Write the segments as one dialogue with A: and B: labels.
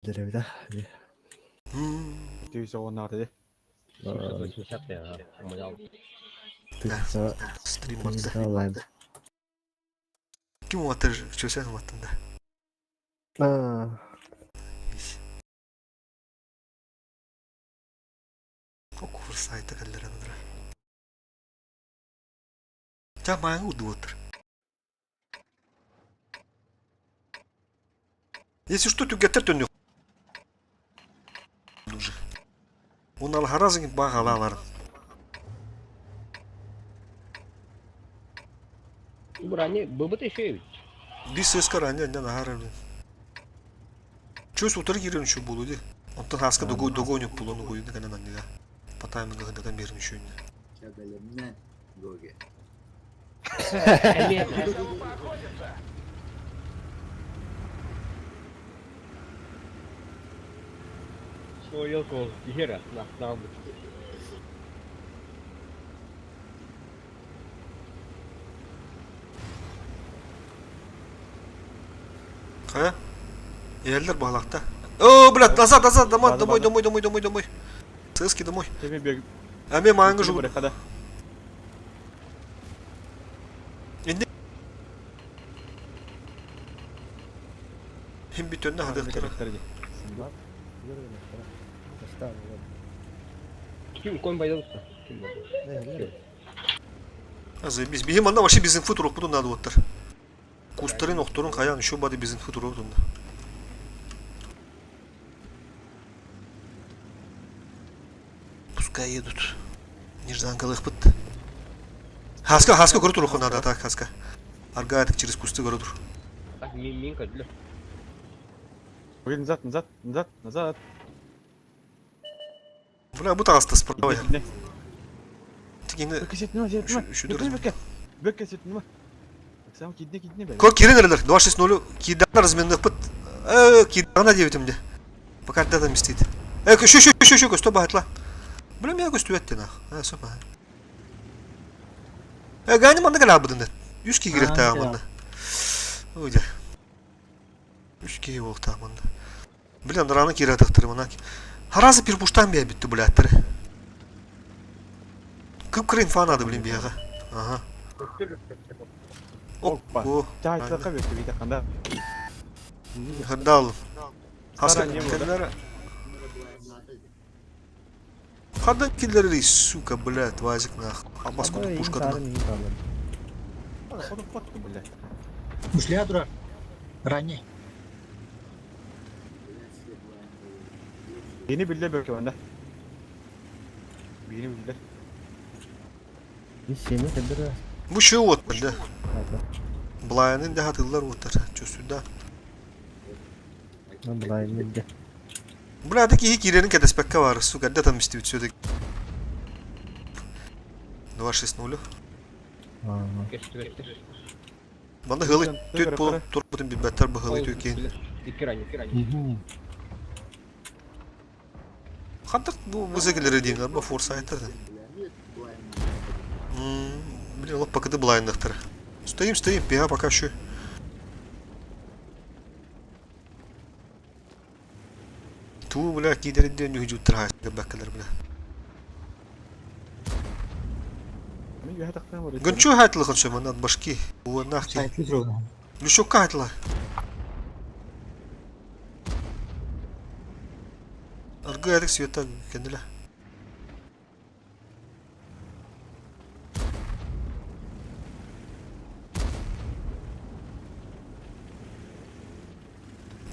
A: Деревья.
B: Ты оҕоннаҕыта
A: Тыһыынча
C: Стрим барда.
A: тыһыынча лайм.
C: Ким уотар чөсөн уоттан да.
A: Аа,
C: Курс сайта кэллэр анадыра. Ча маҥа удуотар. Если что, түгэттер төннү. Уже. Он алхаразын бағалаларын.
D: Бу быбыт еще ведь.
C: Бис сыска ранее не нахара блин. Чөс утары киирэн үчү буолу ди. Онтон хаска догу догоню пулону гуйна канан анныга. По таймингу хандатан берин үшүнне.
E: Чабелемне Гоги.
D: Суойал кол киһира нахтаабыт.
C: Хайа? Иһэллэр баһылахта. О, блядь, назад, назад, домой, домой, домой, домой, домой, домой. Сыски домой.
B: Тебе бег.
C: А мен маңғы жу.
B: Барахада.
C: Инде Хим бүтөннө хадыктара.
D: Ким кон байдалыста? Ким
C: Заебись. Биһи манна вообще без инфы турукпутун надо оттар. Кустарын, охторун хаян еще бады без инфы турукпутун. Пускай едут. Нежданкалых пыт. Хаска, хаска көрө турукун надо, так, хаска. Аргаятык через кусты көрө тур.
D: Так мин мин көдлө.
B: Назад, назад, назад, назад.
C: Бля, бу таҕыста справа. Тигини
B: Үшүдүр. Бөкке сетнема. Сам кидне кидне бе.
C: Кок кирен эрелер 260 кирдана разменных пыт. Кирдана диэбитим де. Пока да там истит. Шү шү шү шү көстө баһытла. Бля, мен көстүбэт нах. А, сөп. Гани манна кэлэ абыдын. Үс кигирек таа манна. Ой, Үс киһи буолуохтаах манна. Блин, рано киирэ мана. Харазы пирпуштан бия бүтті блядтары. Кып-кырын фанады, блин, бияға. Ага.
B: Опа.
C: О,
B: Чай бөкке бит канда.
C: Хырдал. Хаска киллер. Хадан киллери, сука, блядь, вазик нах. Абас куду пушка.
B: Ходу фотку, блядь.
F: Ушли дура. Ранее.
B: Beni bildi бөкке банда. Beni bildi.
A: Сени кедер.
C: Бу şu вот, да. Блайнын да хатылар оттар. Чөсүдә.
A: Блайнын да.
C: Бля, таки кирерин кедеспекке бар, сука, да там истибит сөдө. 260. Банда хылы төт болуп турбутун билбеттер бу хылы төкен.
D: Икки ранее.
C: Хантык бу музыкалары дейм, бу форсайттар. Блин, лоп пока блайндахтар. Стоим, стоим, пиа пока еще. Ту, бля, кидерин нүхү жуттар баккалар, бля. Гончу хатлы хончо манат башки. Уанахти. Лющука хатла. Аргы адык света кенделе.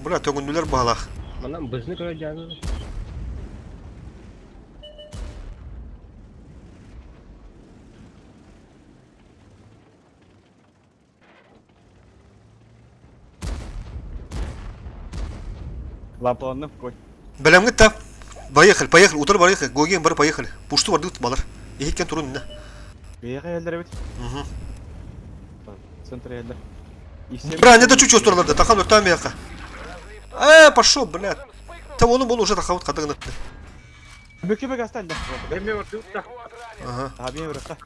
C: Бля, төңүндүлөр баалах.
D: Манан бызны көрө жаны.
B: Лампаланным кой.
C: Белемгит та. Поехали, поехали, утыр поехали, Гоген бар поехали. Пушту бардык балар. Ихикен турун не.
B: Бейге елдер бит.
C: Угу.
B: Центр елдер.
C: Бра, не да чуть чувствовал, тахан өртам яка. Пошел, блядь. Та он был уже тахаут кадыгны.
B: Бөкке бөк астан да.
C: Ага.
B: А бен биракта.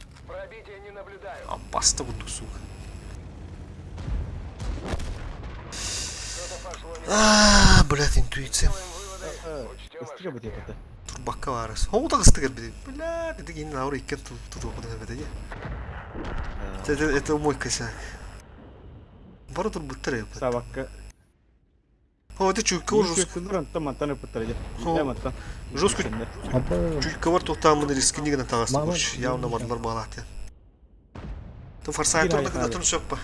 C: Амбаста буду, сука. А, блядь, интуиция.
B: Ыстыга бит это.
C: Турбакка баарыс. Хоҕута ыстыгар бит. Блядь, это кини лаура иккен тутуохпут эбэтэ дии. Это, это мой косяк. Бары турбуттар эбит.
B: Сабакка.
C: О, это чуйка жестко.
B: Антон мантан ыппыттар дии. Мантан.
C: Жестко
A: Апа
C: чуйкалар туохтааммын рискини гына таҕас
A: Мама,
C: явно бардылар баалаатыан. Ту форсайтор
B: Кир
C: атын сөп па.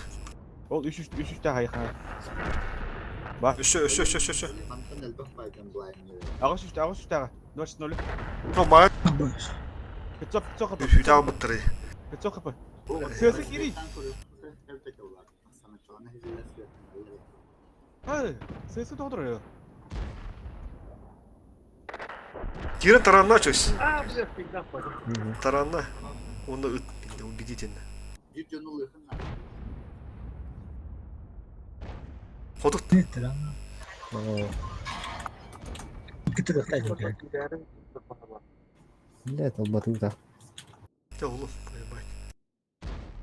B: Ол үс үс үс үстэ хайхан.
C: Өссө өссө өссө өссө өссө.
E: Мантан элбэх байтан былайын
B: Аҕыс үстэ аҕыс үстэҕэ. 20-0.
C: Ну, баа
B: 500 500 хп.
C: үһүтэ албыттары.
B: 500 хп. Сыасы кири. Ха, сыасы тоғдыр.
C: Кира таранна чөс. Таранна. Оны ыт убедительно. Ходук
A: Блядь, албатыта.
C: Те oğlum, поебать.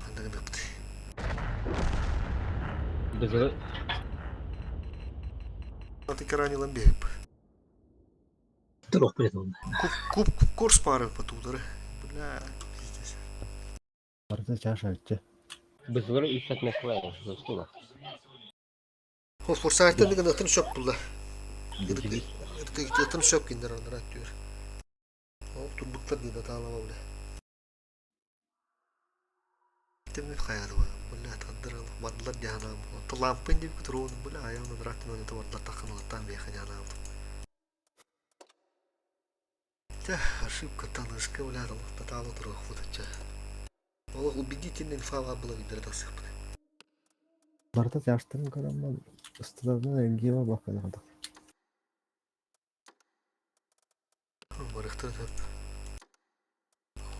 C: Андагы дыпты.
D: Бызылы
C: Аты карани ламбеп. Куб куб курс пары потудары. Бля, пиздец.
A: Барыта чаша өтче.
D: бызылы үс сәтмәк кылайын. Достула.
C: Хо форсайтын деген атын шөп булла. Атын шөп киндер андыр аттыр. О турбуктар диде таалама бля. Тимми хаяры бля тандыр бардылар жаанам. Лампын деп күтүрүн бля аягынан раттын оны бардылар такын алаттан бияха жаанам. Тя, ошибка танышка, бля, таталы турук бутача. Ол убедительный инфа было видер тасык.
A: Барыта чаштын көрөммөн. Ыстыдардан элгиеме баккан.
C: Барыктыр деп.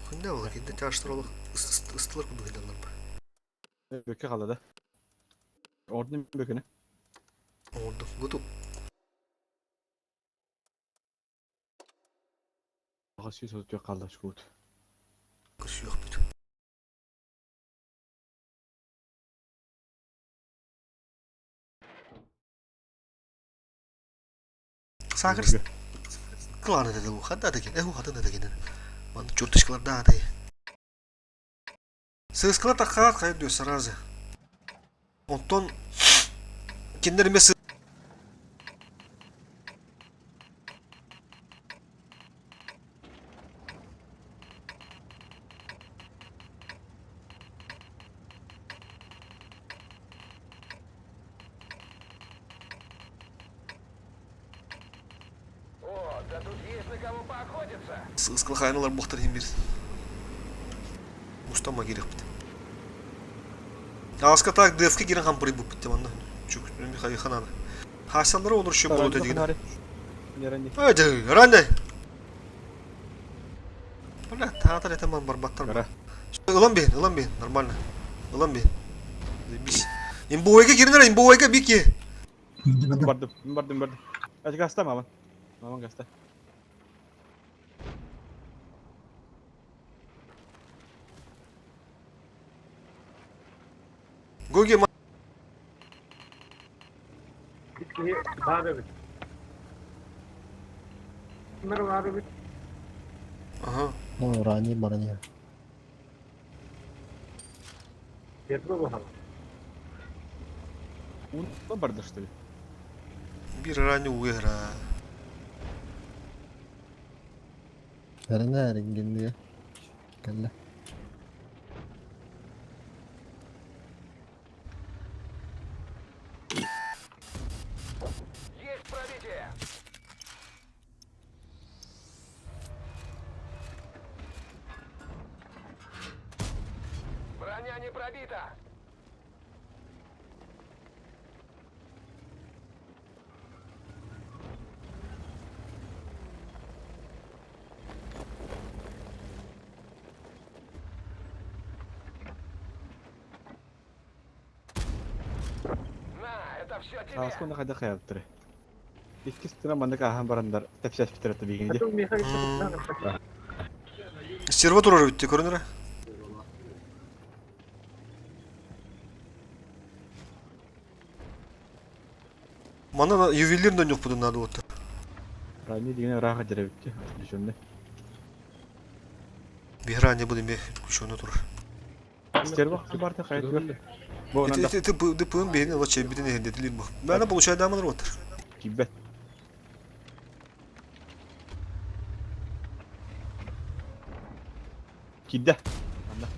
C: Хында ол кенде чаштыр ол ыстылар күндү хындалар ба.
B: Бөкө калды да. Ордун бөкөнү.
C: Орду. Гуту.
B: Аҕыс сүүс отут калды шкут.
C: Кыш yok бит. Сагыр кланы dedi bu. Хадда деген. Эху хадда деген. Маны чуртышкалар да адай. Сыскала таққар қайыр дөс сразу. Онтон киндер емес сыскала хайналар бұқтар хем бір. Мустама керек бит. Аска так ДФК кирен хам бу бит манна. Чук Михаил ханана. Хасанлар olur şu bulut деген. Hadi, ране. Бля, театр это ман барбаттар.
B: Кара.
C: Ылан бен, ылан бен, нормально. Ылан бен. Заебись. Имбуэге киринер, имбуэге бики.
B: Бардым, бардым, бардым. Ачы гаста маман. Маман гаста.
C: Гоги Ага.
A: О, рани барани.
B: Un барды что ли?
C: Бир рани угра.
A: Эрена эрингенде. Кэллэ.
B: Аска оны қайда қаяптыры. Икки стена мандык ахан барандар тепсәс битерәтте бигенде.
C: Стерва турар битте көрүнөр. Манна ювелир доньохпутун надо вот.
B: Ранее дигэн ыраах дьэрэбитти, отключенный.
C: Биһиране буду ме отключенный турар.
B: Стерва барта хайытыгар. Бу
C: Ити ити ити пын биһини ла чэбитин эһэндетилир бу. Мэна получай даман роттар.
B: Кибет. Кидде.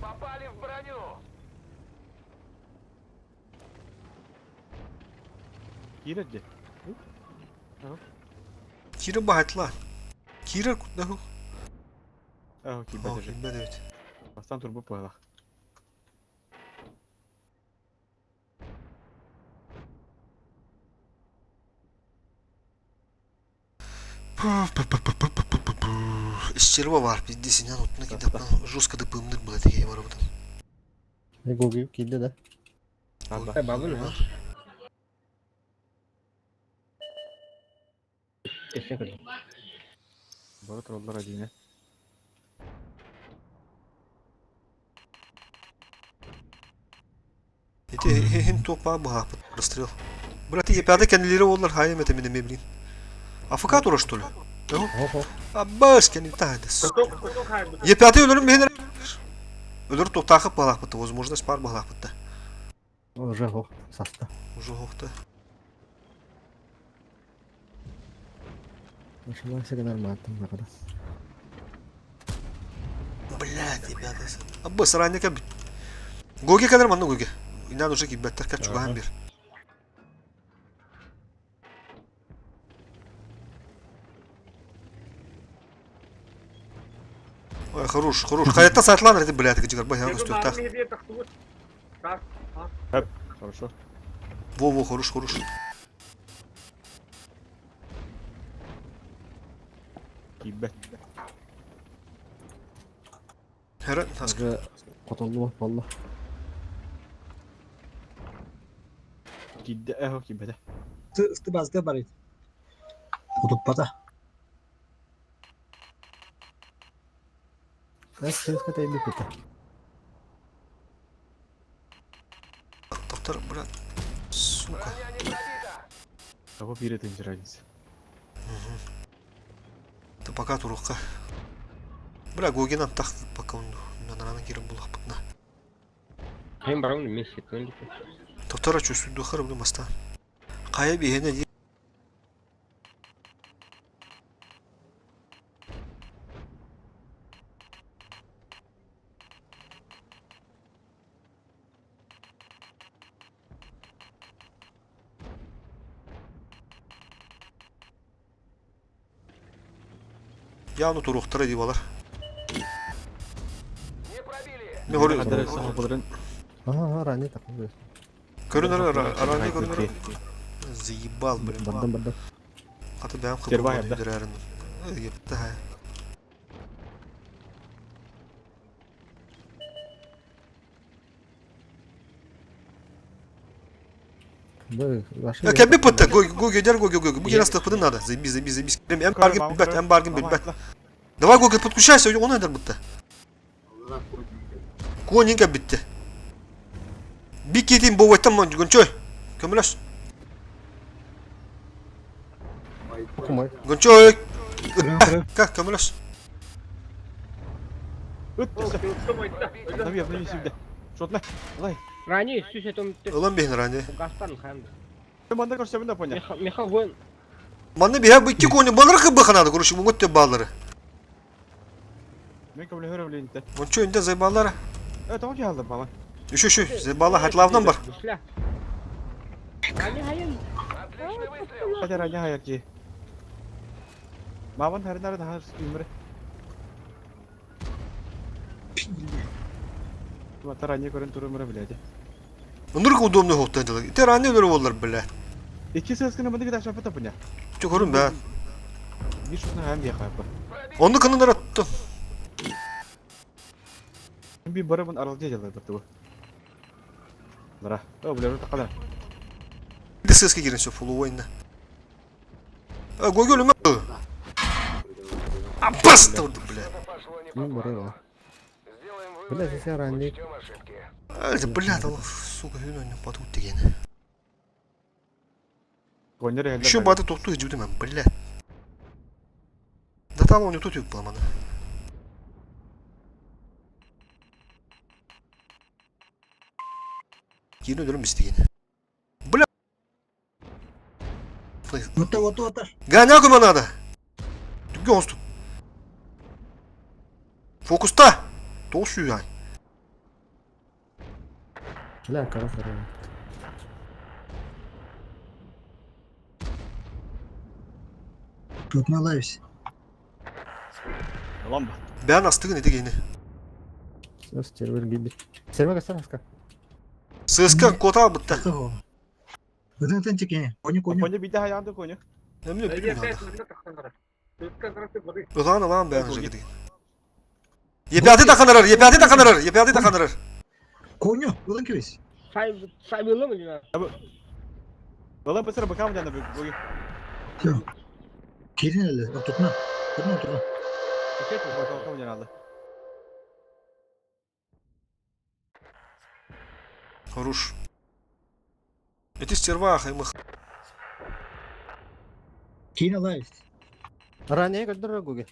G: Попали в броню!
B: Киирэр дии.
C: Киирэр баһайтла. Киирэр кутнаһу.
B: Аа, киирбэт эбит.
C: Киирбэт эбит.
B: Бастаан турбут быһалаах.
C: Стерва бар, пиздец, инан отуна кидапна жестко дыпымныр было такие барыбытын.
A: Гогу киирдэ да?
D: Бабын ha. Өссө көрдүм.
B: Бары тураллар адине.
C: Ити хин туоппаа быһааппыт расстрел. Брат, епяды кэннилери буоллар хайым этэ мин эмиэ билин. АФК тура что ли?
A: Охо.
C: Аббас кэнни таһайды. Епяты өлөрүм биһин Өлөр туохтаахып баалаахпыт, возможность паар баалаахпыт да.
A: Уже хох саста.
C: Уже хохта.
A: Ошибайся нормально нагада.
C: Блядь, ребята. Аббас ранника бит. Гоги кадр манна гоги. Инан уже кибеттер кат чугаан бир. Ой, хорош, хорош. Хаятта сатлан это, блядь, гжигар бай, көстүөхтаах.
B: Хорошо.
C: Во, во, хорош, хорош.
B: Киирбэт.
C: Хара, таска.
A: Уже хотоллубат буолла.
B: Киирдэ, эхо киирбэтэ.
F: Ысты базга бар edi. Утуппата.
A: Эс тэйбит
C: Доктор, брат. Сука.
G: Броня не пробита!
B: Того биир этин разница.
C: Ты пока турукка. Бля, Гогин так пока он на кирим булахпытна.
D: Hem барабын вместе төнлүк.
C: Доктора чувствую духар блин моста. Кая бихене ди. Яну туруктара ди балар.
G: Не пробили!
C: Не говорю.
B: Хаддар саха буларын.
A: Ага, ранее такой.
C: Көрүнөр араны көрүнөр. Заебал, блин.
A: Бардым бардым.
C: Хата бэм
B: Стерва
C: хабы
B: да.
C: дүрәрин. Епті ха.
A: Б, ваши.
C: Кәбе пытта, го гедер го го го. Бу раз тапыды надо. Заебись, заебись, заебись. Эм баргын билбет, эм баргын билбет. Давай Гогел подключайся, он эдер бутта. Конинка битти. Бик етейін боп айтам ман Гончой. Көміләш.
A: Кумай.
C: Гончой. Как көміләш.
B: Ыт, Таби, обнови сюда. Шотла. Лай.
D: Рани сүс этом
C: Ылан бейін ране.
D: Гастан хан.
B: Манда көрсөмүн да поня.
D: Миха вон.
C: Манны бия бу икки кони балары кыбы короче, бу өтте балары.
B: Мен көмлө хөрө билинте.
C: Гончой инде зайбалары.
B: Э, того жалды бала.
C: Еще еще зайбала хатлавдан бар.
D: Гусля. Рани хайын.
G: Отличный выстрел!
B: Хадер аня хайыр ки. Маван харинар да өмүрө. Батар аня көрөн турумура биледи.
C: Нурк удобный хоттан дела. Те ране өлөр болар бля.
B: Ики сөзкүнө мында кида шапата поня.
C: Чо көрүн бә.
B: Бир шутна хам дия хайпа.
C: Онды кынындар атты.
B: Би барыбын аралжа жалды бу. Лара. О, биле такалар.
C: ДСС кирен все фулуойна. А Гогел үмө. Аббас турду бля.
G: Это пошло не по
A: Ну,
G: плану.
A: бары.
G: Сделаем
A: Бля,
G: выводы,
A: здесь ранее.
G: учтем ошибки.
C: Бля, сука, хүн ойнап батып деген.
B: Коннер иһэллэр
C: Еще
B: бары.
C: баты тохтуу иһдьибитим мен, бля. Да там он тут буламаны. Киин өлөрүм истигин. Бля.
F: Ота, ота, ота.
C: Гоня көмө надо. Түгге оңстук. Фокуста. Тоғыз сүйі ай.
A: Бля, кара здоровый.
F: Тут налайся.
B: Ламба.
C: Бән астыгын ити гейни.
A: Все, стервер гибит. Сервер кастар
C: ССК кота бытта.
F: Ытын ытын тикене. Коню, коню.
B: Коня биде хаянды коня.
C: Эмне бүтүн анда. Ылан ылан бән жигити. Епяты да канарар, епяты да канарар, епяты да канарар.
F: Коню, ылын кебес.
D: Сай сай было мы не
B: Вала бысыр бакам дана буги.
F: Все. Кирин эле, отутна. Отутна, отутна.
B: Бакам дана алды.
C: Хорош. Эти стерва хаймых.
F: Кирин алайся.
A: Ранее как дорогу.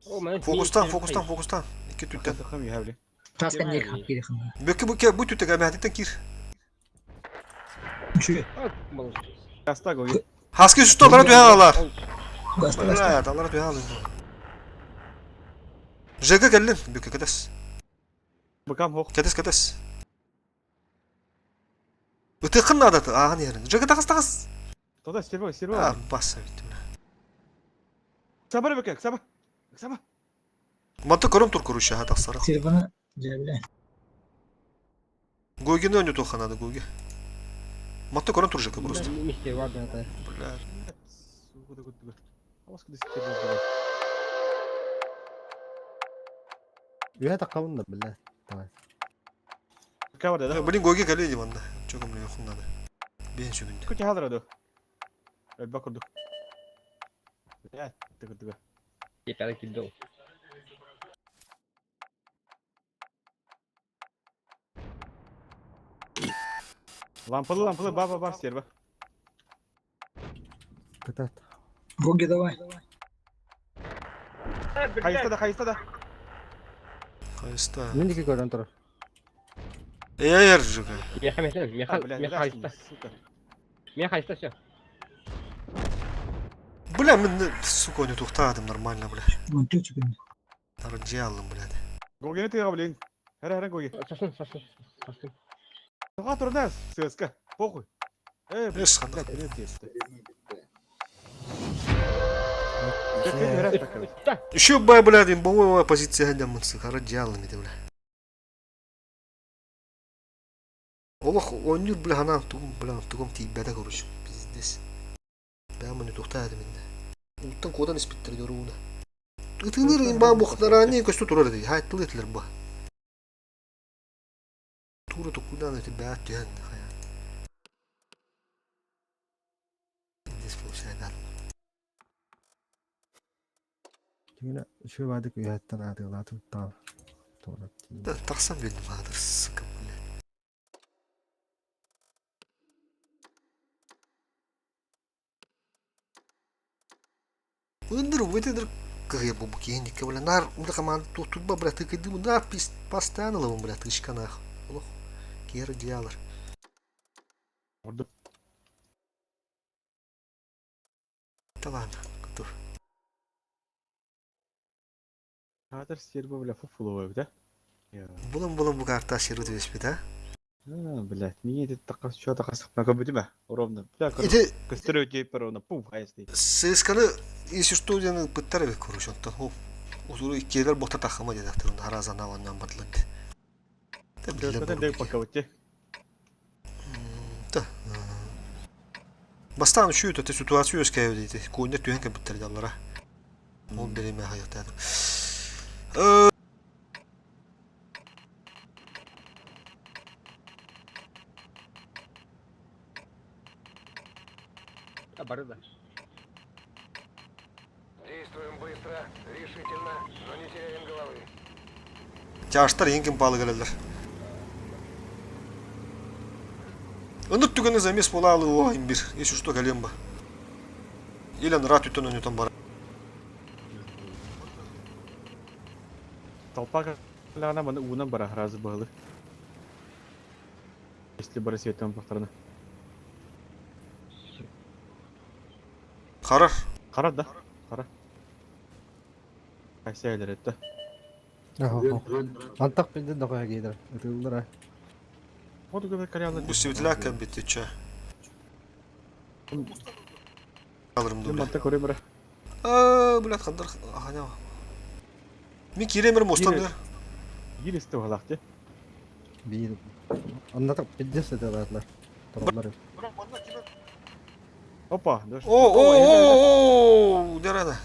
C: Фокустан, фокустан, фокустан. Икки түттен.
B: Тахам яхавли.
F: Таскан не хап кири хам.
C: Бөкке бүкке бу түттек әмәтиттен кир.
F: Чү.
B: Каста гоги.
C: Хаски сүстө алара түһә алар.
F: Гаста, гаста.
C: Блядь, алара түһә алар. ЖК кэллин, бүкке кэтес.
B: Бакам хох.
C: Кэтес, кэтес. Ытыкын надо, ағын ерін. ЖК тағыс, тағыс.
B: Тода стерва, стерва.
C: А, баса битти, бля.
B: Сабыр беке, саба. Саба.
C: Манты көрім тур көруші, ха тақсары.
F: Телефоны жабиле.
C: Гогини өню тоха надо, Гоги. Манты көрім тур ЖК просто.
D: Вместе, ладно.
C: Бля.
B: Сука, такой. Алас куда стерва.
A: Я так кавында, бля. Давай.
B: Кавар да.
C: Блин, Гоги кэлли манна. Чогом мне хун надо. Бен сүгүндө.
B: Кути хадра до. Бакурду. Блядь, такой такой.
D: Я пятый кидал.
B: Лампалы, лампалы, баба, бар стерва.
A: Катат.
F: Гоги давай.
B: Хайста да, хайста да.
C: Хайста.
A: Мен екі көрін тұр.
C: Эр ЖК.
D: Меха, меха, меха,
B: Блядь,
D: меха, хайста.
B: сука.
D: Меха, хайста, все.
C: Бля, мен, сука, не тухтадым нормально, бля.
F: Вон тючу күн.
C: Тараджалым, блядь.
B: Гогини тыга, блин. Хара, хара, Гоги.
D: Сосын, сосын, сосын.
B: Тоға турнас, ССК. Похуй. Э,
C: Эш, ханда.
B: блядь, нет, есть.
C: Еще бай, блядь, имбовая позиция гадямынсы, хараджалым ити, бля. Олох, оннюр, бля, ханан тугум, бля, тугум тииббэтэ, короче, пиздец. Бля, мені тухтадым инде. Уттан кодан испиттер yoruğuna. Ытылыр имба бухтарани көстү турар ди. Хай тыл ба. Тура тукудан эти бәт дигән хая. Здесь получается.
A: Тигіне үші бадық ұяттан адылатып тал.
C: Тақсам бедім хадыр, сука, блядь. Ындыр, вытыдыр, кыгы бу киенникке, бля, нар, унда команда тут тут бля, ты кыды, нар пис постоянно ловым, бля, тышка нах. Олох, кер дьялар. Да ладно, готов.
B: Хадр стерва, бля, фуфловая, да?
C: Булым булым бу карта сирут веспит, а?
B: А, блядь, мне это так что так на кабуде, ровно. Бля,
C: Ити
B: костерю тебе ровно, пум, а если.
C: сысканы если что ден пыттар бек короче, онтон хоп. Узуру иккелер бота тахыма деді ахтырын харазана ваннан батлык. Да биле
B: Это дек пока вот те.
C: Да. Бастан үшүү төтө ситуация өскәйө дейdi. Көөннер түһэн кэбиттер даллара. Ол береме хайыктады.
D: Бары да.
G: Действуем быстро, решительно, но не теряем головы.
C: Жаштар ең кем балы келелер. Ынырт түгэни замес буолаалы о имбир. Если что кэлиэм ба. Или анараа түттэн ойнотон бар.
B: Толпа кэллэҕинэ маны уунан бара сразу быһылы. Если бары сиэтэн бахтарына.
C: Харар.
B: Хара да? Хара. Кайсээлер этте.
A: Антах билдин да қоя кейдір. Ытылдыра.
B: Вот көбек карьялар.
C: Бу сибитилээх кэлбит чэ. Алырым
B: Мен
C: да.
B: манта көрө бара.
C: Аа, блядь, хандар ханя. Мин кииремер мостан дыр.
B: Биир исти балах те.
A: Биир. Аннатак пиздец ытылаатылар. Тураллар.
B: Опа.
C: О, о, о, дерана.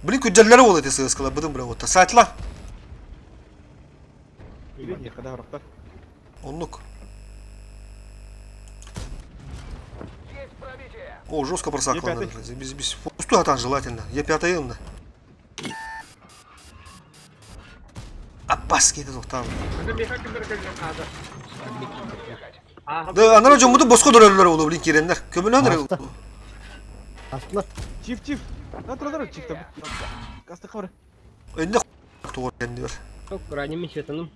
C: Блин, күддерлері ол эти сыскала, быдым бля, вот. Сайтла.
B: Када хорохтар.
C: Оннук.
G: Есть пробитие!
C: О, жестко просаклано.
B: Е5.
C: Забись, забись. Пустую атан желательно. Е5 инна. Аппаски это там. Да, анара жомуду боско дөрөллөр болу, блин, киреннер. Көмөлөнөр.
A: Аста. Астылар.
B: Чиф, чиф. На тура чиф там. Касты хабар.
C: Önde тугор кендибер.
D: Çok ранее светаным.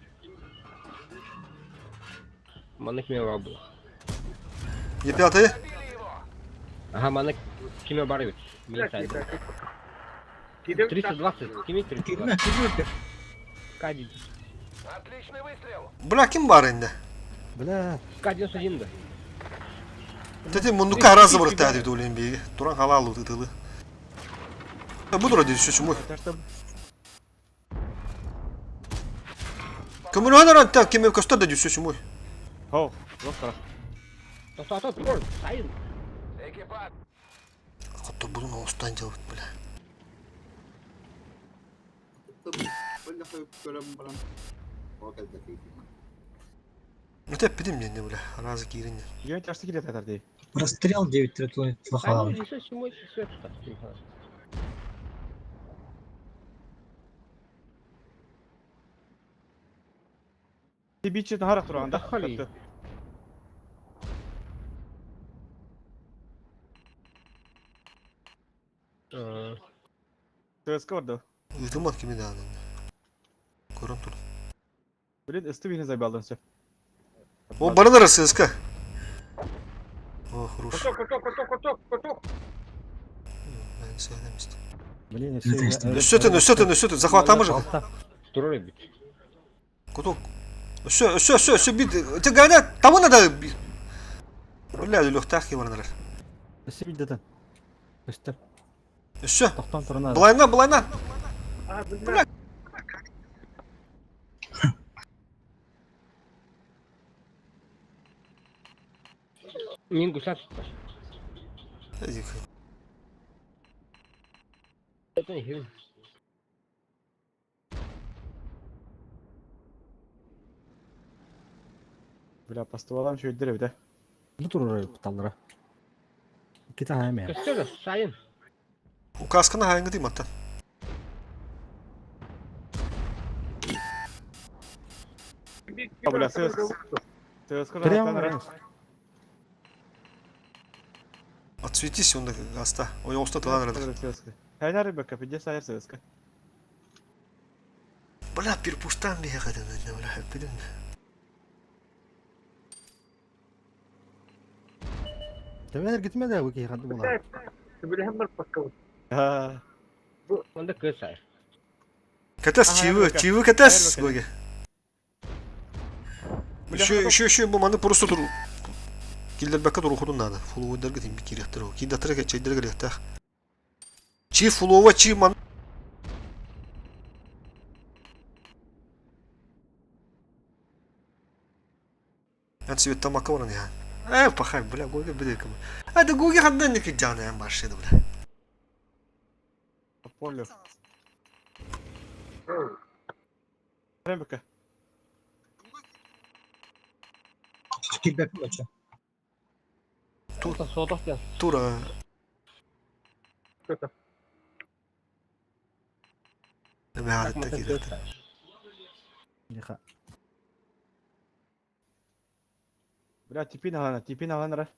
D: Маннык киме бар было.
C: Е5.
D: Ага, маннык киме бар бит. Мен сайдым. 320, киме 320? К1.
G: Отличный выстрел!
C: Бля, ким бар энди?
A: Бля.
D: К91 да.
C: Тете мундука аразы бар тәди долен беги. Туран халалу тытылы. Бу дура дүйсү чуму. Көмөлөнөр анта кеме көстөр да дүйсү чуму.
B: Хо, жоқ қара.
D: Тоқтата тұр, сайын.
G: Экипаж!
C: Хотто будун оостан жабыт бля.
E: Көрөм баран. О кэлбэтий.
C: Өтеп бидим денде бля. Аразы кирин.
B: Жөн чашты келет атар дей.
F: Расстрел 9
D: Сайын дүйсө чумой свет тұта.
B: Ти бичи нахара туран да.
D: Хали.
B: ТСК бар да.
C: Ытымат кими да анан. Көрөм тур.
B: Блин, СТ бини забалдан все.
C: О, барынар ССК. О, хорош.
D: Куток, куток, куток, куток, куток.
C: Мен sevdim işte.
A: Блин,
C: Өссөтін, өссөтін, өссөтін, захватамы же.
D: Тұрыр бит.
C: Куток. Өссө, өссө, өссө, өссө, бит. Те ганя, тому надо. Бля, лөхтах кимарнар.
A: Өссө билдетен. Өстөр.
C: Өссө.
A: Тоқтан турана.
C: Былайна, былайна. Бля.
D: Мен гусар тұтпаш. Это не
B: Бля, постувалам шөйдер бит.
A: Бу турар куталлара. Кита хайме.
D: Көстөр, сайын.
C: Указканы хайыңы дейм аттан.
B: Бля, ССК. ССК
A: Прямо.
C: Отсветись онда аста. Ой, оста тылан рады.
B: ССК. Хайнар бека, пиде сайр ССК.
C: Бля, перпуштан бияқадан, бля, білін.
A: Төмәнер гитме дә бу киханды була.
B: Ha.
D: Онда көз сайын.
C: Катас
B: Ага,
C: чивы,
B: бека.
C: чивы катас.
B: Бека.
C: Гоге. Еще, еще, еще, бу маны просто тур. Килдер бакка тур худун надо. Фулударга тим бикирехтер. Кидатырга чайдерге лехтах. Чи фулова чи ман. Ан цвет тамака варан я. Э, пахай, бля, гоге бля. А да гоге хандан не киджана я машина, бля.
B: Поле. Прям бека.
F: Килбэк бача.
C: Тур.
D: Сотох ден.
C: Тура. Бля,
D: Көз сайын.
A: Ниха.
B: Бля, типин алана, типин алан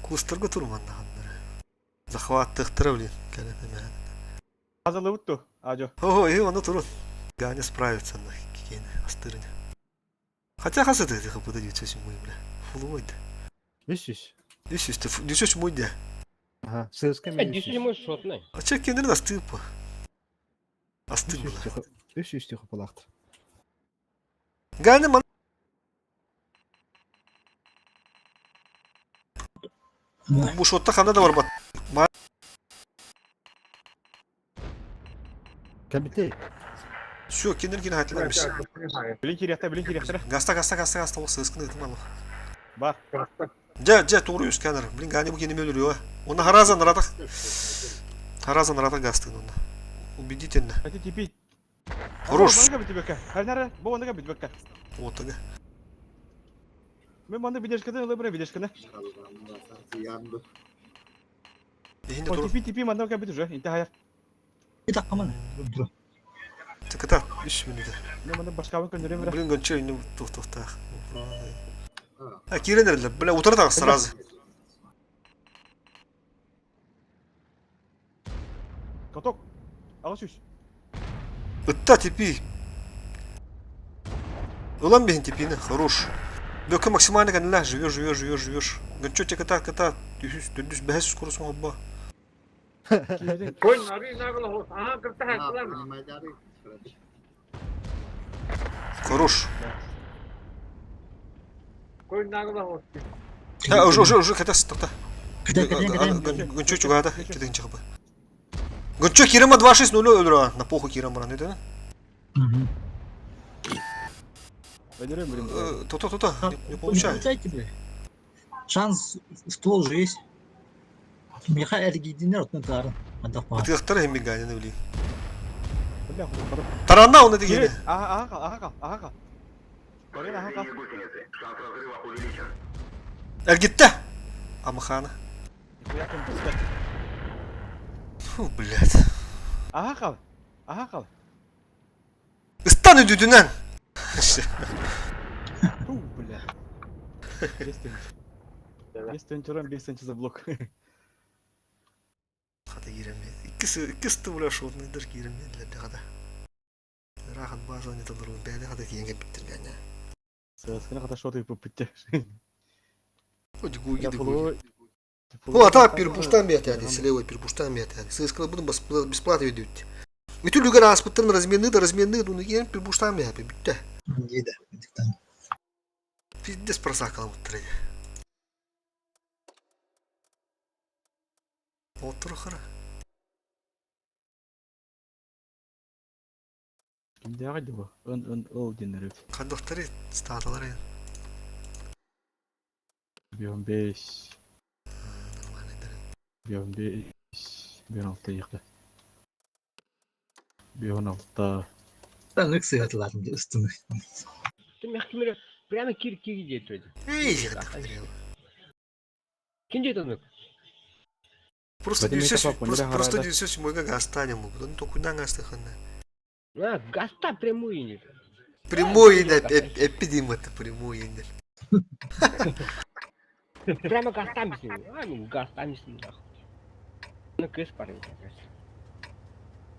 C: Кустарга турманнаһаннара. Захваттыахтара, блин, кэлэн эмэһэн.
B: Азалыбыт ту, ажо.
C: Ого, и ону турун. Ганя справится на кикене, астырыня. Хотя хас это это хапыда 907, бля. Фуловой да.
A: Үс үс.
C: Үс үс, 907 да.
A: Аха, сыска мен үс үс.
D: 907 шотный.
C: А че кенер астыр по. Астыр
A: Үс
C: была.
A: үс үс тихо палахтыр.
C: Ганя ман Бу шотта хана да бар бат.
A: Кәбите.
C: Все, кенер кенер хатылар биш.
B: Билин кириэхтэ, билин кириэхтэрэ.
C: Гаста, гаста, гаста, гаста, ол сыскын ытым алых.
B: Бар.
C: Дьэ, дьэ, тугур үскэнэр. Блин, Ганя бу киними өлөрүө. Онно харазан ыратах. Харазан ыратах гастыын онно. Убедительно.
B: Эти типи.
C: Хорош.
B: Манныга бүтүбэккэ. Харнара, бу манныга бүтүбэккэ.
C: Отага.
B: Мен манны видешканы ылыбыра видешканы.
C: Иһинде
B: О,
C: тур.
B: типи типи манныга бүтү уже. Инте хайар.
F: Итаккаман.
C: Тыкыта, үс минута.
B: Мен манны башкабын көндөрөм бира.
C: Блин, гончо инде тух-тухтаах. А, киирэн эрэллэр. Бля, утары таҕыс сразу.
B: Каток. Аҕыс үс.
C: Ытта типи. Ылан биһин типини, хорош. Бөкө максимально кэннилэ, живешь, живешь, живешь, живешь. Гончо теката, ката, түһүс, төрдүс, бэһэс скорость оҥорбо. Хорош. А, уже, уже, уже, катас, тоқта.
F: Кете кете кете.
C: Гончо чугада, кеден чыгып. Гончо Кирама 2-6-0 өлөр, на похуй Кирама ран, это?
B: Өлөрөм билин.
C: То-то, то-то, не получается.
F: Получайте, бля. Шанс ствол же есть. Миха эргидинер отын тарын. Адак ба.
C: Ытыахтар хэмми ганины блин.
B: Бля, хуй.
C: Таранна оны дегені.
B: Аха, аха, аха, аха. Көрен аха.
C: Эргитте. Амахана.
B: Нихуя кем быстро.
C: Фу, блядь.
B: Аха кал. Аха кал.
C: Ыстан үдүдүнэн.
B: Фу, бля. Бес тынч. Бес тынч уран, бес тынч за блок.
C: Хата киирэммит. Иккис иккис тыбыла шотныйдар киирэммитлер хата. Рахат база не толору бэйэ хата киэн кэлбиттэр
B: Сыаскына хата шоты пуппүттэ.
C: Гуги гуги. Ну, а так перепуштан бетяни, слева перепуштан бетяни. Сыскала буду бесплатно ведут. Үтү люгар аспыттан размены да размены, ну ген перепуштан бетяни, бүтте.
F: Диде.
C: Пиздец просакал вот Отур хара.
B: Кимдээҕэ дьыбы? Ын ын ыл диэннэр эбит.
C: Хандахтары статалары.
B: Бион бес,
C: Нормально.
B: бион бес, бион алта иэхэ. Бион алта.
F: Ben ыксыгатыларым диye ыстыны.
D: Ты мягкий прямо кир кир диэт
C: Эй,
D: Ким диэт онук?
C: Просто
B: Вадим,
C: не
B: это папа,
C: просто,
B: не
C: просто
B: да.
C: не все мой гастанем. Ну только куда гастахана.
D: А, гаста прямую не.
C: Прямой эпидем это прямой инде.
D: Прямо гастами с ним. А, ну гастами с ним нахуй. Ну кыс парень.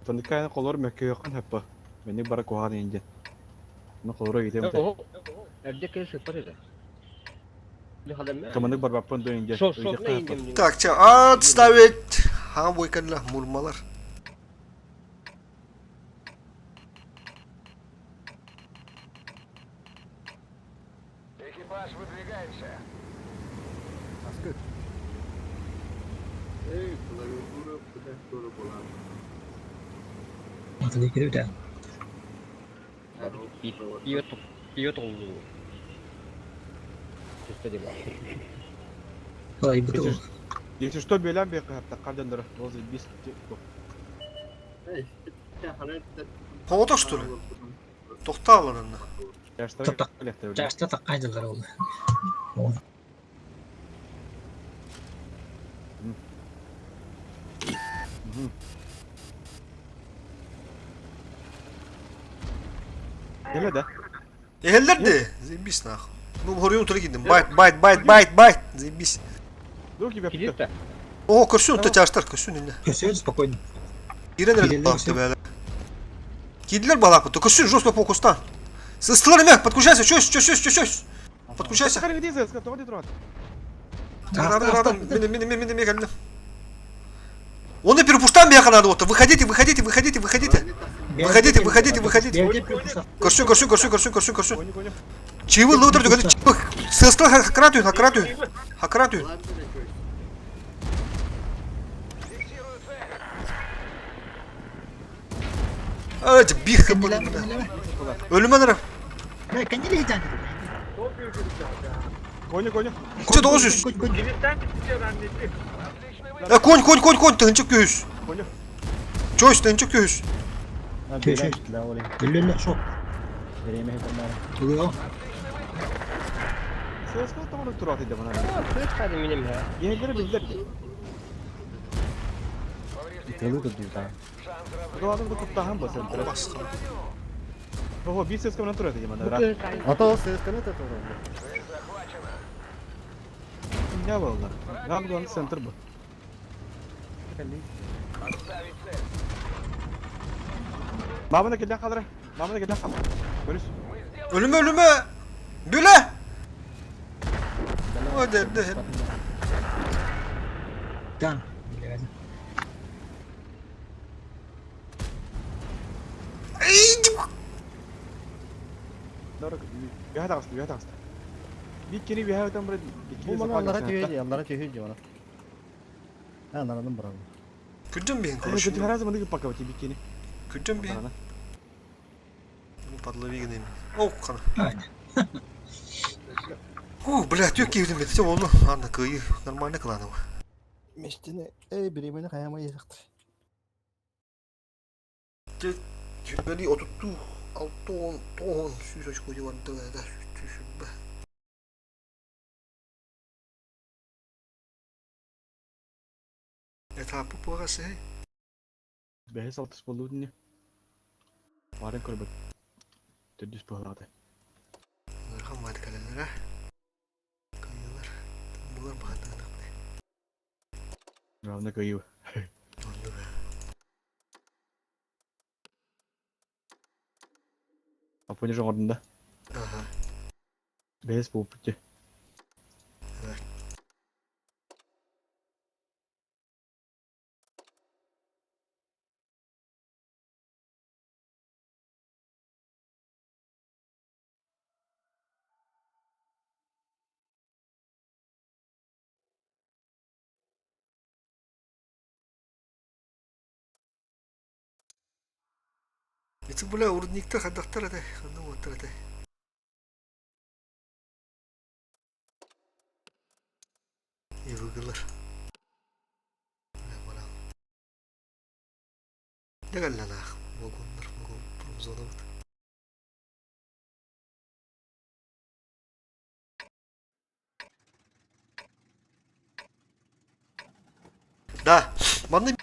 B: Тоныкайны колор мөккөйөккөн хөппө. Мени бара куһаан инден. Ну колоро китем те.
D: Эрде кыс парень.
B: Томанык барбаппын до инден.
D: Шо, шо, индем.
C: Так, ча, отставить. Хамбой калла мурмалар.
G: Экипаж, выдвигаемся.
A: Аскы.
E: Эй, клавиатура, клавиатура была.
F: Атылы кире бите.
D: Ее толку.
F: Kolay бит.
B: Если что, белям бек хапта кардандыр. Ол бис.
E: Эй,
C: Холодок что ли? Тохталарына.
F: Топтак. Жашта таккайдылар ол.
B: Келе да.
C: Эхеллер де. Заебись нахуй. Ну, хоруйун утары киирдим. Байт, байт, байт, байт, байт. Заебись.
D: Киирдэ.
C: О, көрсүн, то тяжтар, көрсүн инне.
F: Көрсүн спокойно.
C: Киирэн эрэ төбөлөр. Киирдилер балаакпыт. Көрсүн, жестко фокустан. Сыстылар эмэ, подключайся, чөс, чөс, чөс, чөс. Подключайся. Рада, рада, мини, мини, мини, мини, кэллим. Оны перепуштан бияха надо вот. Выходите, выходите, выходите, выходите. Выходите, выходите, выходите. Көрсүн, көрсүн, көрсүн, көрсүн, көрсүн, көрсүн. Чивы лутер түгэн чивы. Сыстылар хакратую, хакратую. Хакратую. Ать бих Өлүмэн эрэ.
B: Коня, коня.
C: Че 900? Э, конь, конь, конь, конь, тыһынча күүс.
B: Коня.
C: Чойс, тыһынча күүс.
F: Өллөллө шоп. Тугу.
B: ССК тоҕо тураат иде бана.
D: Хады минем ха.
B: Еһелери биллер ди. Дуадын да куттахан бу сентре. Ого, бир ССК менен турат иде мана.
A: Ата ССК-ны та турар.
B: Не болду? Нам главный центр бу. Мамына келден қалдыры. Мамына келден қалдыры. Көрүс.
C: Өлүмө, өлүмө. Бүле. Ой, де, де.
F: Да.
B: Дорог. Бүйә тағысты, бүйә тағысты. Биккени бүйә өтен бір
A: Бу мана аллара түйе, аллара түйе же бана. Ha, нарадым бұрады.
C: Күрдім бейін,
B: Короче,
C: короче.
B: разы мындыгы пока вот биккени.
C: Күрдім бейін. Подлови гынайм. О, қана. О, бля, түйек кейдім бет. Все, oldu. Ладно, кыйы. Нормально кыланы.
A: Мештini, ey birimini kayama yiyecektir.
C: Бәли отутту. Алты он, тоон, сүүс очко жыбарды да, сүүс Этапы буғасы, эй.
B: Бәһес алтыс болду дүние. Барын көрбөт. Төдүс болады.
C: Нұрхан кәлелер, а? Кыйылар. Бұлар бағандығын
B: Главное кыйы. Апоне жоңордунда.
C: Ага.
B: Бәһес болуп бүтү.
C: Ити бля урудниктер хаддахтар эте, ханны уоттар эте. Ивыгылар. Дәгәлләнах, вагоннар, вагон, промзона бит. Да, манны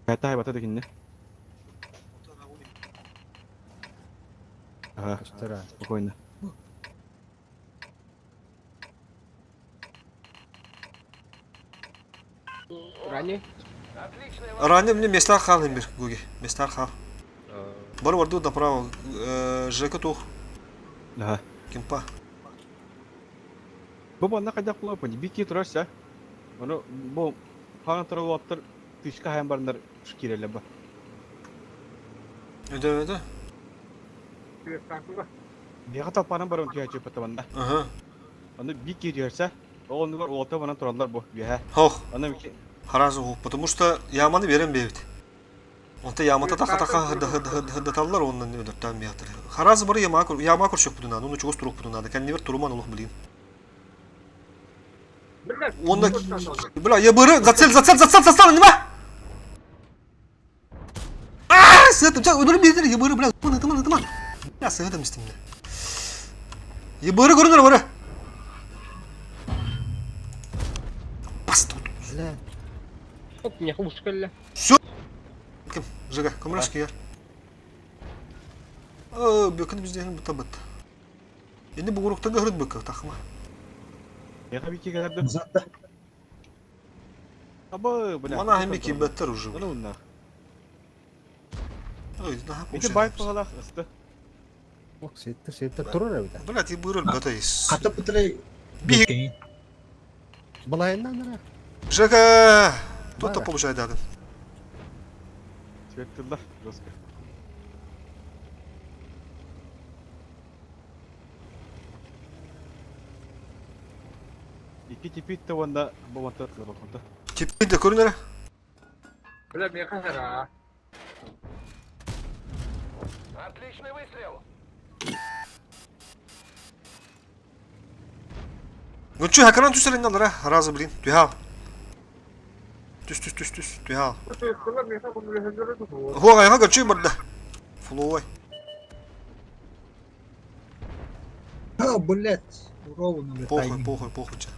B: Бәтай бата дегенне. Ага,
A: Көстөр,
B: спокойно.
D: Рани.
C: Ранее мне места хал имбир, Гуги. Места хал. Бар варду направо. Жека тух,
B: Ага.
C: кемпа.
B: Бу манна кайда кулап, бики турарса. Аны бу хан туралаттар тышка хайм барындар киреле ба.
C: Өдө, өдө.
B: Бияга талпанан барын түйә чөп атабанда.
C: Ага.
B: Аны бики дүйәрсә, ол бар олта банан туралар бу бияга.
C: Хох,
B: Аны бики
C: харазы хух, потому что яманы берем бейбит. Онта ямата таха таха хыда хыда хыда хыда таллар оннан өдөртөн биятыр. Харазы бары яма кур яма куршок будуна, ну чугус турук будуна, да кәнни бер туруман улух билин. Онда бля, я быры зацел зацел зацел зацел нима? Аа, сытым, ча өдөрүм бирдер, я быры бля, тыман тыман тыман. Я сытым истимде. Я быры көрүнөр бары. Бас тут.
A: Бля.
D: Оп, миэхэ ус кэллэ.
C: Все. Ким? Жига, көмөлөс киэр. Бөкін бізден бұта быт. Енді бугуруктан көрүт бөкө тахма.
B: Миэхэ бики кэлэрдэ.
F: Назад.
B: Абы, бля.
C: Мана хэмби кибеттер уже.
B: Оны унна.
C: Ой, наха
B: Ити байт пагалах ысты.
A: Ок, сеттер, сеттер турар эбит.
C: Блядь, и бырыл бата ис.
F: Хата бутыры.
C: Би-
A: Балайынан ара.
C: Жека! Кто-то
A: Бара.
C: получает дадын.
B: Светтылар жестко. Икки типит те уонна бу манта балконта.
C: Типи де көрүнөрө.
E: Бля, меха хара.
G: Отличный выстрел!
C: Ну чё, хакран түсерин алара, разы блин. Түхал. Түс түс түс түс, түхал. Хуа айга гачы барда. Флой.
F: А, блядь. Ровно, блядь.
C: Похуй,
F: тайминг.
C: похуй, похуй. чё.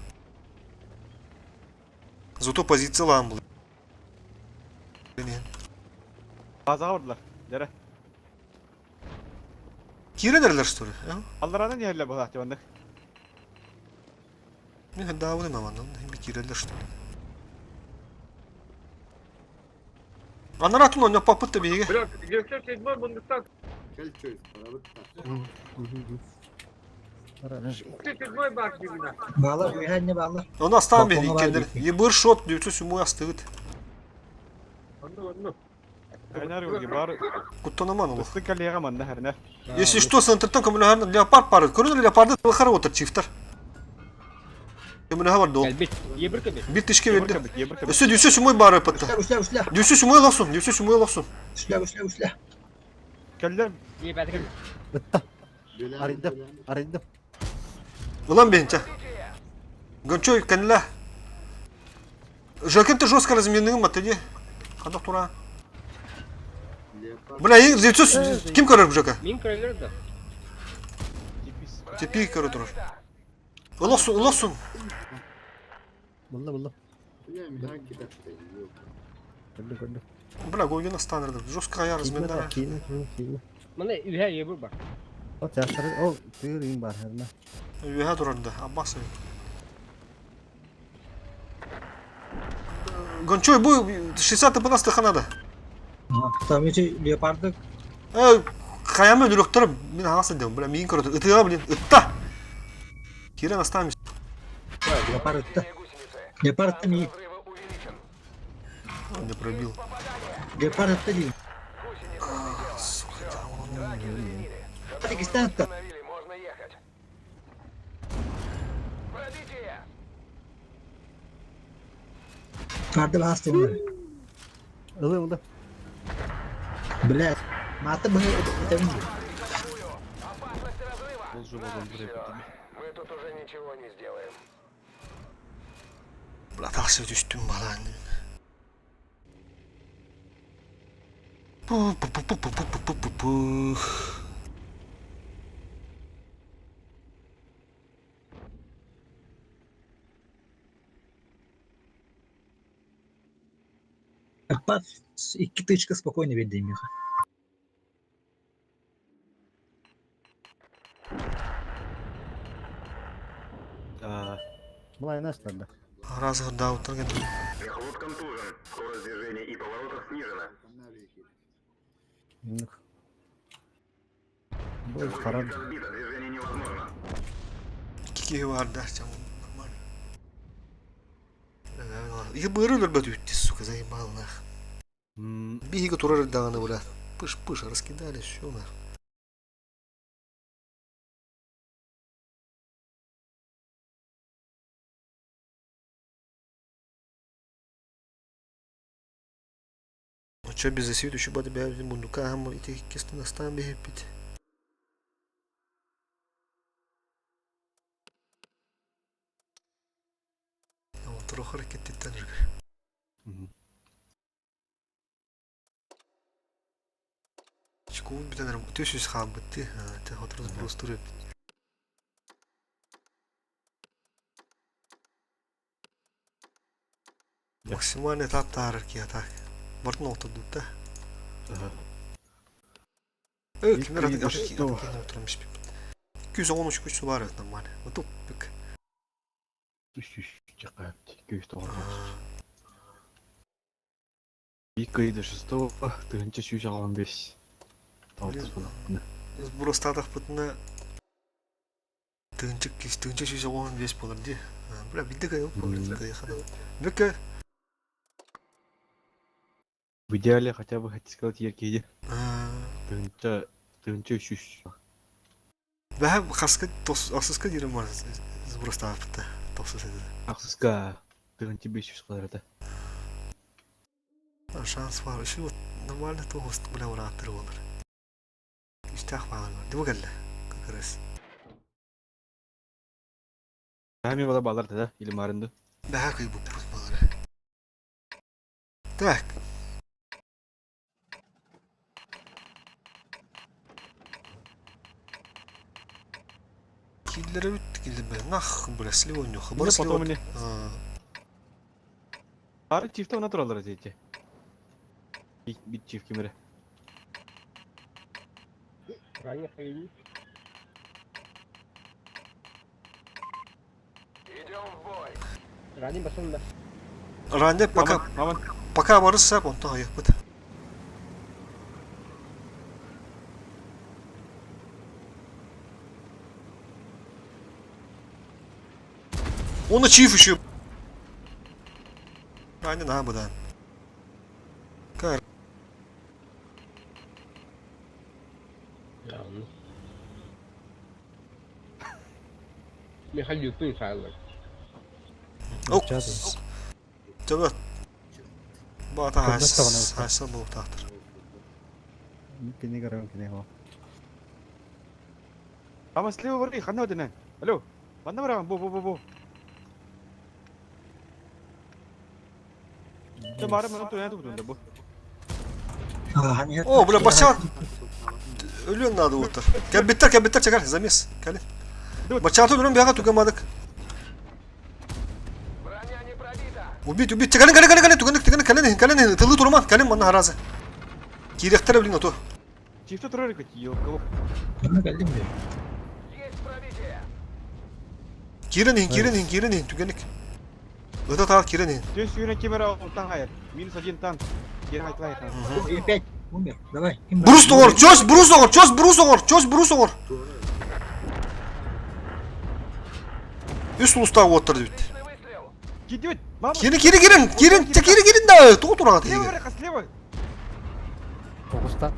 C: Зато позиция лам был. Блин.
B: Базаға бардылар. Дәрі.
C: Киренерлер что ли? А?
B: Аллараны не хәллә балах деп андык.
C: Мен да bunu маман, би кирелер что ли? Анаратын ойнап папытты биге.
E: Бля, если седьмой Бундестаг, Кольцо
A: Ара.
E: седьмой бар именно.
F: Bağlar, bu ne bağlar?
C: Оны астан бери
F: Балконға бар
C: икендер.
F: бейді.
C: Ебір шот дүйті сүму астыгыт.
E: Одну, одну.
B: Кайнар өрге бар.
C: Куттанаман ол.
B: Ысты коллега манна хәрнә.
C: Если что, центртан көміліғарын леопард пары. Көрінір леопарды тылқары отыр чифтер. Көміліға бар дол.
D: Кэлбит. Ебір кэлбит.
C: Bir тишке
B: Ебір
C: берді.
B: кәбит, ебір кәбит.
C: Өсі дүйсі сүмой бары пытты.
F: Үшлә, үшлә, үшлә.
C: Дүйсі сүмой лақсун, дүйсі сүмой лақсун.
F: Үшлә, үшлә, үшлә.
B: Кәлләр
D: Ебәті кэлбит.
A: Бытта. Арыйдым, арыйдым.
C: Улан бенче. Гончой кәнілі. Жакын ты жестко разменным атыди. Қандақ тура. Бля, дүйсі ким көрір бұл жака?
D: Мин көрөлөр да.
B: типис.
C: Тепи көрі тұрыр. Улақсун, улақсун.
A: Булла, булла. Көрдү, көрдү.
C: Бля, Гоген астанырды. Жестко я размендар.
A: Кийин, кийин, кийин.
D: Мына үһэ ебір бар.
A: О, театр, о, тыыр иң бар хәрнә.
C: Үйе тұрырды. Аббас. Гончой, бу 60 тпна стаханада.
F: Там эти леопарды
C: Э, хаямы өлөктөр мен ағасы дем. Бля, миин көрөт. Ытыга, блин, ытта. Кирен останемся.
F: леопард
G: Синяя гусеницы.
F: Леопард
G: Шанс
F: не
G: разрыва увеличен.
C: Не пробил.
F: леопард это не
G: Гусеница взлетела.
C: Сука, да он.
G: Траки заменили.
F: Дагестан это
G: Остановили, можно ехать. Пробитие!
F: Карды басты оны.
A: Ылы, ылы.
F: Блядь. Маты бы это не.
G: Опасность разрыва!
B: Бұл жобадан бір
G: Всё,
B: өтті.
G: мы тут уже ничего не сделаем.
C: Бля, тақсы түстім бала. Пу пу пу пу пу пу пу пу пу.
F: Аппат iki тычка спокойно берди меха.
A: Булай насларда.
C: Разы да отырген.
A: Минук. Бу харад.
C: Кики бар да, чам нормально. Ебыры өлбөт үтті, сука, заебал нах. Биги турар даганы, бля. Пыш-пыш, раскидали, все нах. Ну чё, без засвит еще бада бя мундука, гамма, эти кисты настан беги пить. Вот, харакет же. Чекун битен төсүс хаабытты те хотрус брустур. Максимальный этап таарар киһи так. Бартын олтурдут да. Кимер атын 213 күч бар нормально. Вот тупик.
B: 300 чакат, 209. Биир до шестого, 1185. Алтыс буоллахпына.
C: Сбростаатахпытына тыынчык тыынча 115 буолар дии. Бля, билдик айыл Бүккө.
B: В идеале хотя бы хотите сказать еркеди. Тыынча тыынча үс
C: Бэһэ хаска ахсыска диирим бар сбростаабыта тохсус этэ.
B: Ахсыска тыынча 500 кылар этэ.
C: Шанс бар. Еще вот нормально тоҕус бля урааттыр болар. Үстээх баалар. Дыбы кэллэ. Как раз.
B: Ами бала балар да или марынды.
C: Бэһэ кыйбыппыт балар. Так. Киллеребит киллербе. Нах, бля, слева нюха.
B: Бары потом мне. Ары чифте она туралар эти. Бит чиф кимере.
G: Идем в бой.
D: Ранин басын да.
C: Ранде пока пока барысса, онтон айыппыт. Оны чиф еще. Ранде на быдан. Кар.
D: Михаил Михайлович.
C: Төбө. Бата хайса буолтаахтар.
A: Кини көрөн кини хо.
B: Ама слева барый, ханна өтінен. Алло, манна бараган, бу, бу, бу, бу. Ты бары мына туя тутунда бу.
C: О, бля, бача. Өлүөн надо уоттар. Кэлбиттэр, кэлбиттэр, чекар, замес. Кэлин. Бачааты өлөрөн бияга түгэмадык.
G: Броня не пробита.
C: Убить, убить. Кэлин, кэлин, кэлин, кэлин, түгэнник, түгэнник, кэлин, кэлин, тылы туруман, кэлин манна харазы. Киириэхтэрэ блин оту.
B: Чифте турар көт, ёлка.
G: Есть пробитие.
C: Киирэн иһин, киирэн иһин, киирэн иһин, түгэнник. Ыта таал киирэн иһин.
B: Түс сүүнэ кемера онтан хайыр. Минус один танк. Киирэн айтылай танк.
F: И опять умер. Давай.
C: Брус доҕор, чос, брус доҕор, чос, брус оҕор, чос, брус оҕор. Үс улустаах уоттар дебит.
G: Отличный выстрел.
B: Кидет, мама.
C: Киирин, киирин, киирин, киирин, киирин, киирин да, тугу тураҕат
B: Слева,
C: иһигэр.
B: барыха, слева.
A: Тоҕуста.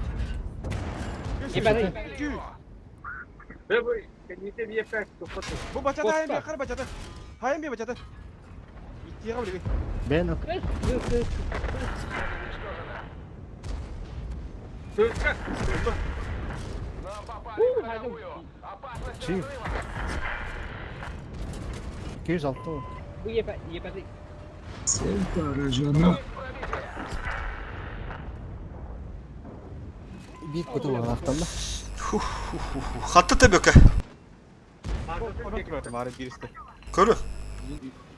B: Бу бачата хайын бе, кар бачата. Хайын бе бачата. Иттиэҕэ билигин.
A: Бен
G: Нам попали в ходовую. Опасность
A: Чиф.
G: разрыва.
A: 206
D: Бу епе, епе.
F: Цель поражена.
G: Есть пробитие.
A: Биир кутулаахталла.
C: Хатта төбөкө.
B: Онон турар, бары биристе.
C: Көрү.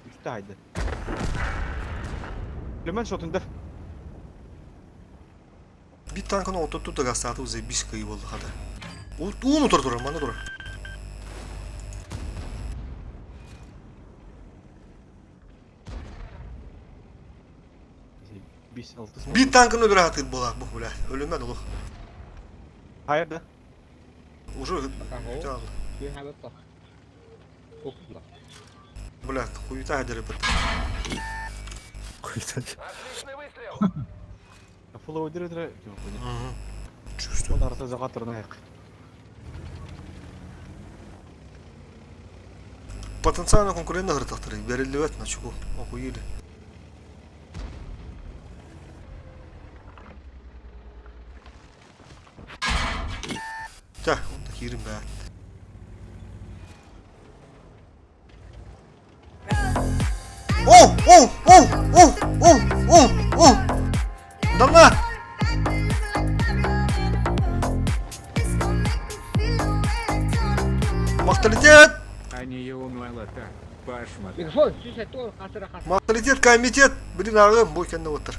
B: Үстэ хайды. Лүмэн шотундар.
C: Бит танкын ототту да гастааты узай бис кыйы болду хата. Уун утар турар, мана турар.
B: Бис алты.
C: Бит танкын өлөр хатыр була бу бля. Өлүмэн олох.
B: Хайыр да.
C: Уже Бля, хуйта хадыры бит.
G: Отличный выстрел.
B: Фуллоудер өтөрө.
C: Чувствую.
B: Он арта заға турнайық.
C: Потенциально конкурентно гыртахтыр. Берилбет начку. Охуели. Так, он киирин бää. О, о, о, о, о, о, о! Дана! Морталитет!
E: Они его молота.
D: Микрофон, сүүс туон хасыра хас.
C: Менталитет комитет, блин, ағым, бу кэннэ оттар.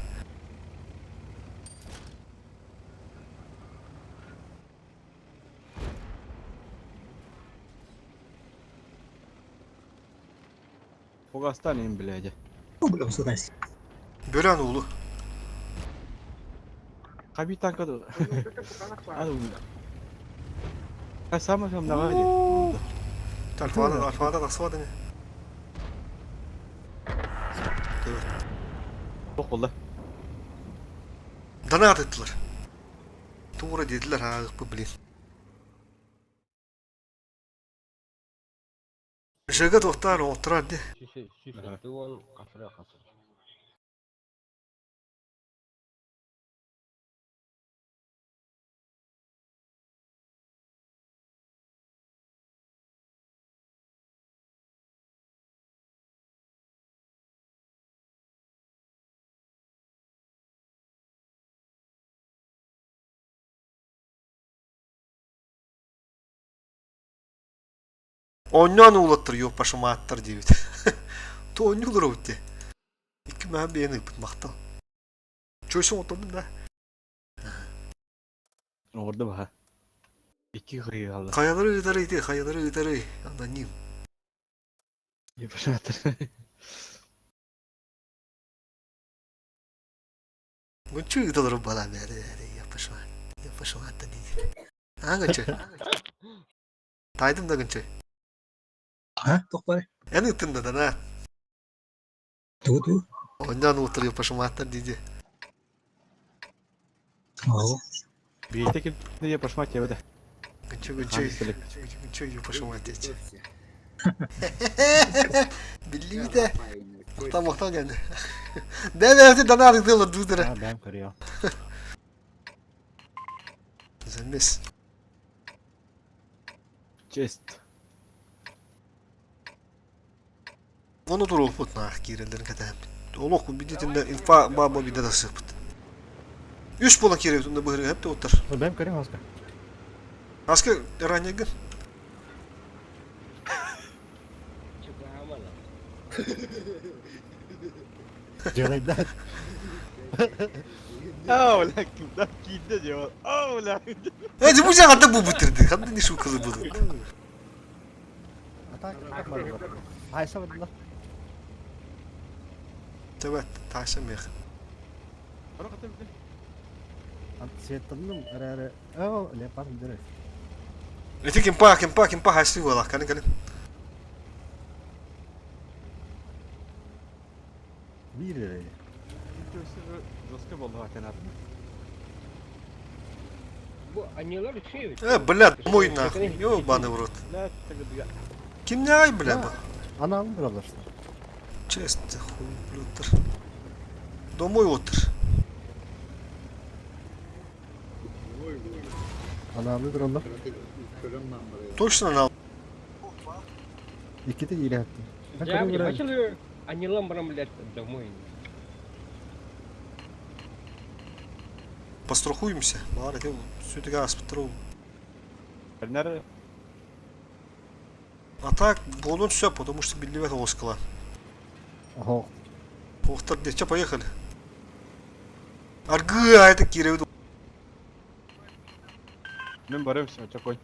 B: Пугастан им, блядь.
F: Бля, высотась.
C: Бөрөн уулу.
B: Хаби танка ду. А сама сам давай.
C: Альфадан, альфадан тахсыбат ини.
B: Бох болла.
C: Дана атыттылар. Тура диэтилэр ааҕыппыт блин. Жыга туохтаар оҥоттороор дии.
D: Сүүс туон хасыра хасыра.
C: Оонньоон уулаттар юоппашымааттар диэбит. То оонньуулар эбит дии. Икки мөһө биэни ыыппыт махтал. Чуйсуҥ оттоннум да.
B: Оҕордо баха. Икки кырыы хаалла.
C: Хайалары ыытарый ити, хайалары ыытарый, аноним.
B: Ебашатыр.
C: Гүнчү ыыталары балам бәрі, япашма, япашма атта дейді. А, гүнчү. Тайдым да гүнчү.
F: А, туох баар?
C: Эн ыыттын да дана.
F: Тугу тугу?
C: Оннан утыр япашматтар дейді.
F: Оо.
B: Биирдэ ким епашма диэбитэ.
C: Гүнчү, гүнчү, гүнчү япашма диэчи. Биллибитэ. Махтал, махтал диэн. Бэйэ-бэйэбитин дана арыгдыылар дуудара.
A: А, бэйэм көрүө.
C: Замес.
B: Честь.
C: Ону туруохпут наах киирэллэрин кэтэһэппит. Олох бидитиннэ инфа баба бидэ тахсыахпыт. Үс буолан киирэбит онно быһырыһап да уттар.
A: Бэйэм көрүөм хаска.
C: Аска ранньыгын.
D: Чугаамана.
A: Дьалайдаат.
B: Аа, бля, куда киирдэ диэ. Аа, бля.
C: Э, бу жа ханна бу бүтүрдү. Ханна не шукалы буду.
A: Атак барылар. Хайса бардылар.
C: Тэбэт, тааса мех.
A: Светтанным эрээри оо леопард дөрөй.
C: Ити кимпа, кимпа, кимпа хайсы буолах, кэлин кэлин.
A: Биир эрэ.
B: Жестко буолла кэнат.
D: Бу аньыылар үчүгэй эбит.
C: Э, бля, мой нахуй. Ёбаный в рот.
B: Бля, тагыдыга.
C: Кимнээҕий, бля, бу?
A: Анаалын тураллар.
C: Честно, хуй, блюдтар. Домой отыр.
A: Анаалыы тураллар.
C: Точно на
A: Иккитэ иирэһэттим.
D: Я бачылы аньыылан баран блядь домой.
C: Пострахуемся. Баар эти сүтүгэ аспыттар ол.
B: Нэр
C: А так, буолуон сөп, потому что биллибэт оҕускала.
A: Оһох.
C: Охтар дии, чэ, поехали. Аргыы аайта киирэбит.
B: Мин барым все, чокой.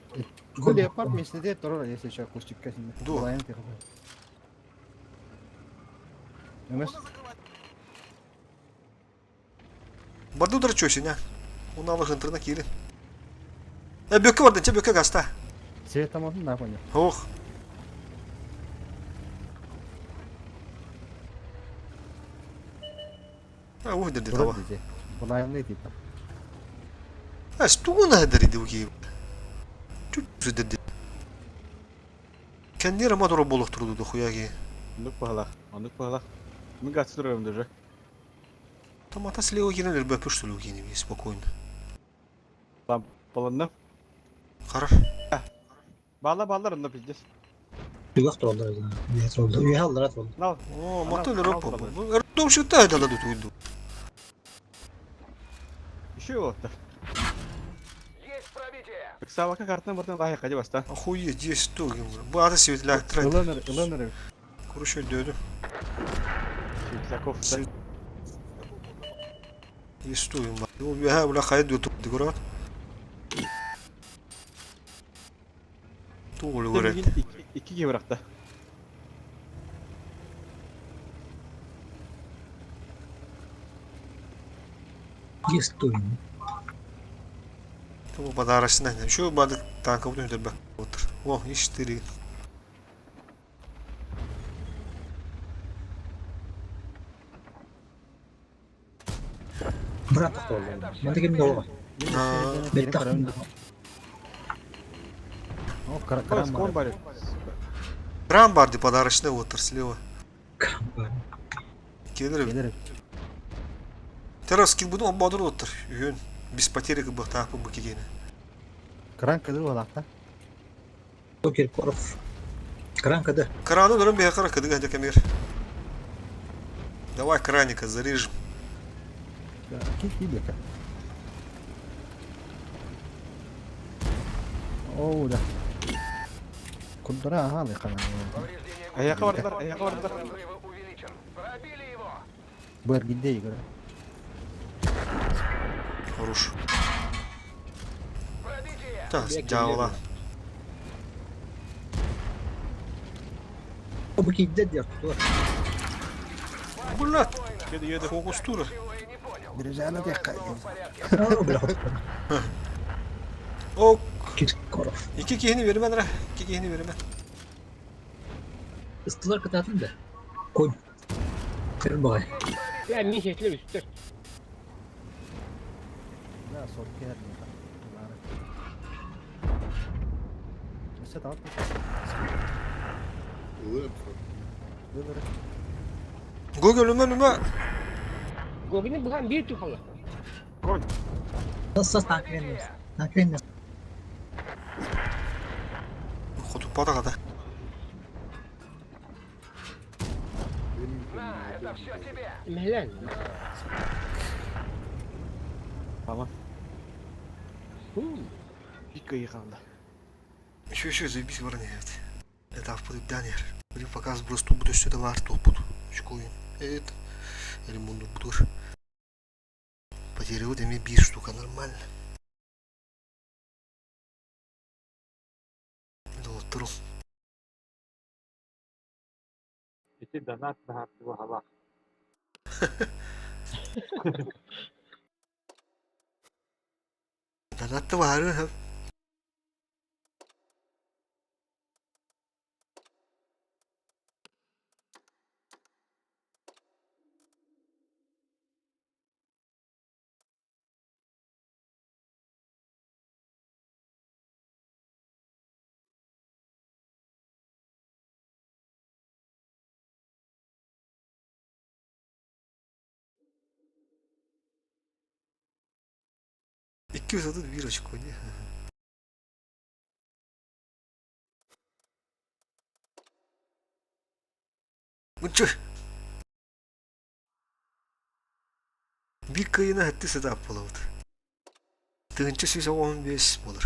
A: Бу леопард миэстэтигэр турар, если что, кустикка синнэ.
C: Дуо.
A: Лайын тихо. Эмес.
C: Барды удара чөсүнэ. Уналых ынтырына киирин. Э, бөккө бардын, чэ, бөккө гаста.
A: Цветоматын да понял.
C: Ох. А, ух, дэрди таба.
A: Былайымный типа.
C: А, стугуна дэрди уки. Чуть дэрди. Кэннир ама тура болох туруду дохуяги.
B: Оннук баһалах, оннук баһалах. Мин газ турарым даже.
C: Там ата слева кирен өлбөпүш сүлү кини спокойно.
B: Там полонно.
C: Хорош.
B: Баала баалар онно пиздец.
F: Түгэх тураллар. Үөһэ тураллар. Үөһэ аллара тураллар.
B: Нал.
C: О, мата өлөрөп бу. Эрдом шыта дала дутуйду.
B: Еще вот.
G: Есть пробитие!
B: Савака картына бартан лайы қайда баста.
C: Охуеть, 10 штук. Бу ата светляк трет.
A: Ылыныр, ылыныр.
C: Куруш өйдөөдүм.
B: Светляков да.
C: Истуем. Ол үөһэ бля хайа дүөтү көрөт. Тугу көрөт.
B: Икки киһи бырахта.
F: Есть туйм.
C: Бу подарочный. Еще бадык танка бутун өтөрбөк. О, иш-тири.
F: Брат тохтоллор. Манна ким да Бэттэх.
A: О, кран
B: Скон
A: бар.
B: бар.
C: Кран бар ди подарочный отыр слева.
F: Кран бар.
C: Келер.
A: Келер.
C: Террор скил буду ободур отыр. Үйөн без потери кыбы таапы бу кигени.
A: Кран кыдыр болақта.
F: Киркоров. Кран када.
C: Крану дөрөн бе кара кыдыга декемер. Давай краника зарежем.
A: Ки кибека. О, да. Кудра ага кана.
G: Повреждение
B: Аяққа бардылар, аяққа бардылар.
G: разрыва увеличен. Пробили его!
A: Бэр гидде игра.
C: Хорош.
G: Пробитие!
C: Так, дьявола.
F: Бу кийдэ диэр тур.
C: Блядь,
B: Еду, еду.
C: фокус тура.
G: Чего я не понял?
A: Биржана текка.
G: В порядке.
F: О, бля.
C: Ок.
F: Киркоров.
C: Икки киһини бермен ра. Икки киһини бермен.
F: Ыстылар кытаатын да. Конь. Кир бай.
D: Бля, мин сетлер үстер.
A: Да, сор кер. Өсө таап. Бөлөр.
C: Гогел үмә үмә.
D: Гогини бухан бир тухала.
B: Конь.
F: Сас танкрен. Танкрен.
C: Хотуппата ката.
G: На, это все тебе!
D: Мехлен.
B: Tamam. Пика ехалда.
C: Еще еще заебись баран evet. Это авпут данер. Блин, показ просто буду все это вар тут буду. Школы. Это. Или мунду буду. Потерял эми бир штука нормально. Долотуру.
E: Ити донат баһар
C: Донатты бар. Икки 31 очко, не? Ну чё? Bir кыйына хэтти сыта болот. Тыгынчы сүүс 15 болор.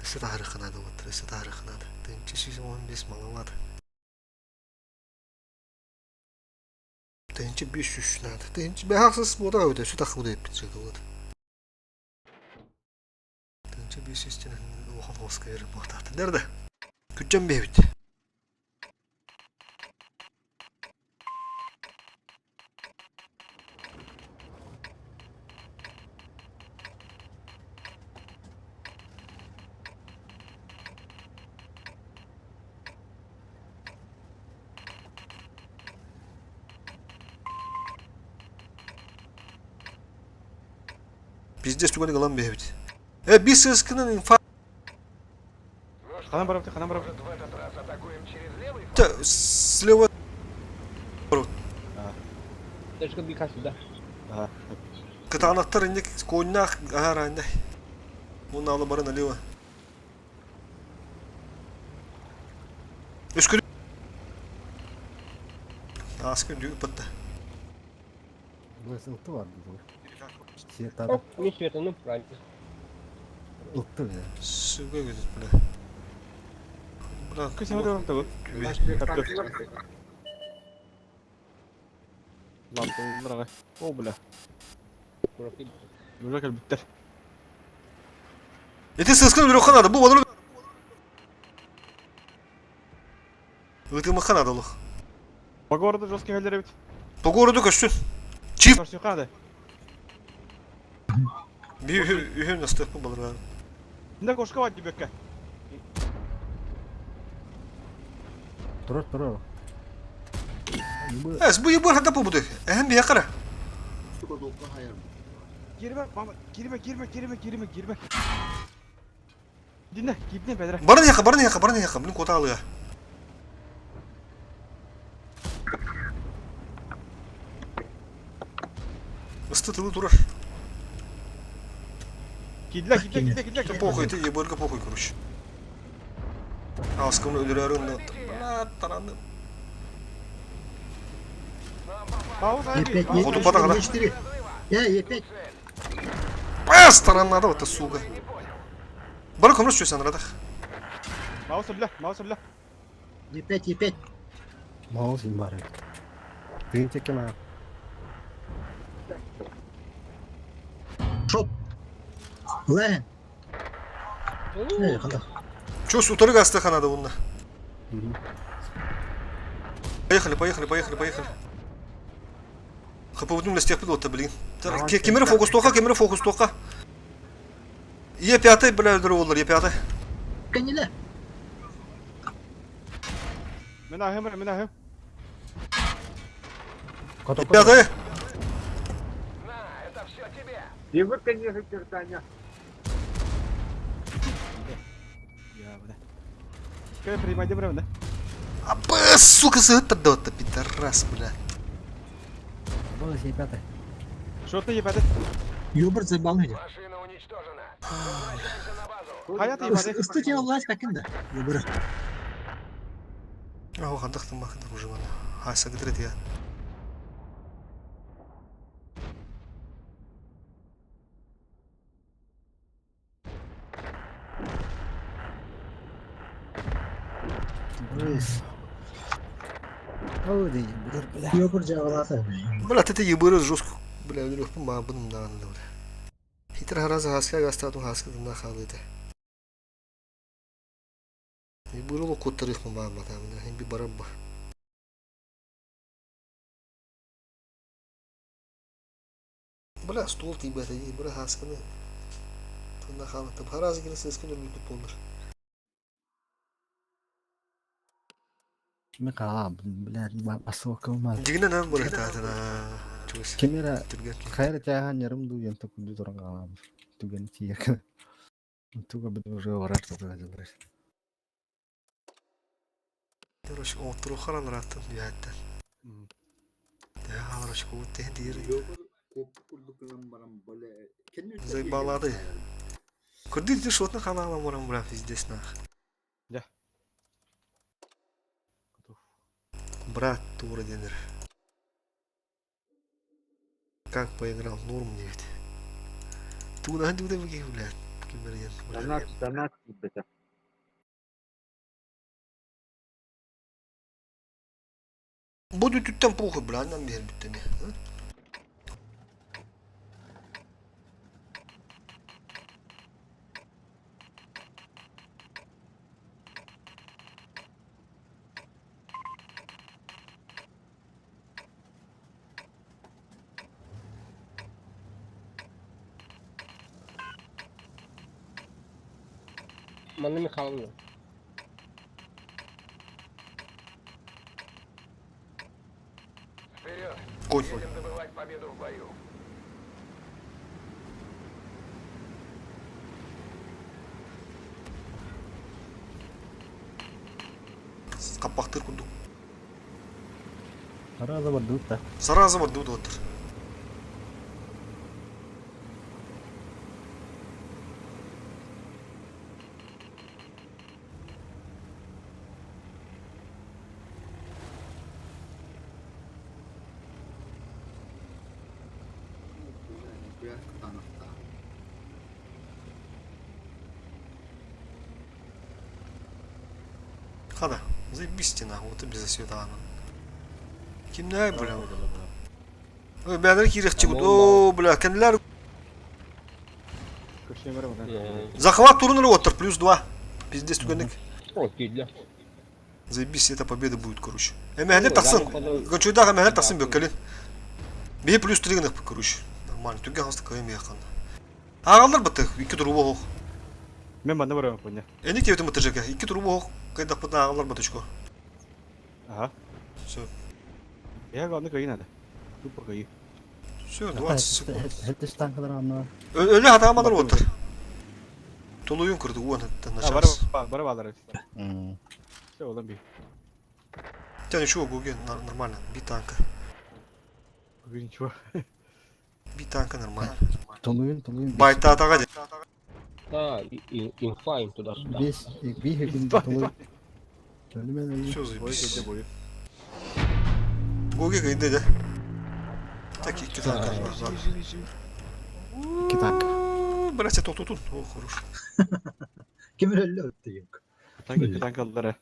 C: Өссө таарыхынады вот, өссө таарыхынады. Тыгынчы сүүс 15 маловато. Тыгынчы 500 надо. Тыгынчы бәхаксыз бода өтө, сүт акы деп битчеги вот. Тыгынчы 500 тен охан хоска берип бактаты. Нерде? Күчөн бебит. Пиздец түгән галам бебит. Э, бис сыскынын инфа
G: Ну что,
B: Ханам барапты, ханам барапты.
G: может, в этот раз атакуем через левый
C: Та, слева
D: Точка бика сюда.
B: Ага.
C: кытаанактар инде коннах ара инде. Муну алы бары налево. Өскүрү. Аскын дүгүп батта.
A: Бу ылты бар бу. Светада.
D: Оп, не света, ну правильно.
A: Ылты бе.
C: Суга көтөт бля. Бля,
B: Кысым табы. Лампа О, бля. Уже кэлбиттэр.
C: Ити сыскын үрөххө надо, бу олору. Ытымыкка надо олох.
B: По городу жесткий хәлләр бит.
C: По городу көстүн. Чип.
B: Көрсүххэ да.
C: Bir үһүн астык балырга.
B: Мында кошка бар дибекке.
A: Турар турар.
C: Эс бу ебыр хата побуды. Эһен бия кара.
B: Girme mama girme girme girme girme girme. Dinle gidin bedre.
C: Барын яка, барын яка, барын яка. Блин, кота алыга. Ысты тылы турар.
B: Gidle gidle gidle gidle.
C: Похуй, ты ебырга похуй, короче. Аскымны өлөрөрүн да. Бля, таранды.
B: Пауза.
F: Е5,
C: Ходу патагана.
F: Е4. Е, Е5.
C: Пас, тараннады вот сука. Бары көмрөс чөсөн радах.
B: Мауса бля, мауса бля.
F: Е5, Е5.
A: Маус бар. Тыгын теккен ага.
F: Шот. Лэн. Э, ханда.
C: Чөс утырык асты ханады бунда. Поехали, поехали, поехали, поехали. ХПВ лестех пилота, блин. Кемери фокус тока, кемери фокус тока. Е5, бля, өлдөрү болар, Е5.
F: Каниле.
B: Мен ахым, мен ахым.
C: Е5.
G: На, это все тебе.
E: Дивы, конечно, чертаня.
B: Я бля. Кай принимай дебре, да?
C: А, б, сука, сыттырды, пидорас, бля.
A: Бонус Е5.
B: Что ты ебать?
F: Юбер заебал меня.
G: Машина уничтожена. Возвращаемся на базу.
B: Хаят ебать.
F: Ысты тебе власть каким-то. Юбер.
C: Ах, хандактын бакыдыр уже мана. Хаса гыдырет я.
A: Бонус. Ой, бля.
F: Юбер жабаласа.
C: Бля, ты ебыры жестко, бля, өлөрөкпүн маа быным даганда, бля. Хитер хараза хаска гастатун хаска дына халыды. Ебыры ло коттарых маа мата, бля, хим би барабба. Бля, стол тибет, бля, хасканы. Тына халыты. Хараза киресе эскен өлүп болдур.
A: Мен кала, бля, басылка болмады.
C: Дигинен ан бля татына. Чугас.
A: Кемера
C: Түрген.
A: хайра тяга нерым ду ен токунду туран кала. Түген тиек. Туга бит уже орар тутуга жылдыр.
C: Короче, оттуру харан раттын дүйәттен. Короче, куут дир. Заебалады. Курды ты шотны ханала морам бра пиздец нах.
B: Да.
C: Брат тура денер. Как поиграл норм девять. Туда туда выки, блядь. Кимберген, блядь.
E: Донат, донат, это.
C: Буду тут там похуй, блядь, нам бер биттеми.
D: Манна Михайловна.
G: Вперед.
C: Конь.
G: Едем добывать победу в бою.
C: Капактыр кунду.
A: Араза бар дутта.
C: Саразы бар дуду оттыр. Хана, заебись стена, вот и без света Кимнәй, бля? Ой, бәнер кирәкче гүт. О, бля, кемләр? Захват турнира оттыр, плюс 2. Пиздец түгенник. Заебись, это победа будет, короче. Эмэһэлэр тахсын. Гончуйдаах эмэһэлэр тахсын бөккелин. Бии плюс 3 гынах, короче. Нормально. Түгэн хаста кыайым яқын. Ааҕаллар бытык, икки туруба оһох.
B: Мен манна барамын поня.
C: Эник диэбитим бытыжыка, икки туруба оһох кыайдахпытына ааҕаллар батычко.
B: Ага.
C: Все.
B: Я главное кыайыы надо. Тупо кыайыы.
C: Все, 20 секунд.
A: Хеттеш танкалар анна.
C: Өлө хатаамалар уоттар. Тулуйун кырды уон на час.
B: Бары бары балар. Все, олан би.
C: Тебя ничего, Гуген, нормально, би танка.
B: Гуген ничего.
C: Би танка нормально.
A: Тулуйун, тулуйун.
C: Байтаатаҕа дии.
D: Да, инфа им туда-сюда.
A: Бес, биир күн тулуйун. Төлүмэн
C: Все, заебись. Гоги кыйды да. Так, икки танка бар.
A: Икки танка.
C: Братья, тохтотун. О, хорош.
F: Ким өллө өттүгүк.
B: Так, икки танкалары.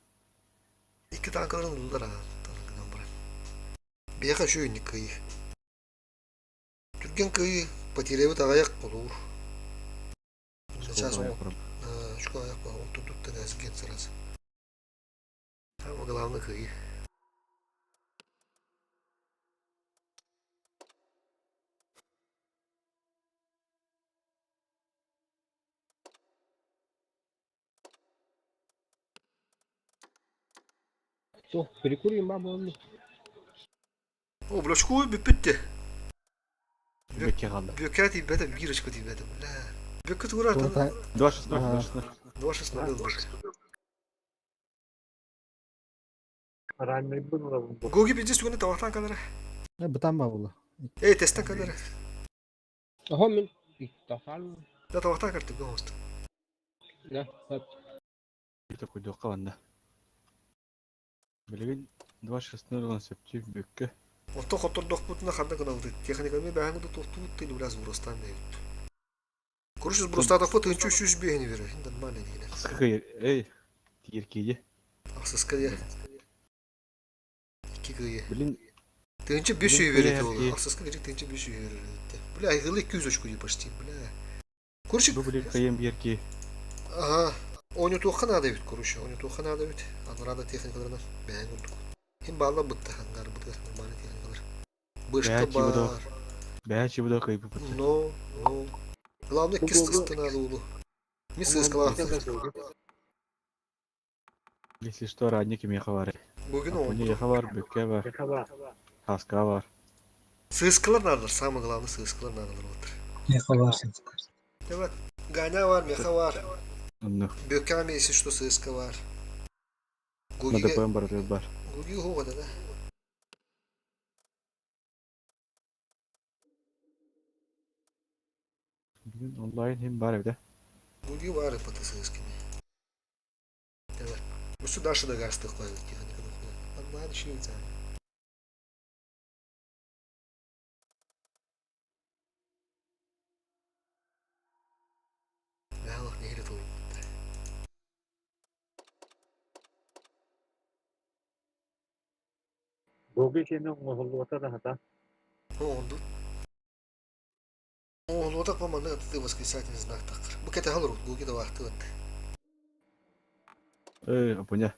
C: Икки танкаларын ыллар а. Танкынан баран. Биэхэ үчүгэй кыйы. Түргэн кыайыы потерябыт аҕыйах холуур. Сейчас очко аҕыйах отурдуттан эсген сразу. Самое главное кыайыы.
D: Все, перекурим бабу.
C: О, бля, бүппүт де.
B: Бүкке қалды.
C: Бүккә тиийбэтэ, биир очко тиийбэтэ, бля. Бүккэ тугура
B: 2-16, 2-16.
C: 2-16 был.
E: Раннайбын олабын бу.
C: Гоги пиздец түгэнэ тавахтан калара.
A: Бытан ба була.
C: Эй, тестен калара.
D: Аха мен иттахан.
C: Да тавахтан картып гост.
D: Да.
B: Это куйдуққа ванна. Билигин 2-16 сөптүү бүккө.
C: Онтон хоттордохпутуна ханна гынабыт. Техниканы бэһэҥ да тохтубут тыын бля сбростан дэйбит. Короче, сбростаатахпыт тыынча үс жүз биэһини берер. Нормально диилэр.
B: Қысқы кыйыр, эй, тиир киди.
C: Ахсыска дьэ. Икки кыйы.
B: Блин,
C: Тыынча бес
B: Блин,
C: сүүһү берет
B: кыйы
C: ол.
B: эркии.
C: Ахсыска кырдьык тыынча бес сүүһү берер эбит. Бля, айгылы 200 очко дии почти, бля. Короче,
B: бу блин кыйым биэрки.
C: ага, ойнотуохха наада эбит, короче, ойнотуохха наада эбит. Анараа техникаларынан бэйэҥ курдук. Ким баалла бытта хангаар бытыгар нормальный техникалар. Бышка
B: Бэйэ чибудо.
C: бар.
B: Бэйэ чибудо кыйбы бытта.
C: Но, но. Главное, кис кыстына уулу. Мин сыскалаах.
B: Если что, ранник имеха бар.
C: Бүгүн
B: Апуни
C: оҥорбут.
B: еха бар, бүкке бар, хаска бар.
C: Сыскалар наадалар, самое главное сыскалар наадалар болтыр.
F: Меха бар.
C: Evet, Ганя бар, меха бар.
B: Онну.
C: Бөккә если что сыска бар. Гугиге,
B: МДП бар, бар.
C: Гуги хоға да.
B: Блин, онлайн хим бар эбит.
C: Гуги бар пата сысками. Evet. Үсі дашы да гарсты қойды техниканы қойды. Нормально еще Мәлік нехиле толуй.
E: Гоги сені оңоллуота да хата.
C: Оңду. Оңлуотак па маннык ты восклицательный знак тақыр. Бу кете халыр Гуги да вакты өтті.
B: Эй, апуня.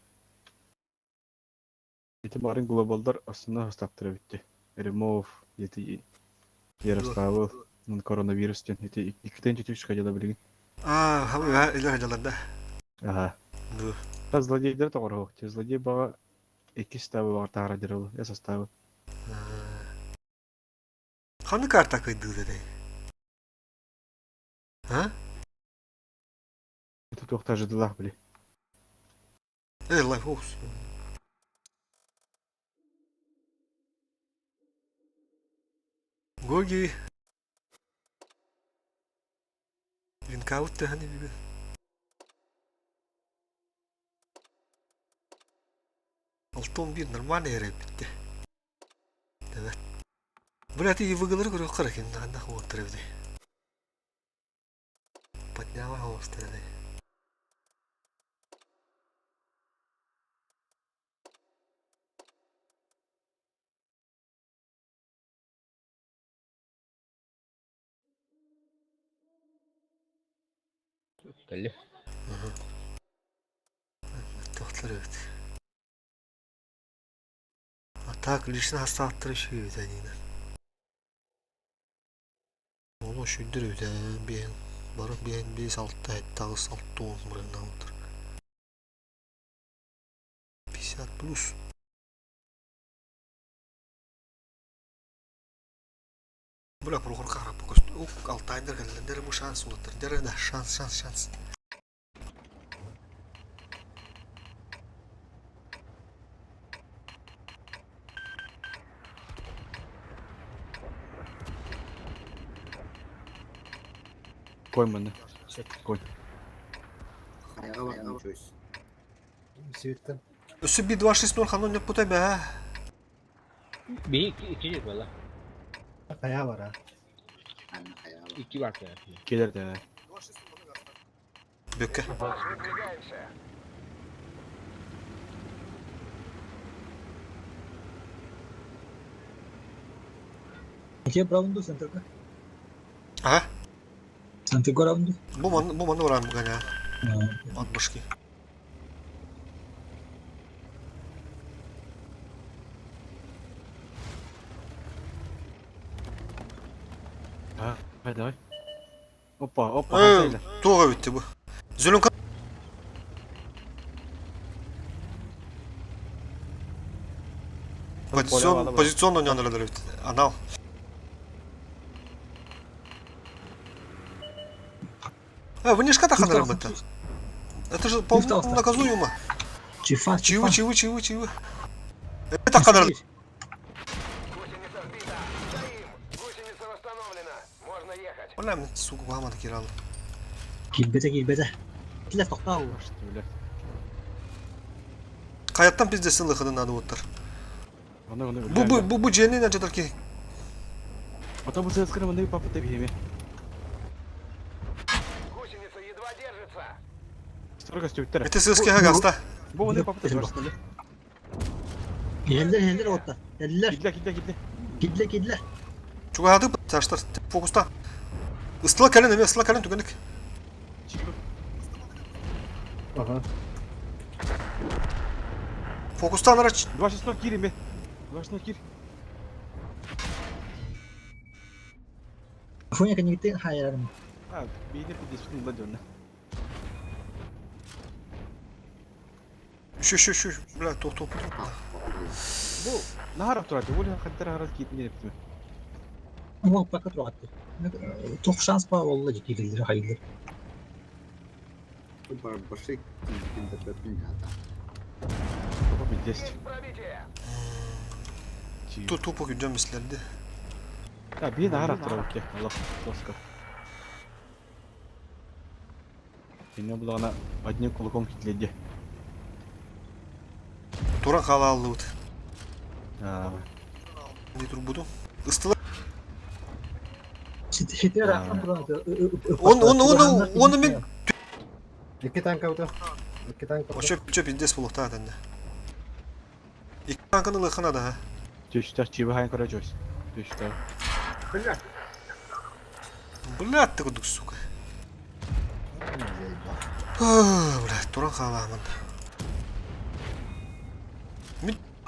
B: Ити барын глобалдар основной составтара битти. Ремов, эти Ярославл, коронавирус тен, эти иккитен четүш ходила билигин.
C: А, хамы илер хадалар да.
B: Ага.
C: Бу.
B: Та злодейдер тоҕороһук. Те злодей баҕа икки составы баҕар таара дирол, я составы.
C: Ханы карта кыйды деді. А?
B: Это туохта жыдылах били.
C: Эй, лайфхаус. Гоги. Винкаут таханы биби. Алтон бир нормальный эрэ битте. Evet. Бля, ты выгалары көрө каракен, анда хоттыр эбди. Подняла хостер.
D: Кэлли.
C: Тохтор эбит. А так лично хастааттар үчүгэй эбит Анина. Ону үчүгдэр эбит ээ биэһин бары биэһин биэс алта сэттэ аҕыс алта уон бырыһынаабыттар. 50 плюс. Бля, Прохорка хараппа көстө. Ук, Алтайдар кэллэр бу шанс улаттар. Дэрэ да, шанс, шанс, шанс.
B: Кой манна. Кой.
A: Сириттен.
C: Өссө би 2-6-0 ханон нөппута бэ.
D: Би икки икки буолла.
A: Хайа бар а.
D: Икки бар кэлэр.
B: Келер да.
C: Бүккэ.
G: Выдвигаемся.
F: Где раунду центрга?
C: Ага.
F: Центрга раунду?
C: Бу ман бу маны баран буганя. От башки.
B: Давай, давай. Опа, опа, хасайла.
C: Туға бітті бұл. Зеленка Позицион, позиционно не надо Анал. А, вы не шката ханарам это. Это же, по-моему, наказуемо.
F: Чифа,
C: Чивы, чивы, чивы, чивы. Это ханар.
G: Гусеница сбита. Стоим. Гусеница восстановлена. Можно ехать.
C: Бля, мен, сука, мама кирал.
F: Килбете, килбете. Киле тоқтау.
B: Бля.
C: Қаяттан пиздесін лықыды надо оттар.
B: Оны, оны,
C: Бу, бу, бу, бу жені на жатар ки.
B: Ото бу сескіні мындай папа деп еме.
G: Гусеница едва держится.
B: Строго стюктер.
C: Это сыске хагаста.
B: Бу мындай папа деп барсын.
F: Еллер, еллер отта. Еллер.
B: Кидле, кидле, кидле.
F: Кидле, кидле.
C: Чугады таштар фокуста. Ыстыла кәлен эме, ыстыла кәлен түгенік.
A: Ага.
C: Фокуста анара
B: 2-6 кир еме. 2-6 кир.
F: Фоня коннектен хайрарым.
B: А, бейде пидесін ладённа.
C: Şu şu şu бля тоқ тоқ
B: Бу нахарап турады. Ол хаттар харат китин депти.
F: Ол пока тұрады. Тоқ шанс бар олла жекелер хайылыр.
B: Папа пидес.
G: Есть пробитие.
C: Ту тупо күнжен мислерди.
B: А, бейде нахарап турады. Аллах, лоска. Кине булана одним кулаком китледи.
C: Туран қала алды
B: А,
C: Не турбуду. Ыстыла.
F: Хитер ақтан тұрады.
C: Он он он оны мен
A: Екі танка өтө. Екі танка.
C: Очо чө пиздес болуқта аданда. Екі танканы лықына да.
B: Төштә чиба хайын көрә чөс. Төштә.
C: Бля, ты кудук, сука. Бля, туран қаламын.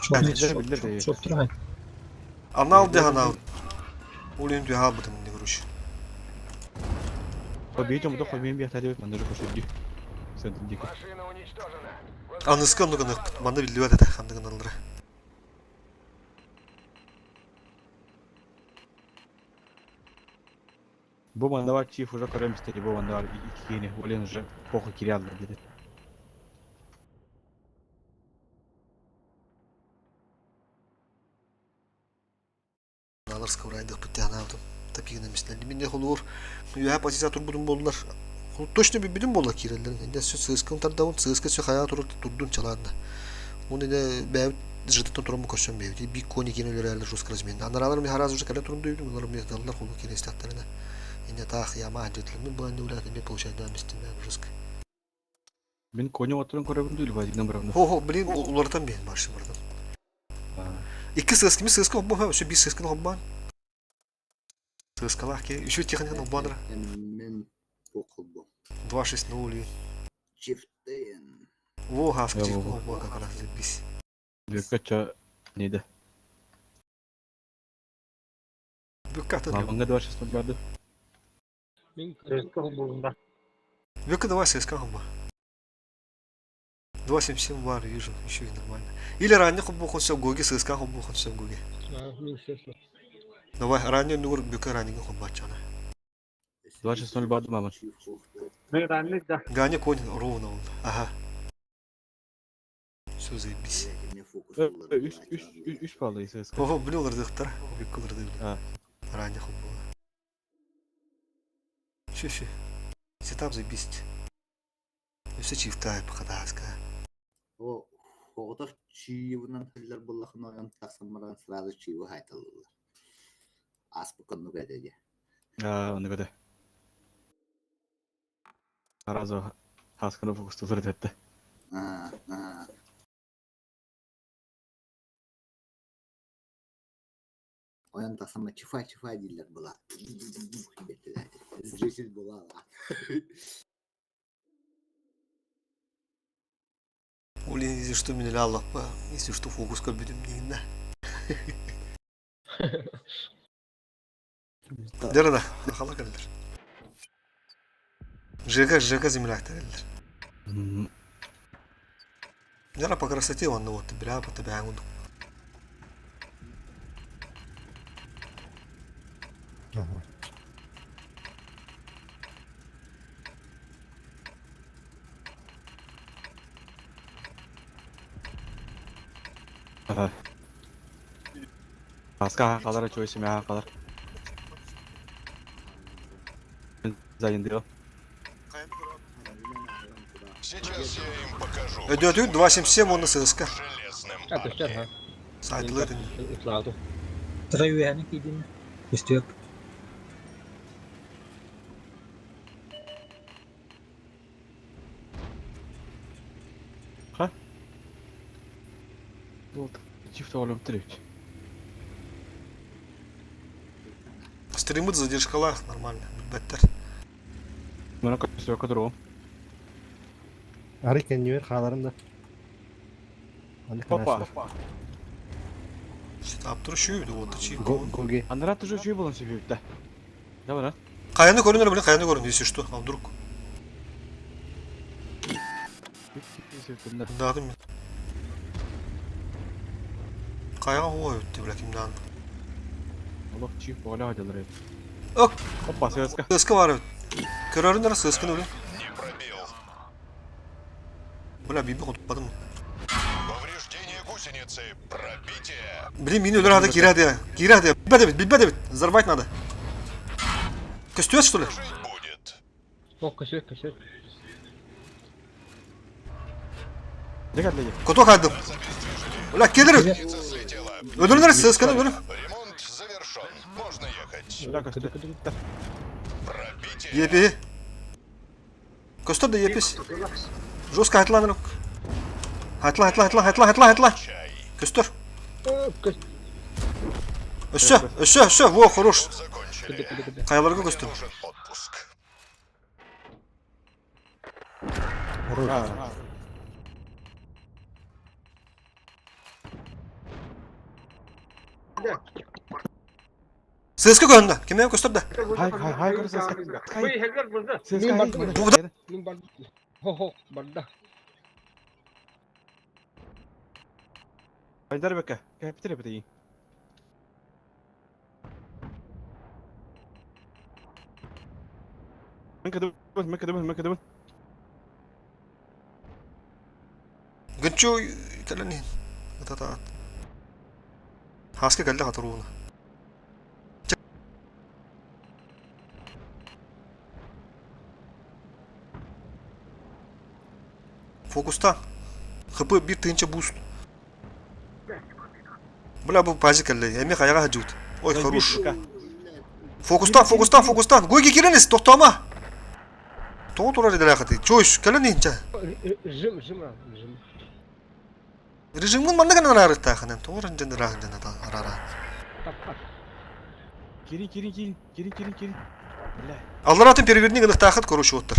F: Шоп тұрады.
C: Анал де анал. Улин дю хабытым не короче.
B: Победим, да хомем бия тәдәп, манда жо шүрди. Центр дико.
G: Машина уничтожена.
C: Аныскы онуганы манда билдибет это хандыгын алдыра.
B: Бу манда бар чиф уже көрәм истәди, бу манда бар икене, олен уже похуй кирялды диде.
C: Аларска урайдык битте анавдым. Тапигин эместер. Мен не холур. Юха позиция турбудум болдулар. Точно bir bilim болла кирелдер. Инде сөз сыскын тардабын, сыска сөз хая турур турдун чаланда. Оны да бәб жыдыттан турам көрсөм бәб. Би кони кинелер әле жестко размен. Анаралар ми хараз уже кале турум дүйдүм, олар ми даллар холу кине истаттарына. Инде тах яма жетилми бу инде улар не получает да местен жестко.
B: Мин коня отырын көрәбем дүүл базигнан барамын.
C: Хо хо, блин, улардан бен башы бардан. Икки сыски ми сыска оббан, ха, все би сыскын оббан. Сыскалах ке, еще техниканы оббанра. 2-6-0.
H: Чифтейн.
C: Во, хаска
B: Я
C: чиф
B: во.
C: во, как раз заебись.
B: Бүккө нейді.
C: Бүккө атын.
B: Мамаңа 2-6-0 барды.
D: Мин
E: ЦСКА булгунда.
C: Бүккө давай ССК хумба. 2.77 бар, вижу, еще и нормально. Или ранний хумбу все гоги, ССК хумбу все гоги.
D: Мин сесла.
C: Давай, ранний нур бүккө ранний хумбачана.
B: 2-6-0 барды маман.
E: Мен ранник да.
C: Ганя конь ровно он. Ага. Все, заебись.
B: 3 3 баллы ССК.
C: Ого, блин, ырдыктар. Бүккө ырдык.
B: А.
C: Ранний хумбу. Все, все. Сетап заебись. Все чифтай, походаска.
H: О, оҕотох чиивынан хиллер буллахына ойон тахсан баран сразу чиивы хайталылар. Ааспыкка оннук этэ дии.
B: Аа, оны көтө. Сразу хасканы фокустулар этетти.
H: Аа, аа. Ойон тахсан чифай чифай дииллэр була. Зритель була.
C: Блин, если что, меня лапа, если что, фокус будем не видно. Дерада, хала кэллэр. ЖК, ЖК земляктар кэллэр. Дера по красоте он, ну вот, бля, по тебе ангуду.
A: Ага.
B: Ага. Хаска қалар чойсы мә қалар. Зайын
G: Сейчас я им покажу.
C: Өдөөтүн 2.77 он ССК.
G: Железным
D: А, көстөр, ха.
C: Сайдлы этин.
D: Ытлаату.
F: Тыра үөһэни киидиннэ. Көстүөк.
B: Чифт олым тирек.
C: Стримы задержкалар нормально. Беттер.
B: Мына көстүөккө туругум.
A: Ары кэннибэр хааларым да. Маннык
B: Опа.
A: анаачылар.
C: Сетап туру вот чиф.
A: Гоги.
B: Анара тужу чүй болон сөйбүттэ. Да бара.
C: Каяны көрүнөр, блин, каяны көрүнөр, если что, а вдруг.
B: Сөйбүттэ.
C: Да, мен. Каяга ой өттү, бля, кимден.
B: Олох чиф бола хадылар.
C: Ок.
B: Опа, ССК.
C: ССК бар. Көрөрүнөр ССКны, блин.
G: Не пробил.
C: Бля, биби хотпадым.
G: Повреждение гусеницы. Пробитие.
C: Блин, мини өлөр ады кирәде. Кирәде. Билбәде бит, билбәде бит. Взорвать надо. Көстүөт, что ли?
G: Жить будет.
D: О, көстөр, көстөр.
B: Дегәрлеге.
C: Кото кайдым.
G: Нас обездвижили.
C: Бля, келер.
G: Гусеница слетела.
C: Өлөрүнөр ССКны, өлөр.
G: Ремонт завершен. Можно ехать.
B: Бля, көстүөк.
G: Пробитие.
C: Епи. Көстөр да епис. Жестко айтылан рук. Айтла, айтла, айтла, айтла, айтла, айтла.
G: Чай.
C: Көстөр.
D: Көстөр.
C: Өссө, өссө, өссө. Во, хорош.
G: Тут закончили.
D: Кыды, кыды, кыды.
C: Каяларга
G: Мне
C: көстөр.
G: нужен отпуск.
A: Хорош.
C: ССК көрүндө. Кимге көстөр да?
B: Хай хай хай көр ССК.
E: Бый хэгер булды.
D: Мин бардым.
C: Бу да
D: Мин бардым. Хо-хо, барда.
B: Айдар бека. Кәптер бит. Мен кыдыбын, мен кыдыбын, мен кыдыбын.
C: Гынчу кэлэн Ата Хаска кэллэ хатыруuna. Фокуста. ХП бир тыынча буст. Бля, бу пазик кэллэ. Эми хаяга хажут. Ой, хорош. Фокустан, фокустан, фокустан. Гойги киренес, токтома. Тоҕо турар иделэхати. Чойс, кэлэн инча.
D: Жим, жим, жим.
C: Режимин манна гана арыттаахынан. Тоҕо рынжын рахын арара.
D: Тап, тап.
B: Кирин, кирин, кирин, кирин, кирин, кирин. Бля.
C: Алларатын переверни гыныктаахат короче оттар.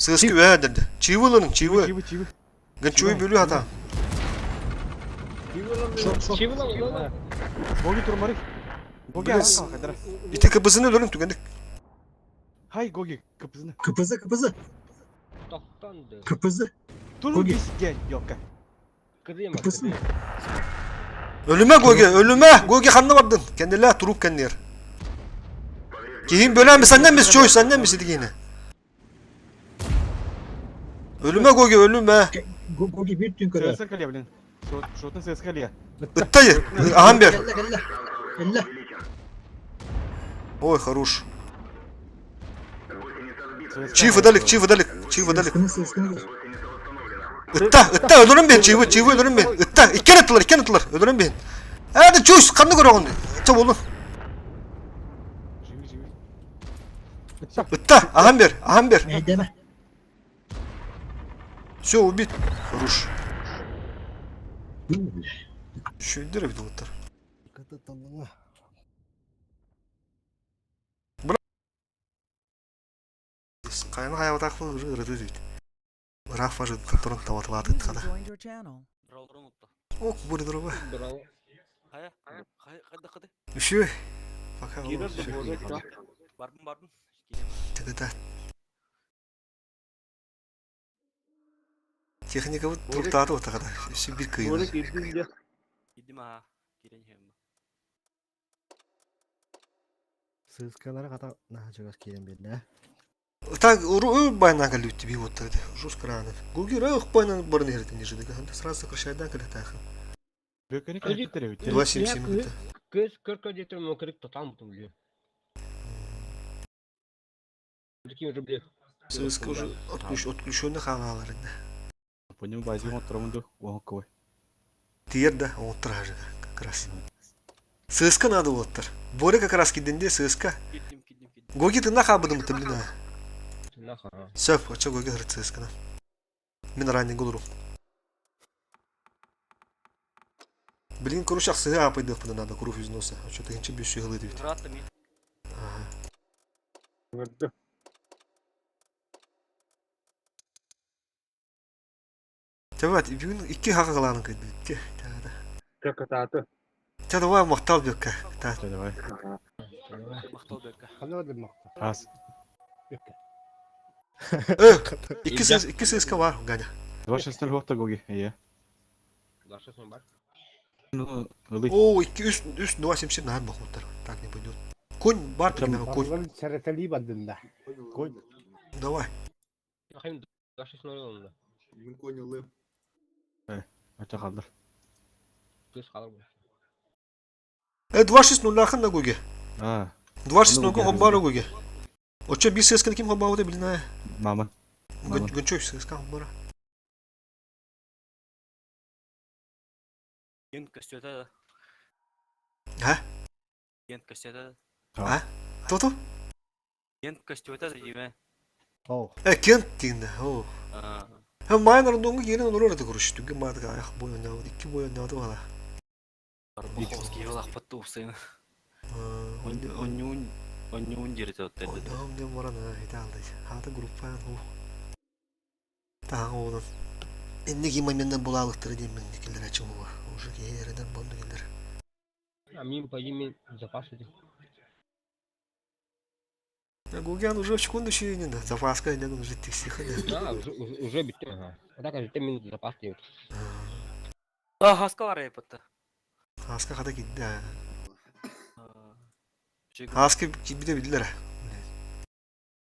C: Сыыскы үөһэ дэрдэ. Чивы ылының, чивы.
B: Чивы, чивы.
C: Гынчуй бүлүү хата.
F: Шо, шо.
B: Гоги турмарык. Гоги
C: Блин,
B: ахан кадара.
C: Ити кыбызыны өлөрүн түгэнник.
B: Хай Гоги кыпызыны.
F: КПЗ, КПЗ,
D: Тоқтанды.
F: КПЗ.
B: Туру
F: Гоги.
B: бис гел ёлка.
D: Кызыма
F: КПЗ.
D: кызы.
C: Өлүмэ Гоги, өлүмэ! Гоги ханна бардын? Кэннилээ туруп кэнниэр. Киһин бөлөөн саннан бис чой, саннан бис итигине. Өлүмэ Гоги, өлүмэ.
F: Гоги bir tün kadar.
B: СС калия, блин. Шотын СС калия.
C: Ыттай, ахан бер.
F: Кэллэ, кэллэ. Кэллэ.
C: Ой, хорош. Чиф ыдалик, чиф ыдалик, чиф ыдалик.
F: Сыскını, сыскını.
C: Ытта, ытта, өлөрүн бен, чивы, чивы өлөрүн бен. Ытта, иккен ыттылар, иккен ыттылар, өлөрүн бен. Hadi чуш, канны көрөҕүн. Ча болун.
B: Живи, живи.
C: Ытта, ахан бер, ахан бер.
F: Эйдеме.
C: Все, убит. Хорош. Шүйдер бит оттар.
A: Ката таныңа.
C: Кайны хаябатак бу ырыды дейт. Ыраах бажы турун табатылааты
I: User
C: хада.
I: joined your channel.
C: Ок, бури дурба.
D: Браво.
C: Үшү. Пока.
J: Бардым бардым.
C: Тыгыда. Техника вот туртааты отагада. Үсү бир кыйын.
J: Gittim ha. Giren hem.
A: Сыскалары ката наһа киирэн биэрдэ.
C: Так, уру байна калюти би вот тогда. Жестко рано. Гуги рах байна барны херден ежиде. Сразу сокращай да калетаха.
B: Бөкені
D: Гоги-
B: калия бит.
C: 2.77 минута.
D: Көз көркө жетер мөкірік тотам бұтым біле. Прикинь, уже, блядь.
C: ССК уже отключ, отключенных хааларында.
B: По нему базик он тромунду, он кой.
C: Тиер да, он тражы как раз. ССК надо оттар. Боря как раз киденде ССК.
J: Gittim gittim gittim.
C: Гоги ты нахабыдым ты блин.
D: Нахуй.
C: Все, а чё Гоги говорит ССК на. Мен ранее голуру. Блин, короче, сыга апайдых пада надо круг из носа. А что ты ничего без силы ведь.
J: Rahatım iyi.
C: Ага. Давай, бүгүн икки хака кылаанын кыйды. Икки.
E: Кататы.
C: Та давай мактал бекка. Та.
B: Давай.
J: Мактал бекка.
B: Раз.
C: Э, икки сыз, икки сызка бар, Ганя.
B: 2.6 хопта Гоги. Иә.
D: Лашасын бар.
B: Ну, ылый.
C: О, икки үс, үс, 2.77 наһар бахуттар. Так не пойдет. Конь бар прикинь, конь.
B: Конь.
C: Давай.
D: Ахайым лашасын ойланды.
H: Мин конь
B: Ача қалдыр.
D: Көз қалыр бұл.
C: Э, 2.6 ахын на Гоге.
B: А,
C: 2.6
B: Ну,
C: хоббара Гоге. Очо би сыска ким хоббауды блин.
B: мама. Мама.
C: Гончой сыска хоббара.
J: Ген köstete da.
C: Ha?
J: Ген köstete da.
C: Тото?
J: Ген köstete da diyeyim.
A: Оо.
C: Э, кент дигин. О.
J: Aa.
C: Ха майнер донгу ерин олор да көрүш. Түгү мадыга аяк бой ойнабыт, икки бой ойнабыт бала.
J: Боховский yol akpattı upsayın. Оннюн оннюн жерите отты.
C: Ойнаам дем баран идеалды. Хата группа ху. Таа одан. Эннеги моментен булалыктыр дейм мен келер ачым буга. Уже кереден болду келер.
D: А мен по мен запас эти.
C: Гугян уже секунду еще не да. Запаска не уже тиксиха.
D: Да, уже уже битти. Ага. А так же мен запас дейт.
J: А хаска var yapıttı.
C: Хаска хата кидде.
J: Şey
C: Хаска кибде билдер.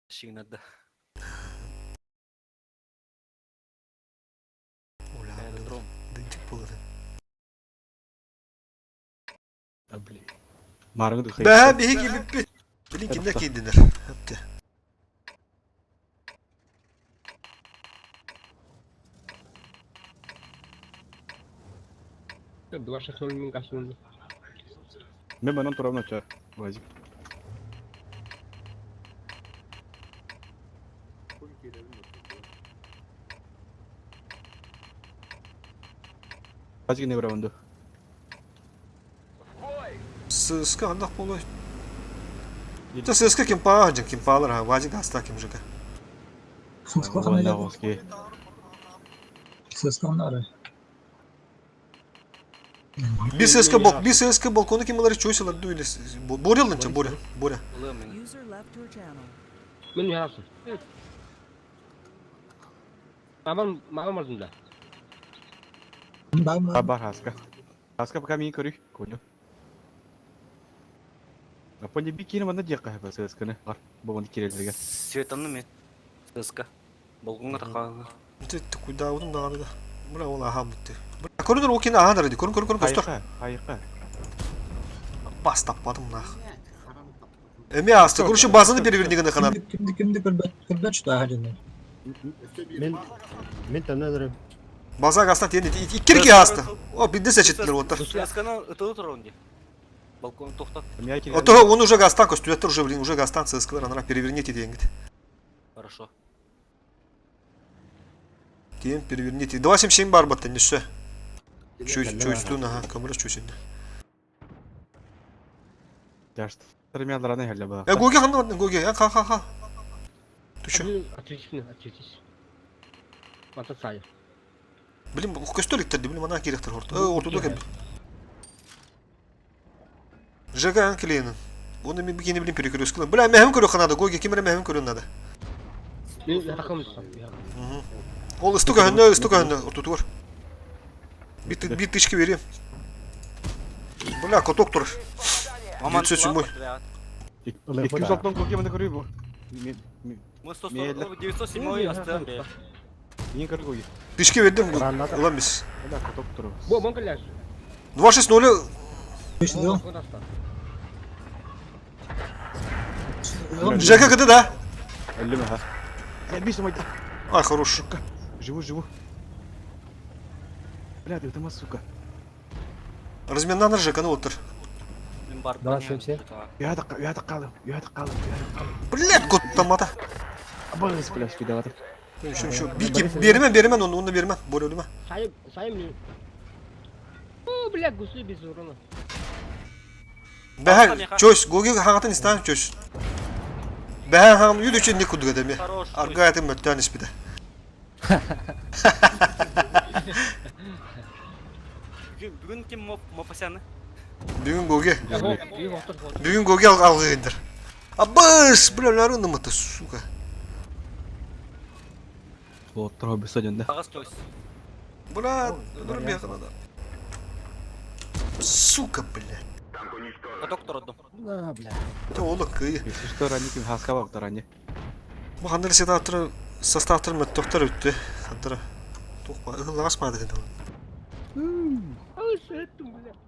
J: Şignada.
C: Оля.
J: Аэродром.
C: Дынчик болду.
B: Марыңды хай.
C: Бә биһиги биппит. Билин кимдер кийдилер. Хапты.
D: Два шесть ноль мен касынды.
B: Мен манан турамын ача. Базик. Базик не барабанды.
C: Сыска андак болой. Та сыска ким па, жан ким палар, ха, вазик аста ким жыка.
F: Сыска Сыска
C: Bir ССК бал, bir ССК балкону ким ылар чуйс ылар ду или Боря ылынча, Боря, Боря.
D: Мен ярасың. Мамам, мамам ардында.
B: Бар хаска. Хаска пока мин көрүй, коня. Апа не бикини манна диэххэ сөп ССКны. Бар, бу маны киреллерге.
J: Светанны мен. ССК. Болгуңа тақалар.
C: Ты куда удум даҕаны да. Бля, ол аһаан бүтте. Көрүнөр ол кини аһаан эрэ Көрүн, көрүн, көрүн, көстөр.
B: Хайыка, хайыка.
C: Бас таппадым нах. Эми асты. Короче, базаны переверни гына хана.
F: Кимди кимди көрбөт көрбөт что аһадын.
A: Мен мен тәмнән өрөм.
C: База гастан тиен иккирки асты. О, бидде сечеттилер оттар.
J: ССКны ытылы турар онде. Балкон тоқтат.
C: Ото он уже гастан көстүлеттер уже, блин, уже гастан ЦСКлар анара переверните диенгит.
J: Хорошо.
C: Тиен переверните. 277 бар баттан неше. Чуй, чуйстун, ага, камера чуйсин.
B: Тәрмияларына хәллә бала.
C: Э, Гоги ханна баттан, Гоги, ха ха ха. Түшө.
D: Ответишь, ответишь. Мата сай.
C: Блин, көстөлүктер, блин, мана керектер хорт. Э, ортодо кем. ЖК анкелейнин. Оны мен бикини билин перекрестк. Бля, мехим көрө ханада, Гоги кимре мехим көрө надо.
D: Мен тақым.
C: Ол ыстык өһөннө, ыстык өһөннө, ортотугар. Бит бит тышки берем. Бля, каток тур. 907.
B: 206 көке маны көрүй бу. Мен
J: Мы 907 астыдан бе.
B: Мен көргө көке.
C: Тышки бердим. Улан биз.
B: Бля, каток тур.
D: Бо, бон кляж.
C: 260 ЖК кыды да.
B: Әллеме ха. Забейся, мать.
C: Ай, хорош.
B: Живу, живу. Бля, ты там, сука.
C: Разменнан ЖК-ны отыр.
J: Мен барып.
B: Я так, я так қалым, я так қалым, я так қалым.
C: Блядь, коттамата.
B: Абыз, бля, спидаватыр.
C: Еще, еще. Бики, бермен, бермен, оны, оны бермен. Боря өліме.
D: Сайым, сайым не. О, бля, гусли без урона.
C: Бәһә, чөс, Гоги хаңатын истан чөс. Бәһә хаңын үйді үшін не күдігі деме. Арга әтім мөттән іспіді.
J: Бүгін ким мопасяны?
C: Бүгін Гоги. Бүгін Гоги алғы ендір. Абыс, бля, ларын нымыты, сука.
B: Оттыр бес один, да?
J: Ағас чөс.
C: Бля, өлірім бияқына да. Сука, бля.
J: Каток турдум.
A: На, бля.
C: Те олы кыйы.
B: Если что, ранее ким хаска бар ранее.
C: Бу хандар сетаптыр составтыр мөттөктөр өттү. Хандара. Тохпа, ыллаас мады дедим.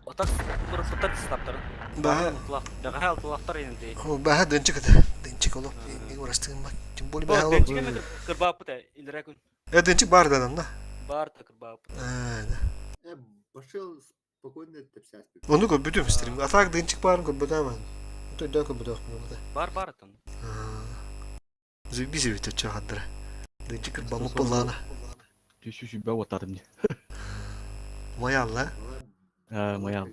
J: Атак быр фытар составтар.
C: Баха.
J: Баха алтылахтар енді.
C: Баха дынчык это. Дынчык олоп. Эң урастыгын ба. Тем более баха олоп.
J: Дынчык эме кырбап та илерек күн.
C: Э, дынчык бар да да.
J: Бар та кырбап.
C: Э, да.
H: Э, башыл спокойно тепсәс.
C: Оны көп бүтүм стрим. А так дынчык барын көп бүтәм. Той да көп бүтәм.
J: Бар бар там.
C: Заебись ведь от чагандра. Дынчык кырбамы пылана.
B: Түшү бә отадым не.
C: Моя алла.
B: А, моя.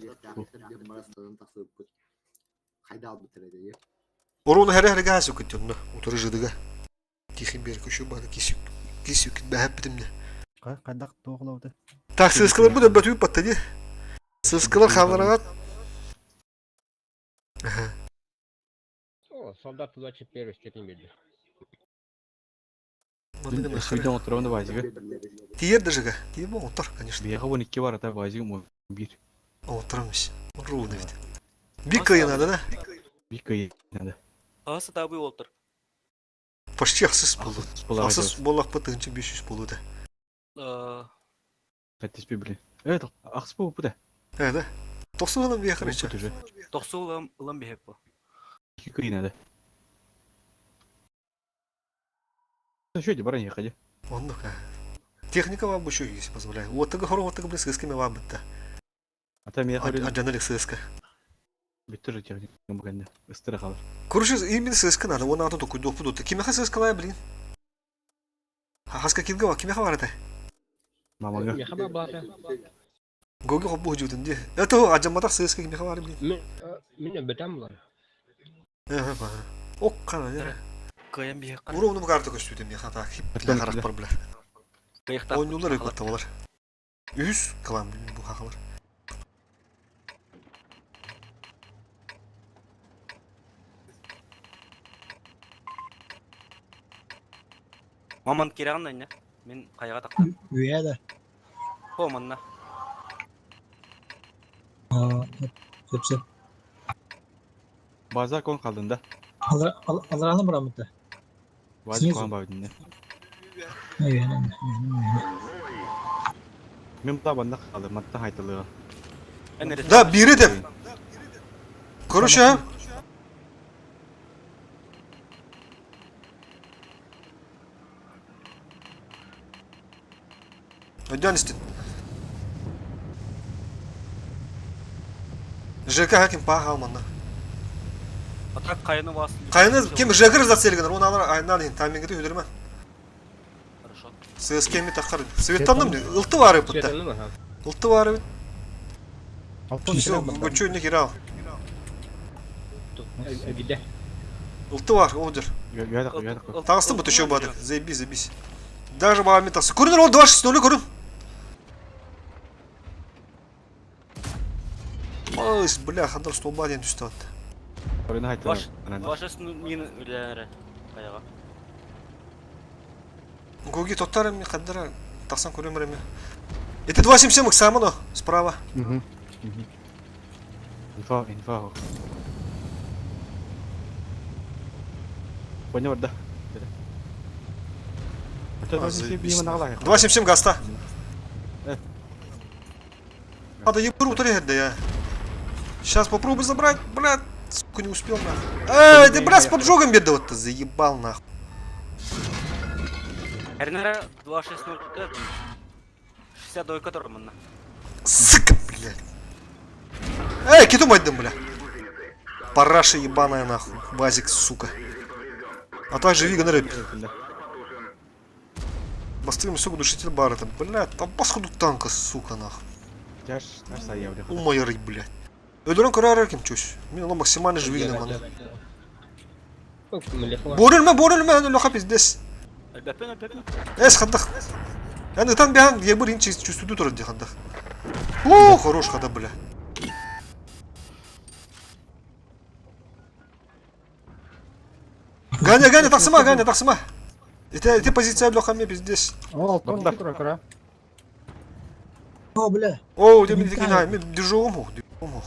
H: Хайда алып битирде.
C: Оруну хәрә хәргә хасу күттүннө. Утыры жыдыга. Тихий берк еще бары кисүк. Кисүк бәһәп битимне.
A: Кайдак тоғлауды.
C: Так, сыскалар бу да бөтүп паттады. Сыскалар хавларага. Ага.
D: О, солдат 21 степень берді.
B: Үйден отырамын да базига.
C: Тиер даже Тиер бу отыр, конечно.
B: Бияга 12 бар ата базига 11.
C: Отырмыз. Ровно ведь. Бик кыйын надо, да?
B: Бик кыйын надо.
J: Асы табы олтыр.
C: Почти ахсыз болду. Ахсыз боллақ па тыгынчы 500 болду да.
B: Каттеспей, блин. Э, ахсыз болу да.
C: Э, да. Токсу улам бия короче.
J: Токсу улам улам бихеп бу.
B: Кыйын надо. Что эти барани ходи?
C: Он ну Техника вам еще есть позволяет. Вот так хоро, вот так блин, сысками вам бытта.
B: А там я
C: А жаналик сыска.
B: Бүттүр техника бүгәндә. Ыстыра калыр.
C: Короче, именно сыска надо. Он надо только допу тут. Кимеха сыскалай, блин. Хаска килге кимеха бар это?
B: Мамага.
D: Меха бабата.
C: Гоги хоббу жудун ди. Это ажаматак сыска кимеха бар, блин.
D: Мен мен бетам булар.
C: Ага, ок кана, я.
J: Кыайан биһиэххэ.
C: Ура ону карта көстүүтэ миэхэ так бля харахпар бля. Оонньуулар ыппатталар. Үһүс кылаан бу хахалар.
J: Маман кирэҕин анньа. Мин хайаҕа тахтам.
F: Үөһэ да.
J: О, манна.
F: Сөп сөп.
B: Базар кон қалдын да.
F: Алараны барамыта.
B: Базар кон бабдын. Мен бұта банда қалды, матта хайтылыға.
C: Да, бири деп. Короче, Өйдөөн истин. ЖК хаким паха манна.
J: А так кайны вас.
C: Кайны ким ЖК зацелгенер, он алар айнан ин таймингди үдүрмө.
J: Хорошо.
C: ССК ми тахар. Светанным ылты бары бутта. Ылты бары. Все, гочу не кирал.
D: Где?
C: Ылты бар, одер. Тағыстым бұт еще бадыр. Заебись, заебись. Даже маған тақсы. Көрінер ол 2.6.0 көрін. Мыс, бля, хандар столба ден түсті атты.
J: Ваш, ваша мин үләре. Каяга.
C: Гоги тоттар ми қаддара тақсан көремір эми. Это 2.77 иксамы справа.
A: Угу.
B: Инфа, инфа. Понял, да.
C: 2.77 гаста. Надо ебру утрехать, да я. Сейчас попробую забрать, блядь. Сука, не успел нахуй. Эй, ты, блядь, с поджогом беда вот ты заебал нахуй.
J: Эрнера 2.6.0 62 которым
C: Сука, блядь. Эй, киту мать дым, бля. Параша ебаная нахуй. Базик, сука. А также Виган Рэп. Бастырым, сука, душитель бара там. Блядь, там посходу танка, сука, нахуй. Умайры, блядь. Өлөрөн көрөр ким чусь. Мен ону максимально живигин маны. Борүлмө, борүлмө, аны лоха пиздец. Эс хандах. Аны там бихан ебыр ин чувствую турат хандах. О, хорош хада, бля. Ганя, Ганя, тахсыма, Ганя, тахсыма. Это, это позиция лоха мне пиздец.
A: О, алтон тура кара.
F: О, бля.
C: О, у меня мен держу мог, держу мог.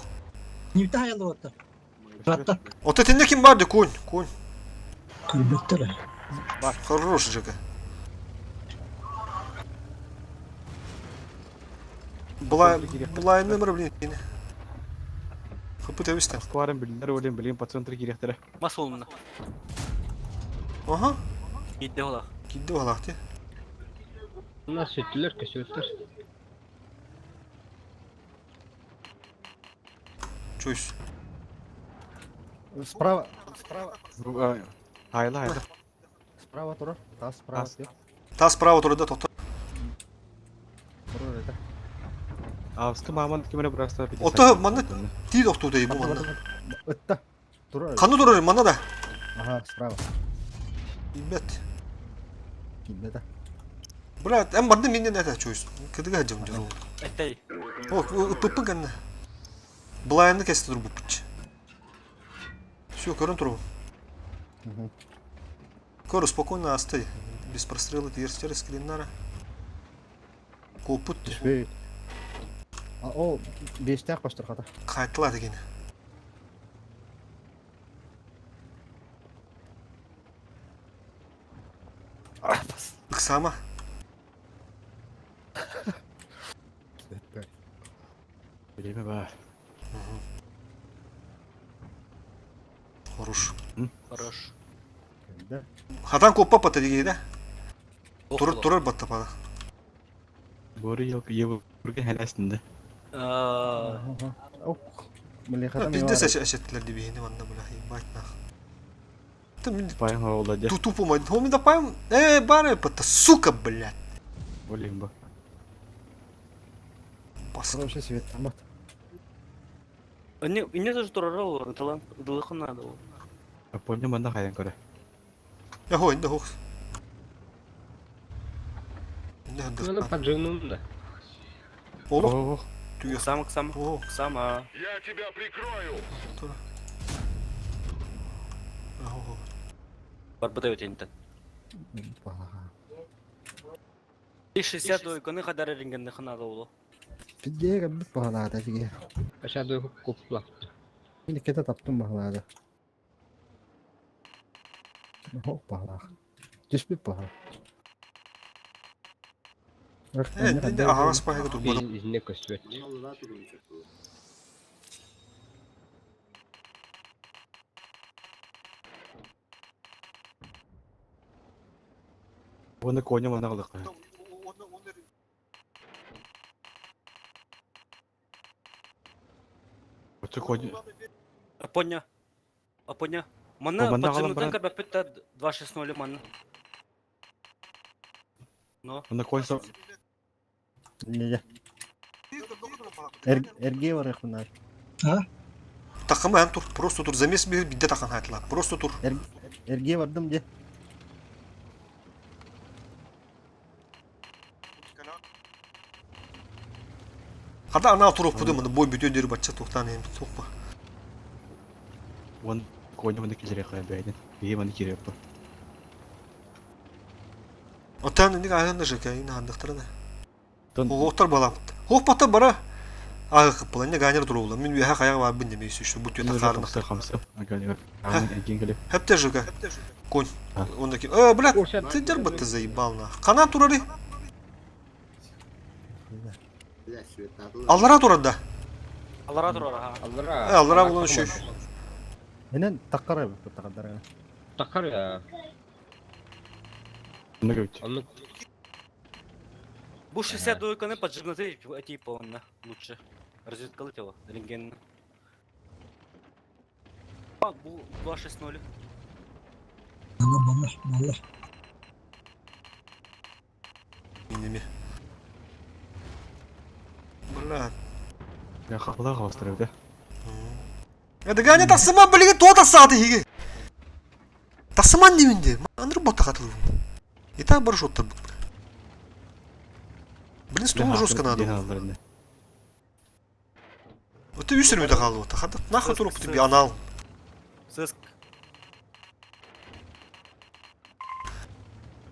F: Не витая лота. Рата.
C: Вот это не ким барды, конь, конь.
F: Көрбөттөр.
C: Хорош, Жека. Была, была номер, блин. Хапыта вистен.
B: Скварым билдер өлем билин по центру кирехтере.
J: Мас олмна.
C: Ага.
J: Кидде ола.
C: Кидде ола, те.
D: У нас сөттүлөр, көсөттөр.
C: Чусь.
A: Справа, справа.
B: Хайла, хайла.
A: Справа тура, та справа.
C: Та справа тура, да, тоқта.
A: Тура, это.
B: Авска маман кимре просто.
C: Ота манна ти докту да бу манна.
A: Ытта. Тура.
C: Кану турар манна да.
A: Ага, справа.
C: Ребят.
A: Кимде
C: Брат, эм барды минен это чусь. Кыдыга жым жүру.
J: Этэй.
C: О, ПП ганна. Былайны кесті тур бу пич. Все, көрін туру. Көрі спокойно асты. Без прострела терстер скриннара. Копут.
A: О, бештәк баштыр хата.
C: Кайтыла деген. Ыксама.
B: Время бар.
C: Хорош.
J: Хорош.
C: Хатан коппа пата деген да? Турur турur батта пада.
B: Бори ел евурга хәләсендә.
C: Пиздец әшеттілер деп ені манна бля, ебать нах. Ты мен
B: Паем олда де.
C: Ту тупо май. Хоми да паем. Э, бары пата, сука, блядь.
B: Блин ба.
A: Вообще свет там бат.
J: Мне тоже турарал, талант дылыхын надо.
B: Понял, манда хайын көрө.
C: Яхо, инде хох. Инде
D: Ну,
C: хандык.
D: поджигнул, да.
C: Олох
B: Ох,
C: түгэх.
J: Сам, сам,
C: О,
J: сама.
G: Я тебя прикрою!
C: тура. Охо.
J: Барбыта өтентен.
A: Баха.
J: 60 дойканы хадар эрингенне ханада улу.
A: Пидге кәббит баһалаата тиге.
D: Аша дойку купла.
A: Мин кете таптым баһалаата. Хо баһалаах. Түспүт баһала.
C: Э, инде аһаҕас паһыга турбада.
D: Изне көстүбэт.
H: Аллара турун сөп.
B: Оны коня мана кылык. Оту коня.
J: Апоня. Апоня. Мана
B: О, манна аҕалан
J: поджигнутан
B: баран.
J: карбаппытта 2.6.0 манна. Но.
B: Оны конь со.
A: Не. Эрге бар яхмына.
C: Такымы эн тур, просто тур. Замес бир бидде такан хайтла. Просто тур.
A: Эрге бардым де.
C: Хада анал туруп буду мында бой бүтө дери батча тухтан эми тухпа.
B: Он коня мана килере кая бәйден. Бие мана кире бу.
C: Отан инде агын да жека, инде хандыктыр да.
B: Тон
C: Оғоқтар балапты. Хоқ бата бара. Ағы қыппыл, инде ганер турула. Мен үйе қаяғы бар бін демей сүйшті. Бұт өте қарны.
B: Хамсы хамсы. Ага, ага. Келе.
C: Хепте жека. Конь.
B: А.
C: Онда ки. Э, блядь,
D: Орша
C: ты дер ты заебал нах. Қана турары.
H: Бля, светатылар.
C: Аллара турады.
J: Алара турар ха.
D: Аллара.
C: Э, аллара булан шүш.
A: Менен таккара бит таккара.
D: Такар я.
B: Мына көт.
D: Оны
J: Бу 60 дойканы поджигнуты типа онна лучше. Разведкалы тело, рентген. А, бу 2.6.0.
F: Мала, мала, мала.
C: Неме. Бля.
B: Я хапла хастырып да.
C: Это ганя тасыма билге то тасады хиге. Тасыман деминде. Андыр бота катылы. И так бар шоттар бут. Блин, стул жестко надо. Вот ты үсірмеді қалды вот. Хада нахуй туруп ты анал.
J: Сыск.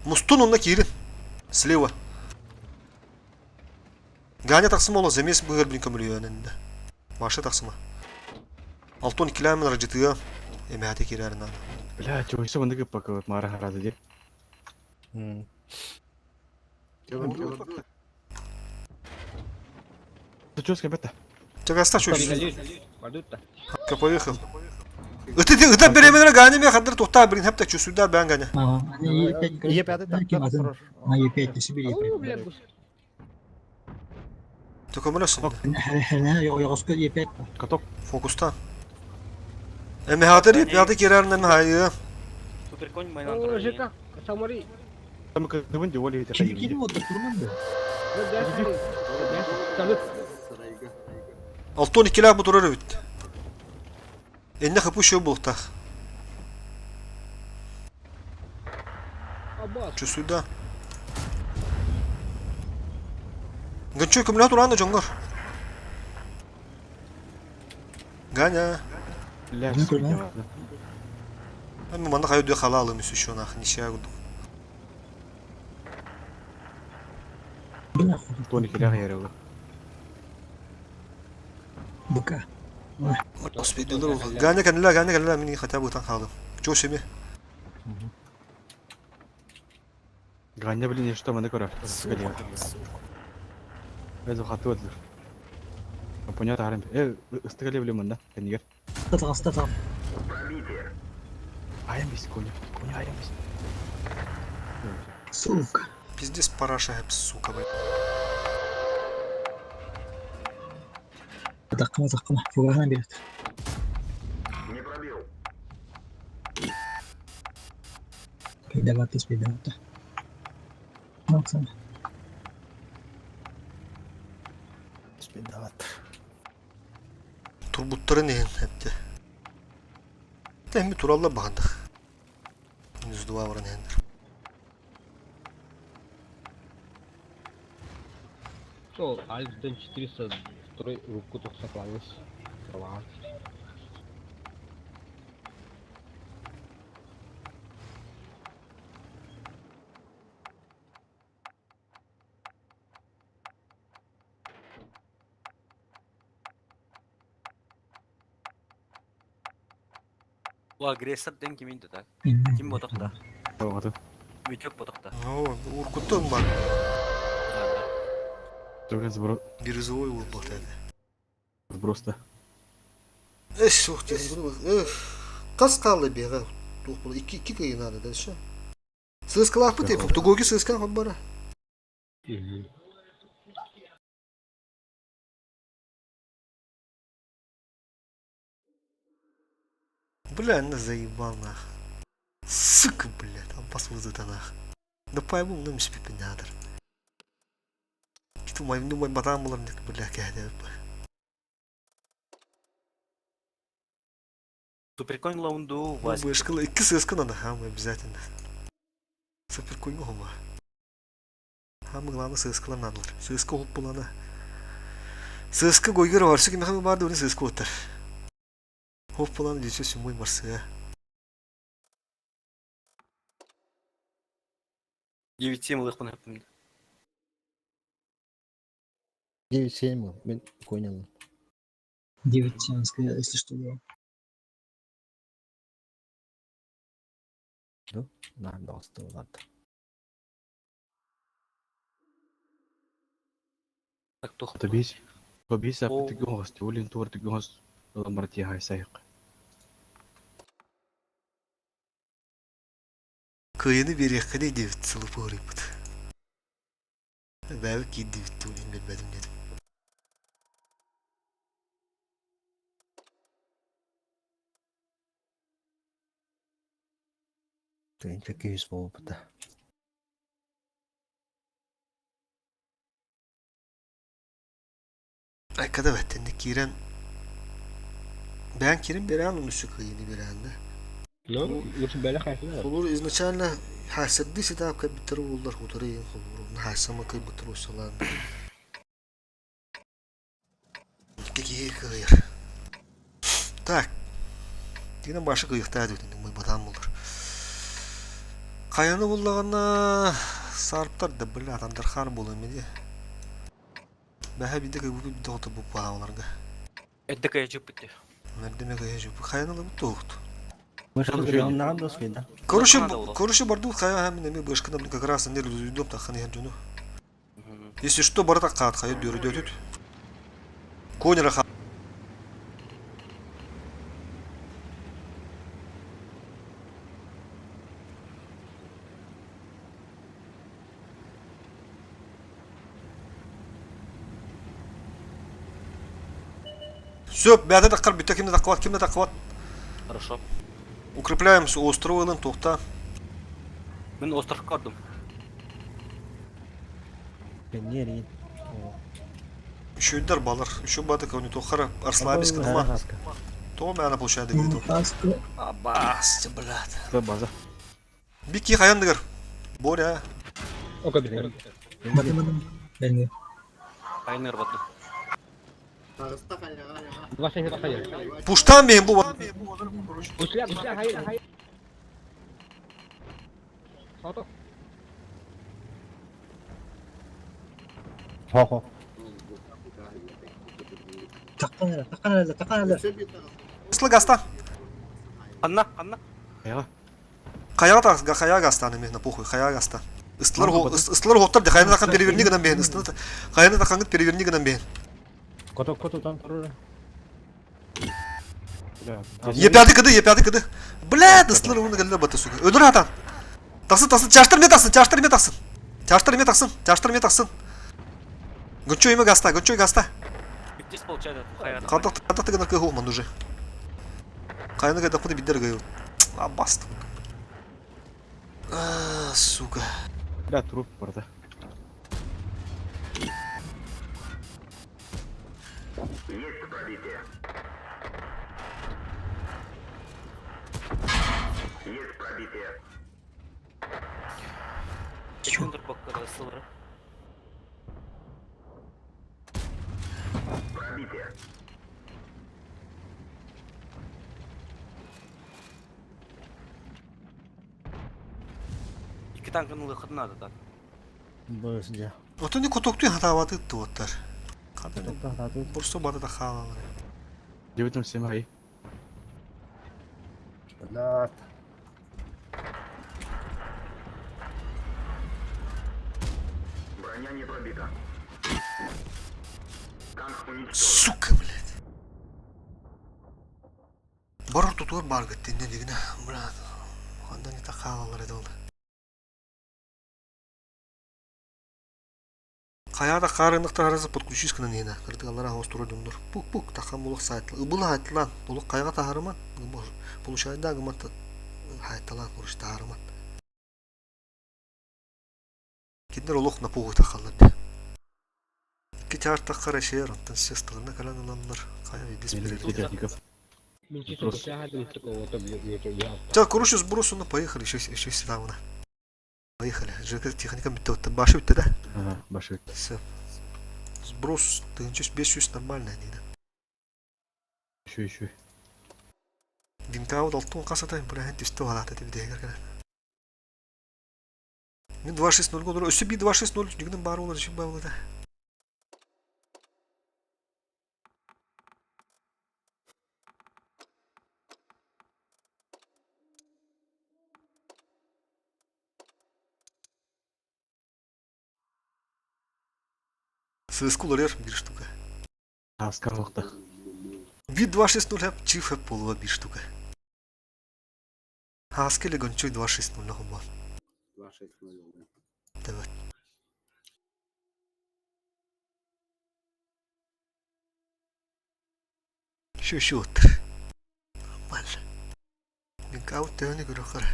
C: Мустун онна кирин. Слева. Ганя тақсыма ола замес бұғыр блин көмілі Маша тақсыма. Алтон километр жытыға. Эме хаты кирәрін аны.
B: Бля, чойсы мында көп бакы мара харады деп. Ты чё скабета?
C: Чагаста чөш.
D: Бардутта.
C: Поехал. Ыты ыта беременер ганя ме хадыр тухта блин хепта чүсүдә бән ганя.
F: Ага, они Е5,
A: Е пятый
F: Ким
A: таккара.
F: атын? На Е5, себе
D: О,
F: Е5.
D: бля, гус.
C: Төкөмөлөсүн.
F: Йоғысқа Е5.
B: Каток.
C: Фокуста. Эме хадыр пяты кирәрін эме хайы.
J: Супер конь майнан
D: О,
J: турар.
D: ЖК, Самари.
B: Там кытыбын деп ойлайды.
F: Ким ким отыр турман да?
H: Сарайга.
C: Алтон икилә бу турар бит. Энне хапу шо булта.
D: Абас.
C: Чүсүдә. Гынчы көмлә туран да жоңгор. Ганя.
B: Бля,
F: Не көрмә.
C: Эми манда кайы дө хала алым үсү шона нишә гуду.
F: Бля,
B: Тони келе ярылы.
F: Бука.
C: Оспедилер ул. Ганя кәнлә, ганя кәнлә мин хотя бы тан халым. Чөш эми.
B: Ганя, блин, что мында көрө. Өзү хаты өтүр. Понятно, харым. Э, ыстыгали билем мында. Кенигер.
F: Татаға, татаға.
B: Айым бис коня. Коня айым бис.
F: Сука.
C: Пиздец параша хеп сука бай.
F: Таққыма, таққыма. Фугасына береді.
G: Не пробил.
F: Пейдаваты, пейдаваты. Максим.
A: Спидават.
C: Турбуттары нehen хепте. Эми туралла багындык. Минус 2 баран иһэннэр.
D: Сол, Альф Дэн 402 руку тохсокланыс. Права.
J: Бу агрессор дэн кимин да так? Ким ботохта?
B: Тоҕото.
J: Витек ботохта.
C: О, уркуттан бар.
B: Только сброс.
C: Бирюзовой уол это.
B: Сброс да.
C: Эс, ух ты, эх. Хас хаалла биэҕэ туох була икки икки кыйы наада дальше. Сыыскалаахпыт типа, тугуги сыыскан хоббара. Бля, она заебал нах. Сука, бля, там посвызыта нах. Да пойму, ну миспипинадр. Киту май, ну май батам булар, бля, кәһәдә.
J: Суперконь лаунду Вась.
C: Вышкала, икки сыскан ана хам обязательно. Суперконь хома. Хам главное сыскала надалар. Сыска хоп булана. Сыска гойгер барсы ким хам барды, оны сыска оттар. Хоп булана дүйсө сүмой барсыга.
J: 9-7 ылыхпын хөппүм.
A: 9-7 был. Мен понял.
F: 9-7, если что, да.
A: На, да, ладно.
J: Так тух.
B: Тобись. Тобись
J: О.
B: апытыгоос, тулин туортыгоос. Ламарти хайсайк.
C: Кыйыны бериэххэ диэбит сылы пуһарыйбыт. Бэбэ киирдибит тулин билбэтим диэтим.
A: Тыынча күүс буолбута.
C: Айкада бэттэнни киирэн бэйэн киирэн берээн онусу кыйыны берээн да.
D: Ну, лучше бэля хайсына.
C: Холур изначально хаасырдыы ситаап кэлбиттэр уоллар хутары иһин холур хаасама кыйбыттар уссалаан икки киһи кыайар. Так. Тигинэн башы кыйыктаа диэтин мой батаан булар. Хайаны буллаҕына сарптар да бля атандархаар буолуом ини. Бэһэ биирдэ кыйбыт биирдэ хоту буппааларга.
J: Эрдэ кыйа чыппыт.
C: Эрдэ кыйа чыппыт. Хайаны ылабыт туохт.
J: Короче,
C: Короче, барду хайа хамин эми бышкына как раз не людом тахан иһэр дьону. Если что, барыта хаат хайа дүрүдөтүт. Конера ха. Все, бәдә таққар бүтә кимдә таққыбат, кимдә таққыбат.
J: Хорошо.
C: Укрепляемся остров ылын тоқта.
J: Мен остров көрдüm.
C: Үшөйдер балар. Үшө бадык оны тоққара Арслабис кыдыма. То мәне получайды где-то. Абас, блядь.
B: Это база.
C: Бики хаяндыгыр. Боря.
D: Ока битер.
J: Айныр барды.
D: 2 хайыр.
C: Пуштан мен бу.
D: Гусля, гусля хайыр, хайыр. Сото.
A: Хо-хо.
F: Таққан әлі, таққан әлі, таққан әлі.
C: Ислы гаста.
J: Анна, Анна.
B: Хайа.
C: Хаяга та хаяга гаста мен на похуй хаяга гаста. Ыстылар ыстылар хоттар де хаяны тақан переверни гынан бен. Ыстыны хаяны тақаңыт переверни гынан бен.
A: Кото кото там турur.
C: Епяды кыды, епяды кыды. Блядь, ыстылар уны келдер баты сука. Өлөр атан. Тақсын, тақсын, чаштыр ме тақсын, чаштыр ме тақсын. Чаштыр ме тақсын, чаштыр ме тақсын. Гүнчө име гаста, гүнчө гаста.
J: Здесь получается хайа.
C: Кантак кантак деген кы хоман уже. Кайны кайда куды бидер гаю. А баст. А, сука.
B: Бля, труп барда.
G: Есть пробитие. Есть пробитие.
J: Бокка да сылры. Икки танканы ылыаххытын наада так.
A: Быс дьэ.
C: Отон кутуктуй хатаабаты ыттыбыттар. Хатан
A: Кутуктуу хатаатыбыт.
C: бурсу бары да хаалалар.
B: Дебитим семай.
A: Блядь.
C: Сука, блядь. Бар ортотугар бааргыт иннэ дигинэ, брат. Хандан ita хаалалар этэ ол. Хайа да хаарынныктар подключись гынан иһинэ. Кырдыгаллара аһос турар дьоннор. Пук-пук тахан булук сайтла. Ыбыл хайтылаан. Улук хайга таһарыман. Получайда гымат хайталаан куруш таһарыман. Кинилэр олох напугу тахаллар дии. Икки чаартахха Россия онтон сесталарына кэлэн ылаллар. Хайа видис
B: Техников.
C: Так, короче, сбросу, ну поехали, еще, еще сюда. Поехали. ЖК техника бүттэ Башы бүттэ да?
B: Ага, башы бүттэ.
C: Все. Сброс, 1500 нормально, да.
B: Еще, еще.
C: Винкаут алтын қасатай, бля, түсті алады деп дегер кэлэн. Мин 2-6-0 олор, өссө би 2-6-0 дигнен баар олор, еще баар да. Сыску лорер бир штука.
B: Аскарлықта.
C: Би 2-6-0 хэп, чиф хэп болуа бир штука. Хаскеле гончой 2-6-0 нахума.
H: 2-6-0.
C: Давай. Еще еще оттыр. Нормально. Мен каут төһөнү көрөхөр.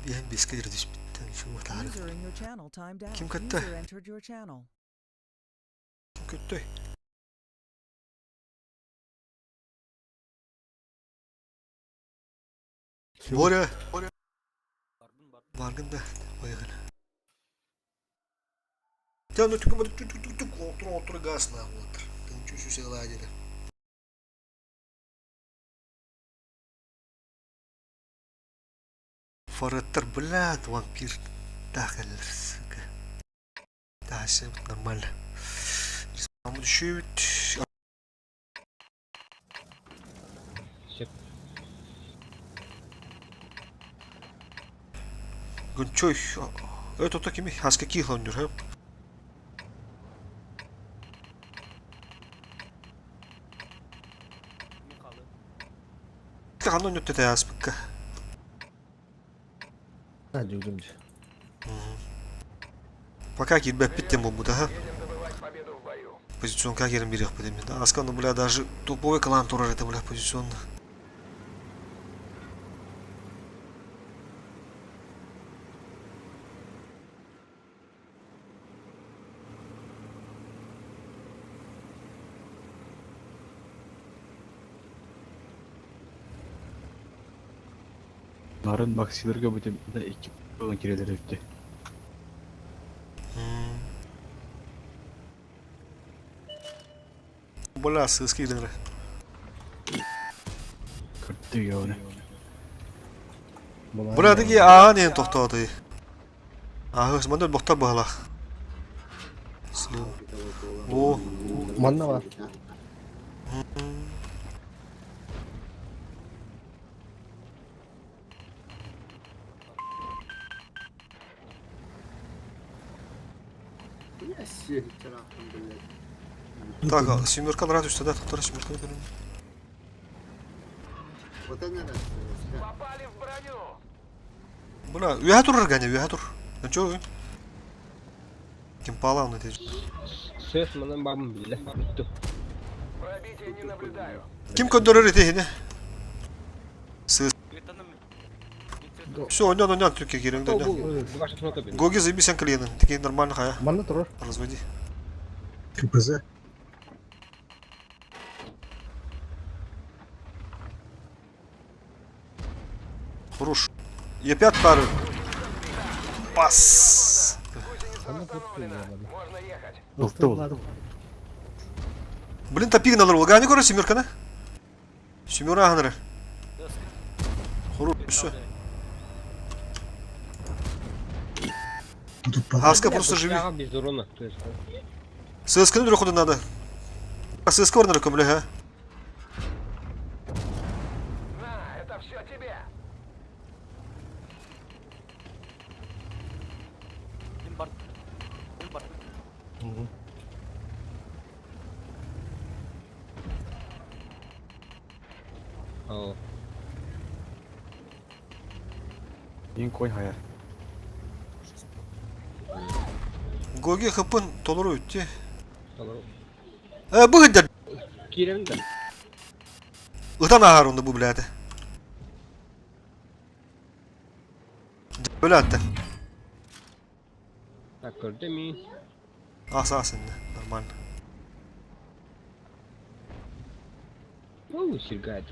C: Биһэн беске дирдиш биттен şu тары.
I: User in your channel timed out.
C: Ким кытты?
I: User entered your channel.
C: Ким көттөй? Боря.
J: Барбын бар.
C: Баргын да. Поехали. Тя ну түк түк түк түк түк отур отур газ на отур. Тын чүсү села деді. Фореттер, блядь, вампир. Так, сука. Да, все нормально. Еще Гончой. Это такими хаска кихландер, ха?
J: Михалы.
C: Ханон нүтте аспыкка.
A: А, дюгдүм.
C: Пока кирбеп биттем бу да, ха?
G: Едем добывать победу в бою.
C: Позиционка керим бирек бу да. Аскан, бля, даже туповой клан турар это, бля, позиционно.
B: Нарын Максилерге бүтүн да iki olan kireleri bitti.
C: Бля, сыски илер.
B: Кыртты явны.
C: Бля, диги аа не токтоду. Аа, манда бохта бала. О.
A: Манна бар.
H: Я сельчарахтан, блядь.
C: Так, семерка радуйся, да, токтор семерка көрүн.
H: Вот она раз.
G: Попали в броню!
C: Бля, үйә турар гәне, үйә тур. Ну чё? Ким пала он это.
D: Сөз манан бабым биле. Бүттү.
G: Пробитие не наблюдаю.
C: Ким көндөрөр эти хине? Сыз. Все, онан онан түркө кереңде
D: Бу
C: онан.
D: 2-6-0 бин.
C: Гоги заебись клиенын. Такие нормально хая.
A: Манна турар.
C: Разводи.
F: КПЗ.
C: Хорош. Е5 пары. Пас.
G: Можно ехать.
B: Толту.
C: Блин, топиг на лору. Гани көрө семерканы. Семера ағыныры. Хорош, все. Хаска просто живи.
D: Без урона, то есть.
C: ССК-ны үрөхүдүн надо. ССК орнары көмөлө, ха.
G: На, это все тебе.
J: Ким бар? Ким бар?
D: О.
B: Ең конь хайар.
C: Гоги хпын толору үтти.
D: Толору.
C: Э, бу хыддар.
D: Киирэн да.
C: Ытан ааһар онно бу билээтэ. Бөлөттэ.
D: Так, көрдө ми.
C: Ас ас инде, нормально.
D: Ну, сергает.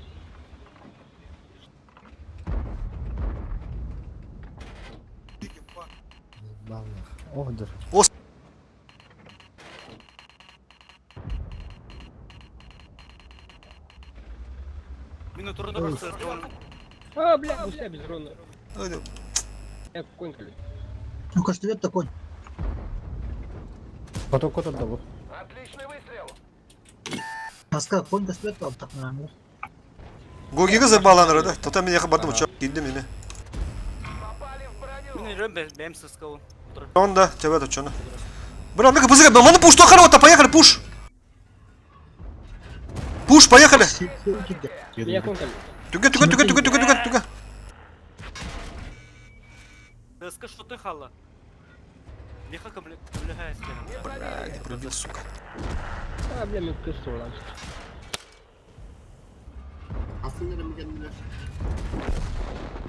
A: Охдыр.
C: Ос.
J: Минут урда
D: А, бля, гуся без урона.
C: Ой,
D: Я конь колю.
F: Ну, кажется, такой.
A: Потом кот отдал.
G: Отличный выстрел.
F: Аска конь көстүбэт так наверное.
C: Гогига забаланыр да. Тота мен якын бардым учак. Киндим эме.
G: Попали в броню.
J: Мин өрөм бэм сыскал.
C: Он да, тебя тут чоно. Бля, ну-ка, быстрее, маны пуш, то поехали, пуш. Пуш, поехали.
D: Я конь колю.
C: Түгә, түгә, түгә, түгә, түгә, түгә, түгә.
J: ССК что ты хала? Леха комлеха
C: Бля, не пробил, сука.
D: А, бля, мен кыз туралам.
H: Aslında mı geldiler?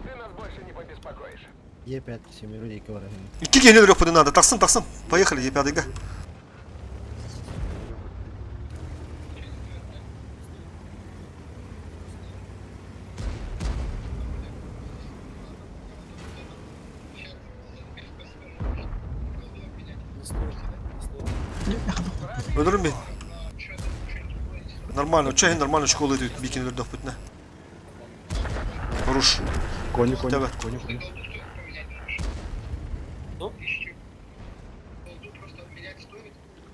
G: Ты нас больше не побеспокоишь.
A: Е5 семеру екі бар.
C: Икки киһини өлөрүөхпүтүн надо. Тахсын, тахсын. Поехали, Е5-га. Өлөрүм бин. Нормально, чай нормально школы идут, бикин өлөрдөхпүтүнэ. Хорош.
B: Кони, кони,
C: Давай.
B: кони, кони.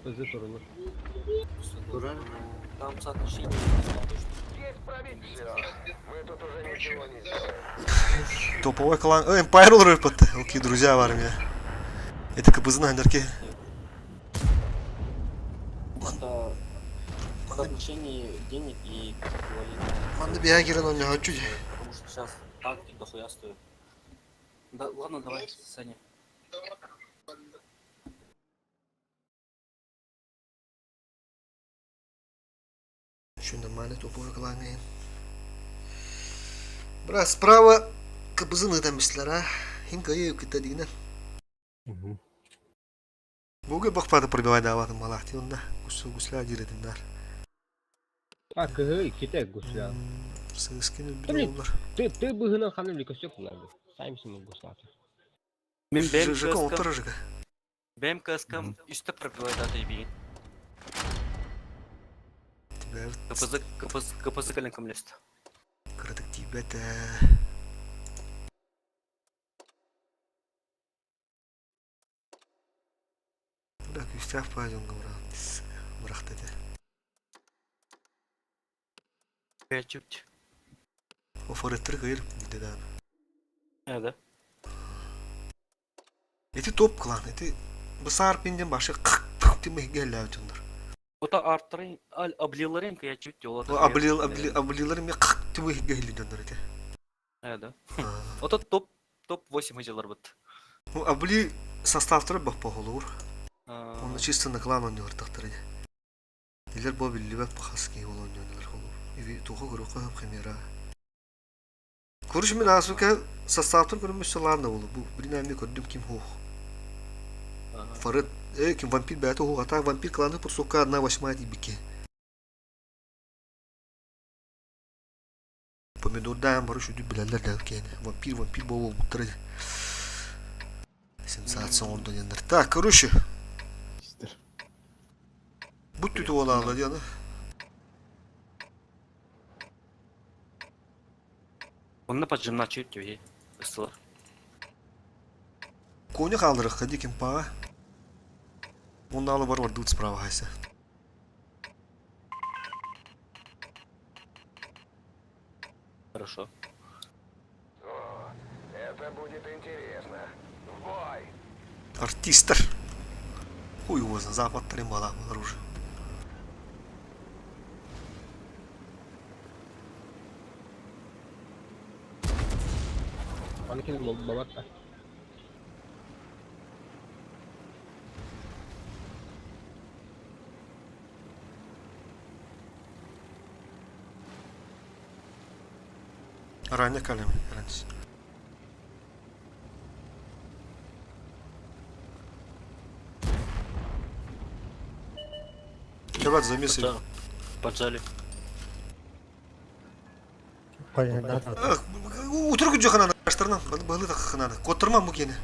D: Кызы туралар.
H: Турар.
J: Там соотношение.
G: Есть пробить. Все. Мы тут уже ничего не сделаем.
C: Топовой клан. Э, Empire өлөрүп Окей, друзья в армии. Это КПЗ на
J: Просто соотношение денег и
C: Манны бия кирен он чуть.
J: Потому что сейчас танки дохуя стоят. Да, ладно, давай, Саня.
C: Еще нормально топовый клан. Бра, справа КПЗ там а. Хинка ей кита дигнен. Буга бакпады пробивай даватын малахти онда. Гусу гусля дирединдар.
D: А, кыһы иккитэ гусля.
C: Сыскин
D: Блин.
C: билолар.
D: Ты ты быһынан ханым ликосек буларды. Саймсың гуслаты.
J: Мин
C: Жека отыр жека.
J: БМ КСК үсті пробивает дата ебейін.
C: Тебя
J: КПЗ, КПЗ, КПЗ кэлэн көмөлөстө.
C: кырдык тибет. Да, күстәп пойдем габран. Быракты де.
J: Чуть.
C: О фореттер кыйыр диде да.
J: Э, да.
C: Эти топ клан, эти бысар пинден башы кык пык демей келләүтүндөр.
J: Ота арттырын, ал облиларын я чуть yola.
C: Аблил абли аблилар ми кык демей келләүтүндөр эти.
J: Э, да. Ота топ топ 8 ыжылар бит.
C: Ну, абли составтары бак похолур. Оны чисто на клан ойнор тактыр иде. Илер бо биллибет бахаски ол ойнолар холур. Иви туха көрөкө хемера. Көрүш мен асука составтар көрүмүш ланда болу. Бу биринами көрдүм ким хух. Фарид, э, ким вампир бәті хух, ата вампир кланы сука 1/8 дибике. Помидордаан бары шүдү билэллэр да киэни. Вампир, вампир буолбуттара. Сенсация оҥордо диэннэр. Так, короче. Бу түтү буолаалла диэн.
J: Онно поджимначчы үттүбү ыстылар.
C: Коня хаалдырыхха дии кимпаҕа. Оннаалы бар бардыбыт справа хайса.
J: Хорошо.
G: О, это будет интересно. В бой!
C: Артистар. Хуй его знает, запад балам оружие.
D: Аны кини бабат да.
C: Ранее калем, раньше. Давай замес.
J: Поджали.
C: Утур күн жохананы аштарынан, балы таххананы. Коттырма мукени.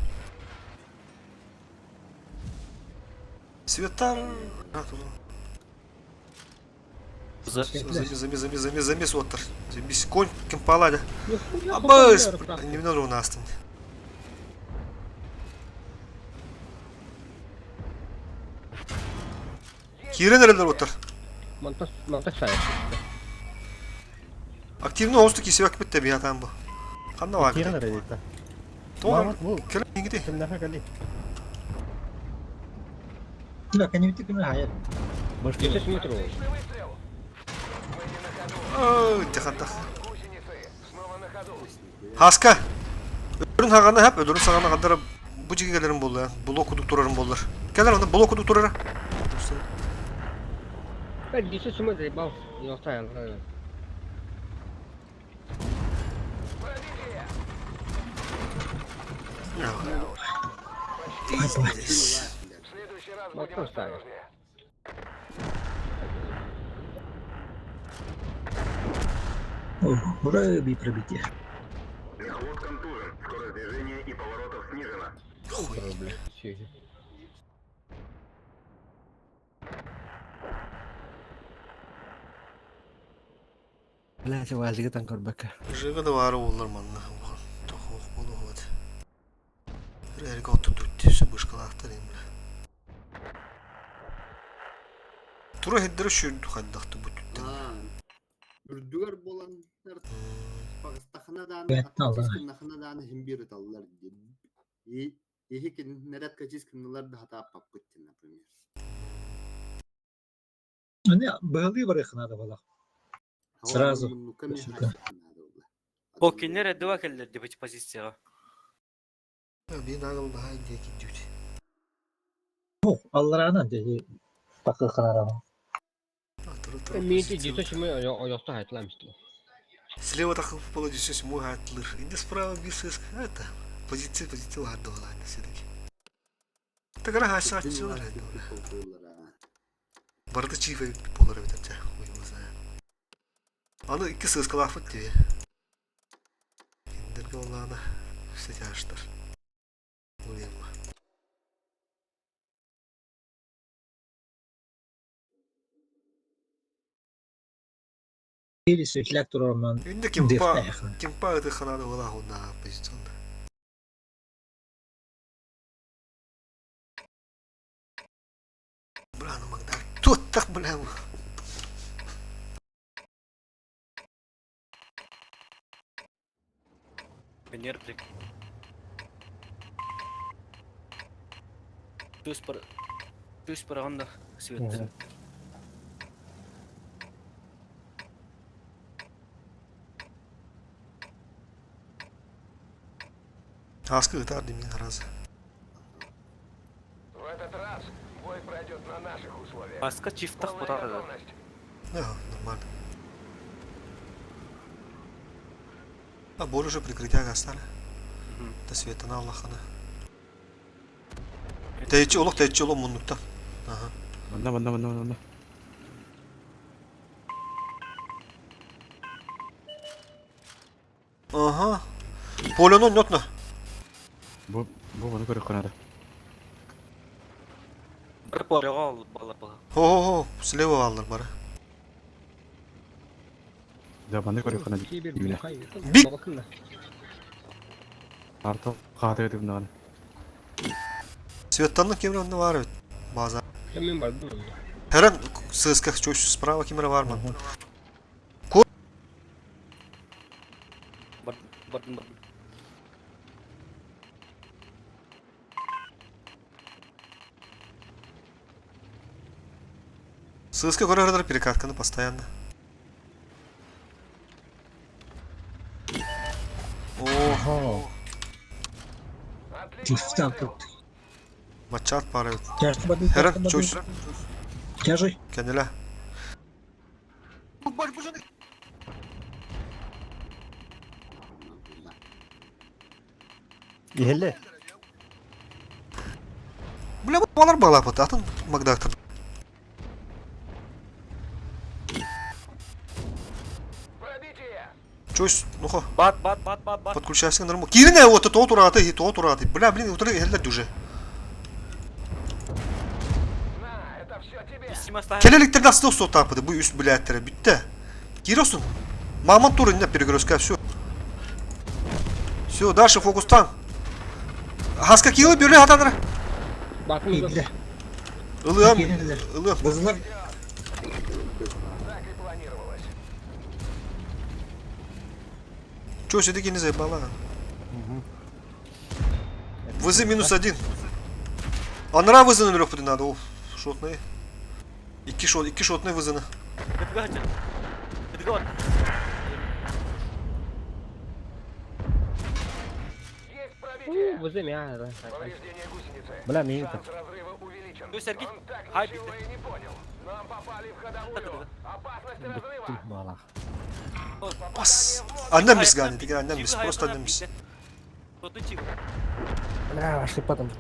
C: Светтар. Замес, замес, замес, замес, замес оттар. Замес конь кем палада. Абыс, не у нас там. Киирэн эрэллэр оттар.
D: Мантас, мантас сайа.
C: Активно оҕустук киирсибэкпит да биһатаан бу. Ханна баар?
A: Киирэн эрэ диэтэ.
C: Тоҕо
A: Бу
C: кэлэн иҥити.
A: кимнэхэ кэлий?
F: Да, кэннибитин ким хайа.
D: Десять метров.
G: Отличный выстрел! Мы не на ходу.
C: Ой, тихантах.
G: Гусеницы снова на ходу.
C: Хаска. Өлөрүн хаҕана хап, өлөрүн саҕана хаддара бу дьигэ кэлэрин буолла. Блок кудук турарын буоллар. Кэлэр онно блок кудук турара.
D: Да, десять сумма заебался. Не оставил.
G: Пробитие! В следующий раз
D: Вот
G: будем
D: просто.
G: осторожнее.
F: Ура, би пробитие.
G: Мехвод контужен. Скорость движения и поворотов снижена.
C: Хуй.
D: Бля, сиди.
A: Блядь, вазига там көрбөккө.
C: Жыгы да баары боллар манна. Тохох болу вот. Эрик оту түттүсү бышкалаахтар им. Тура хеддер шүрдү хаддахты бу түттен.
H: Үрдүгэр буоланнар пагыстахына дааны
F: Бэт алла.
H: кыннахына дааны хим бир ыталлар диэн. Иһи кинилэр качис кынналар да хатааппаппыт диэн, например.
F: Аны быһалыы барыахына да балах. Сразу.
H: Муннукка мен
F: Сука.
H: хайсахына да буолла.
J: О, кинилэр эрдэ кэллэр дебит позицияҕа.
C: Бин агыл баһай диэки дүүт.
F: Аллараанан деди такыхына
C: Тура тура.
D: Минти десять сумма ойохто хайтламсты.
C: Слева так было здесь мой хатлыр. Иди справа бисыс. Это позиция позиция ладно ладно все-таки. Тагара хаса ачылар. Барда чифе болар бит ача. Ой, не знаю. Аны икки сыскалафыт тебе. Киндерге оллаана все тяжтар. Улема.
F: Или светляк тураман.
C: Инде кимпа кимпа это ханада была на позиционда. Бля, ну Магдар. Тут так, бля.
J: Венер прик. Плюс пар... Плюс парагонда свет.
C: Аскы ытар димин раз.
G: В этот раз бой пройдет на наших условиях.
J: Маска чифтах
G: Полная
J: потар.
G: готовность.
C: Да, нормально. А бор уже прикрытие гастали. Да света на Аллахана. Тэйчи олох тэйчи олох муннукта. Ага.
B: Манна, манна, манна, манна.
C: Ага. Полену нотно.
B: Бу бу маны көрөххө наада.
J: Бір полеға ол балар бала.
C: Хо-хо-хо, слева аллар бары.
B: Да маны көрөххө наада.
D: Кибер
C: Бик.
D: Бабакында.
B: Арта хаата этим даҕаны.
C: Светтанны кемер онда бар бит. База.
D: Мен бардым.
C: Herен сыска чуш справа кемер бар ман.
J: Бардым, бардым, бардым.
C: Сыска көрөр перекатканы постоянно. О,
A: Ого.
G: Отличный
F: Там
G: выстрел.
F: тут.
C: матчат бар бит.
F: Тяжко бадым.
C: Herен чуш
F: Тяжи.
C: кенделе.
A: Иһэллэ.
C: Бля, бу балар балапыт, атын Магдактыр.
G: Пробитие.
C: Чуш, ну-ха.
J: Бат, бат, бат, бат, бат.
C: Подключайся нормально. Кирина вот то тураты, то тураты. Бля, блин, утыры хеллер дуже.
G: На, это все тебе.
J: Истиме ставим.
C: Келеликтерде асты со тапыды. Бу үс блядьтер битте. Киросун. Мамон туры не перегрузка, все. Все, дальше фокус там. Хаска кило бюле хатанра.
D: Батын
F: Идле.
C: Ылыам,
F: Кирилер.
C: ылыам.
F: Бызылар.
G: Так и планировалось.
C: Чё, все-таки не заебала. Вызы минус один. Анра вызы номер надо. Оф, шотные. Икки шот, икки шотные вызыны.
J: Бітігі ача. Бітігі бар.
G: Есть пробитие.
D: Вызы мя.
G: Повреждение гусеницы.
A: Бля, мин
G: Шанс разрыва увеличен.
J: Ну, Сергей,
G: Он так
J: хай,
G: ничего
J: битте.
G: и не понял. Нам попали в ходовую. Опасность разрыва.
A: Бүттүм баалаах.
C: Бас. Аннан мис гани, деген аннан мис, просто аннан мис.
J: Шотны чигі.
D: Бля, вошли потом.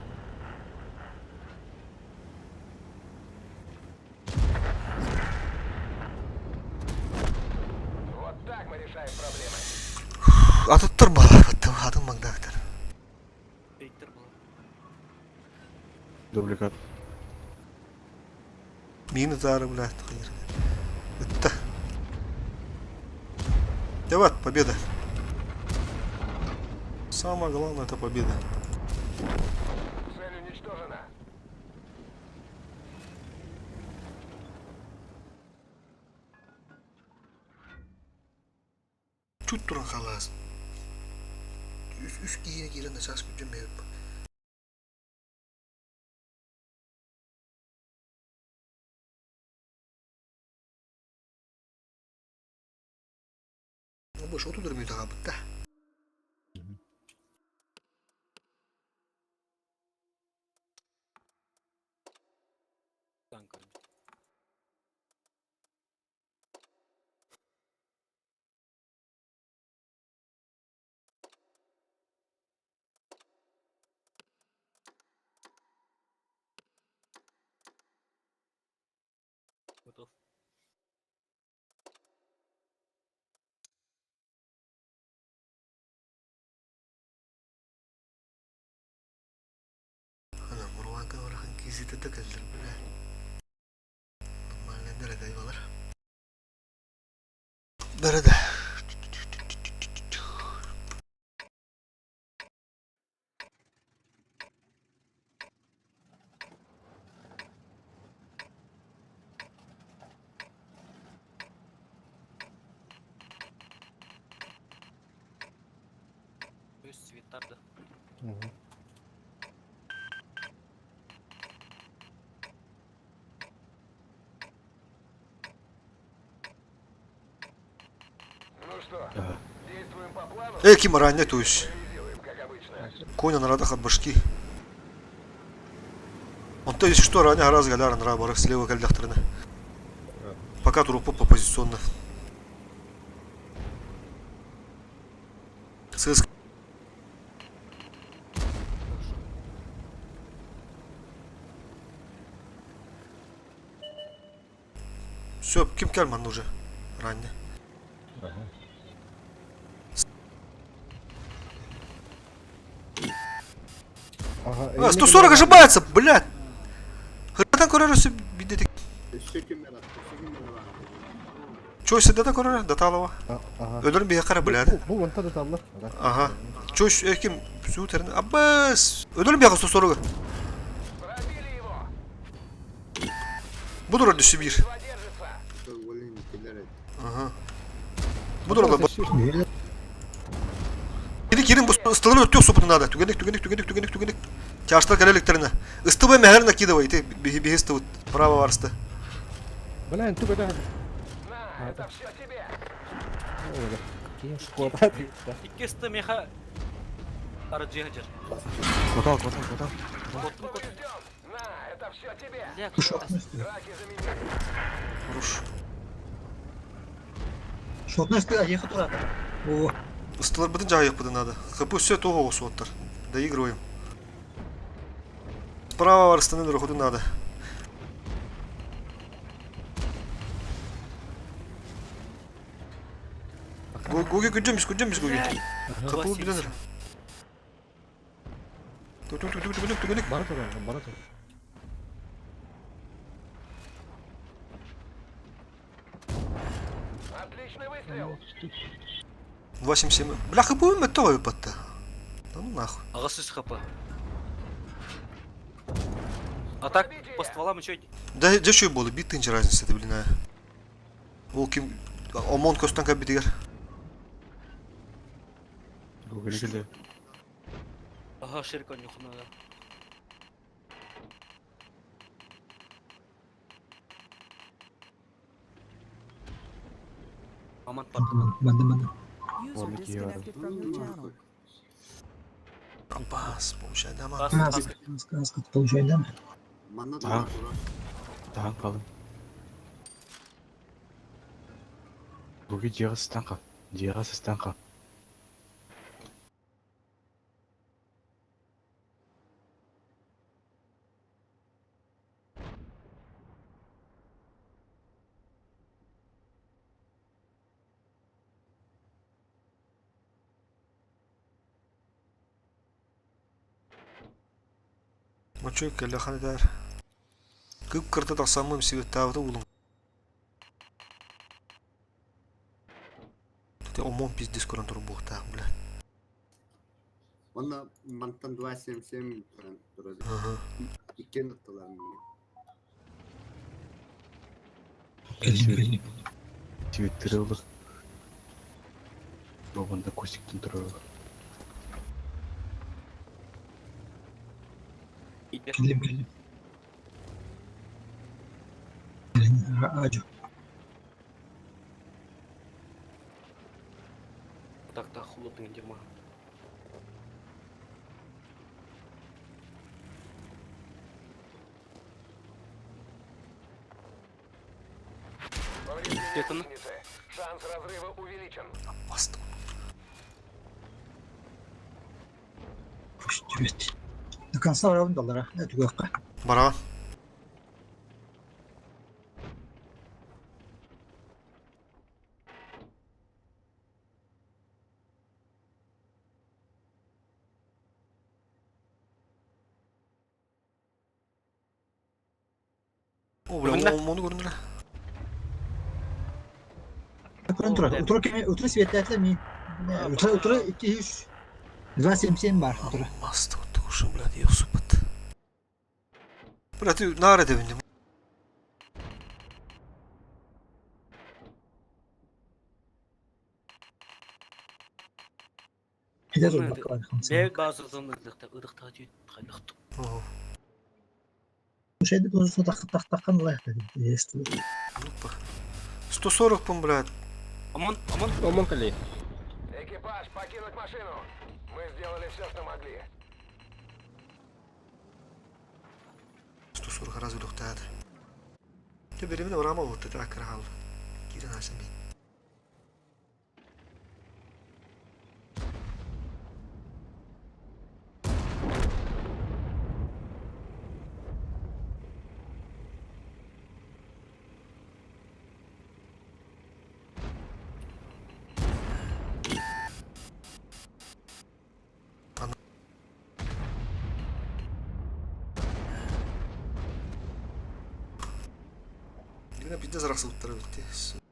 G: Вот так мы решаем проблемы.
C: Атыттыр балапыт, атын Магдактыр.
J: Бейттер була.
B: Дубликат.
C: Мины тары, блядь, хайыр. Бітті. Давай, победа. Самое главное это победа.
G: Цель уничтожена.
C: Чуть туран халас. Үс үс киһини киирэн саас күтүм эбит. Бу шоту дурмүй таҕабыт да.
J: Танк. Готов.
C: Ана Мурванка орахан кизите да кэллэр бля. Нормально дорогай балар. Бәрі
J: Өз цветтарды.
G: Ну что, действуем по плану?
C: Эй, ким ранее, то есть.
G: Делаем, как обычно.
C: Коня нарада от башки. Он то есть что ранее раз галяр нра барах слева кальдахтырны. Пока трупы по позиционно. Сыск. Все, ким кельман уже ранее.
A: Ага.
C: А, 140 ошибается, блядь! Хыртан көрөр өссө бидетик.
H: Өссө ким бар, өссө ким бар.
C: Чой сидата көрөр, даталова.
A: Ага.
C: Өлөрүн биһи қара, блядь.
A: Бу онта даталлар.
C: Ага. Чой ким сүүтерин. Аббас! Өлөрүн биһи 140.
G: Пробили его!
C: Бу турар düştü bir.
G: Едва держится!
H: Олин киллер эти.
C: Ага. Бу турар Кири кирин бу ыстылын өттүк супутун надо. Түгенник, түгенник, түгенник, түгенник, түгенник. Чаштар кэлэ Ыстыбы мэхэр накидывай, ты биһи ыстыбыт. Право барысты.
A: Бля, туга да.
G: На, это все тебе!
A: Киин шкода.
J: Икки меха арыджи хажар.
B: Котал, котал, котал.
J: Коттум кот.
G: Поврежден! На, это все тебе!
J: Бля,
G: Драки заменили!
C: Руш.
F: Шотной ехать туда. О,
C: Ыстылар бытын жағы бытын надо. ХП все того осуоттар. Доигрываем. Справа барыстаны нұрхуды надо. Гуги күджеміз, күджеміз гуги. ХП билер. Түк түк түк түк түк түк.
A: Бара тур, бара тур.
G: Отличный выстрел!
C: 8-7. Бля, ХП өмөттө выпадты. Да ну нахуй.
J: Ағасы хп. А так, по стволам еще...
C: Да, да что было, бит тынча разница, это, блин, а. Ол ким ОМОН көстөн кабитигер.
B: Гугли кэллэ.
J: Ага, ширка нюхна. Аман пар.
F: манды манды.
I: User
B: Ладно, Киара.
I: disconnected from your channel.
C: Абас, получай дама.
J: Бас, бас.
F: Сказка получай, да?
H: Манна
B: А.
H: да.
B: Тахан қалын. Гуги дьиэҕэ сыстан хал. Дьиэҕэ сыстан хал.
C: Мочой кэллэ ханыдар. Кып кырта тахсаммым сибеттаабыта улум. Те ОМОН пиздец көрөн турун буохтаах, бля.
H: Онна мантан 277 туран турар.
C: Ага.
H: Иккен аттылар.
F: Кэллим, кэллим.
B: Твиттері olur. Бабанда костиктен турар.
J: Иде.
F: Кэллим, кэллим. Ажо.
J: Так, так, холодный дерьмо.
G: Повреждение
J: Это на-
G: гусеницы. Шанс разрыва увеличен.
C: Басты.
F: Привет. До конца раунда, да? Это гуака.
C: Бара. О, бля,
J: Бүгүн
C: ОМОНу көрүндүлэр.
F: Утро, утро, утро светло ми. Утро, утро, 2 277 бар утро.
C: Басты кушын, блядь, ёсупат. Бля, ты наар этэбин.
F: Хидер бакка.
J: Бе базы зын ырдыкта, ырдыкта түйт, хайдықты.
F: Шайды тоже тақ тақ таққан лайық деді.
C: Опа. 140 пун, блядь.
J: Аман, аман.
D: Омон кэлли.
G: Экипаж, покинуть машину! Мы сделали все, что могли.
C: 140 раз өлөктаад. Тэ беремин орама болду та крал. Кирен асан би. Кырга пиздец арахсыбыттара эбит.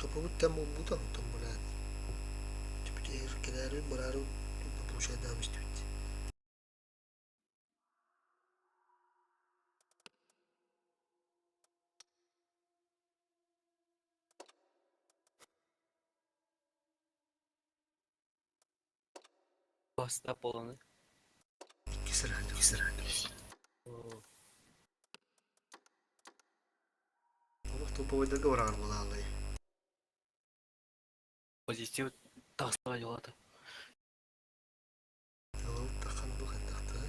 C: Капабыт тэм буолбута онтон блядь. Түбүтээр кэлээри бараары получайдаам истибит.
J: Баста полоны.
C: Кисэрэ кисэрэ. Олох туповойдарга бараар буолааллай.
J: Позитив тахсара дьолата.
C: Ылыл тахан бу хандахта.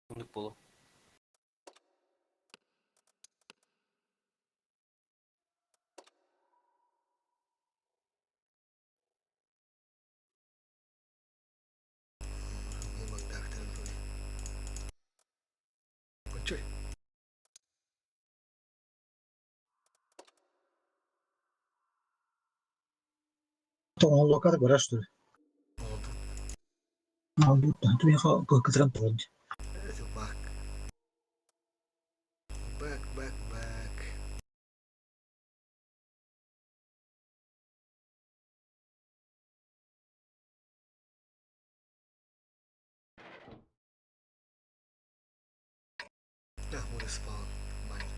J: Ундук боло.
C: Кончуй.
F: Тоҥоллока да көрөр что ли?
C: Oldu.
F: Бу миэхэ кытыран турар.
C: Это бак. Бак, бак, бак. Да, мы спал. Нормально.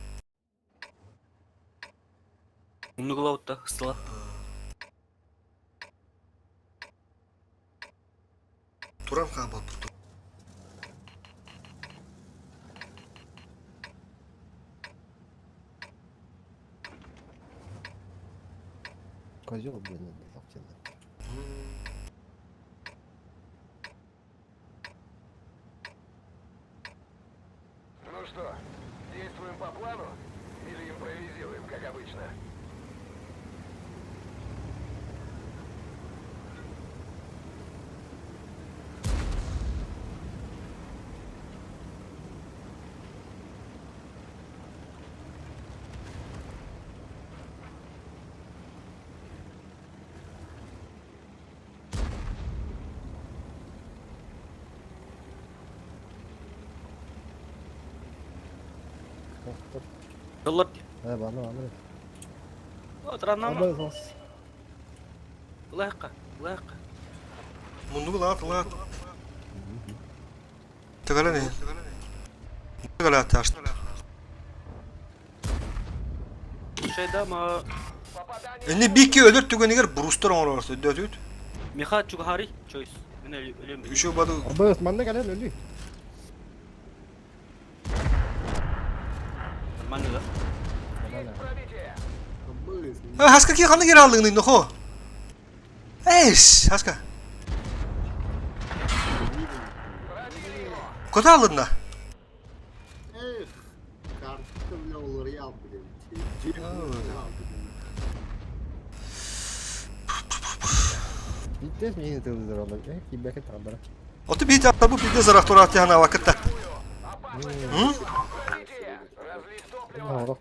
J: Уннугулаутта ыстыла.
C: Туран хаалбаппыт.
A: Козел, блин, лаптина.
G: Ну что, действуем по плану или импровизируем, как обычно?
J: Доллар.
A: Баны, баны.
J: Отранама.
A: Абы,
J: Лайка, лайка.
C: Муннугу лаат, лаат. Тыгаланы. Тыгала таш.
J: Шайдама.
C: Энни бики өлөр түгэнигэр брустар оҥорор өйдөөтүгүт.
J: Миха чугахари чойс. Мен өлөм.
C: Еще бады
A: Абы, манна кэлэн өлүү.
J: Нормально да?
A: Нормально.
C: Хаска ки ханна кир аллыгын нохо. Эйс, хаска. Кота алынна.
H: Эх, карта бля уларыйа албы деп.
A: Биттес мени тылдыр олар. Э, кибәке тағдыра.
C: Оты бит атта бу пиде зарахтурат яна вакытта. М?
A: Олох.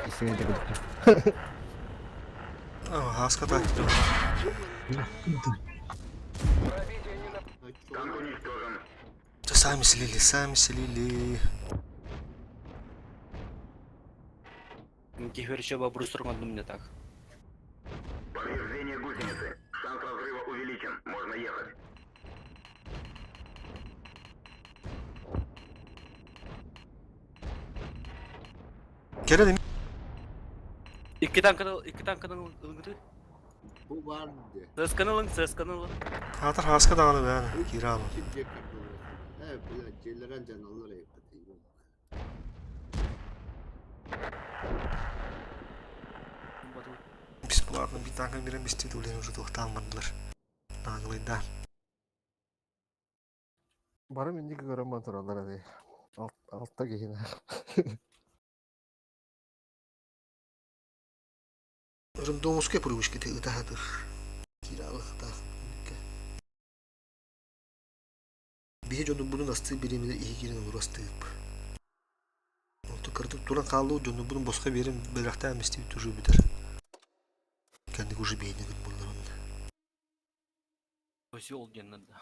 A: Истеген тегүдүк.
C: Хаска та. Да сами слили, сами слили.
J: Кихверче бабрустар одну мне так.
G: Повреждение гусеницы. Шанс разрыва увеличен. Можно ехать.
C: Кере
J: Икки танканы, икки танканы ылгыты.
H: Бу бар де.
J: ЦСК-ны ЦСК-ны ылың.
C: Хатыр хаска даганы бәне. Кирам.
H: Кимге карта. Э, бля, желерен жаналар епти.
C: Бесплатно бит танка берем бестет үлен уже тохтан бардылар. Наглый да.
A: Барым инди көрөм туралар ады. Алта киһини.
C: Рандомовская привычка ытаһатыр. Кииралыхтаах. Биһи дьоннорбутун астыы бириэмэлэр иһи киирэн олору астыып. Онтон кыратык туран хааллыбыт дьоннорбутун босхо биэрэн бэлэхтээн истибит уже бүтэр. Кэнник уже биһини гын булларында.
J: Козел диэн надо.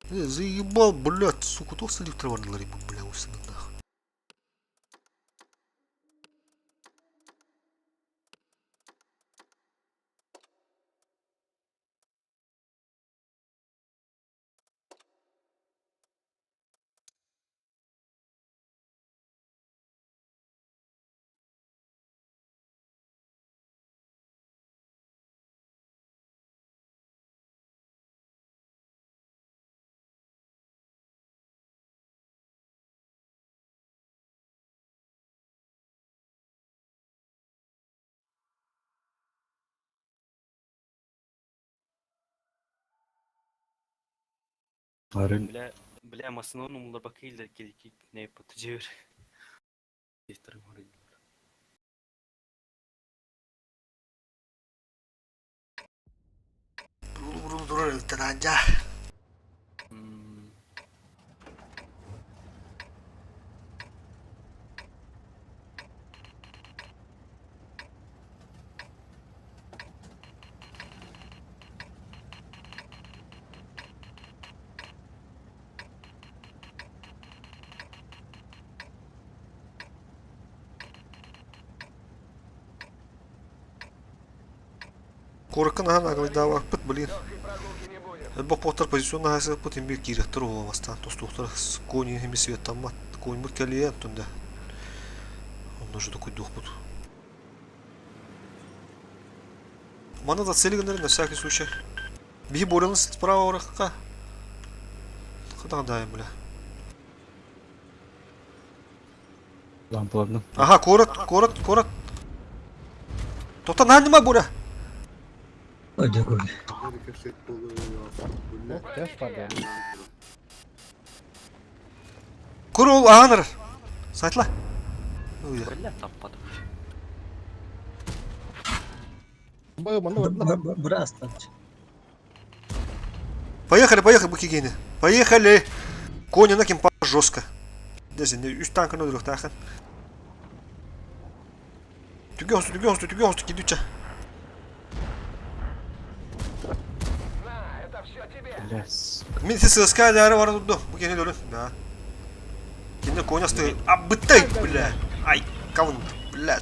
C: Заебал, блядь, сука, туох сылдьыктар бардылар бля, усыныннаах.
B: Арын
J: Бля, бля, масыны умулар бакыйлар келики не патыжыр.
C: Бурун турар өлтөн Куоракка наһаа наглайдаабаппыт, блин. Элбэх поттар позиционно хаасыппыт имбир киирэхтэр уолабастаан тустуохтар конь иһими светтаммат коньбут кэлиэ оттон да онно уже докуйдуохпут. Маны да цели гыннар на всякий случай. Биһи Боряны справа орахха. Хатаҕадаайым бля.
B: лампаларынан.
C: Ага, куорат, куорат, куорат. Тота нанимай, Боря. Кур ол ааҕан Сайтла.
J: Бля, таппадым.
C: Поехали, поехали, быки гейны. Поехали. Кони на кемпа жестко. Десен, үс танканы өлөрүөхтээхин. Түгэн хосту, түгэн хосту, түгэн хосту кидүчэ.
G: На, это все тебе.
B: Бля, сука.
C: Мин ССК дәрі бара турду. Бу кини өлөрүн. Да. Кини конясты. А бытай, бля. Ай, кавын, бля.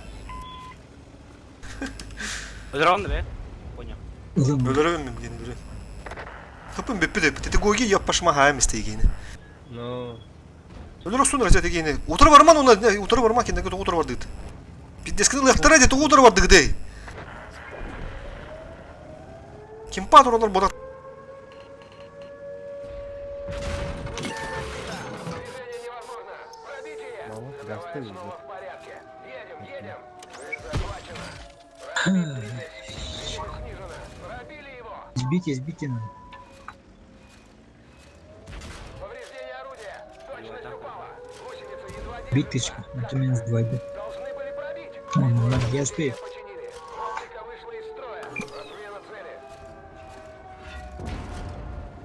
J: Өлөрөн бе? Понял.
C: Өлөрөбүн мен кини өлөрүн. Хыпын бүппү деп. Тети гоги яппашма хаам истегени.
D: Ну.
C: Өлөр сун разет дегени. Утыр барман оны, утыр барма киндеге утыр бар дейт. Пиздескini лыктыра дет утыр бар дигдей. Кимпа туралар бодат.
G: Движение невозможно. Пробитие.
A: Мама, гасты
G: Снова в порядке. Едем, едем. Цель захвачена. Пробит 30. Видимость снижена. Пробили его.
F: Сбить, сбить надо.
G: Повреждение орудия. Точность упала. Гусеница едва
F: Бить
G: держится.
F: тычку. Это минус 2 бит.
G: Должны были пробить.
F: Ладно, ладно, я успею.
G: Починили. Оптика вышла из строя. Отмена цели.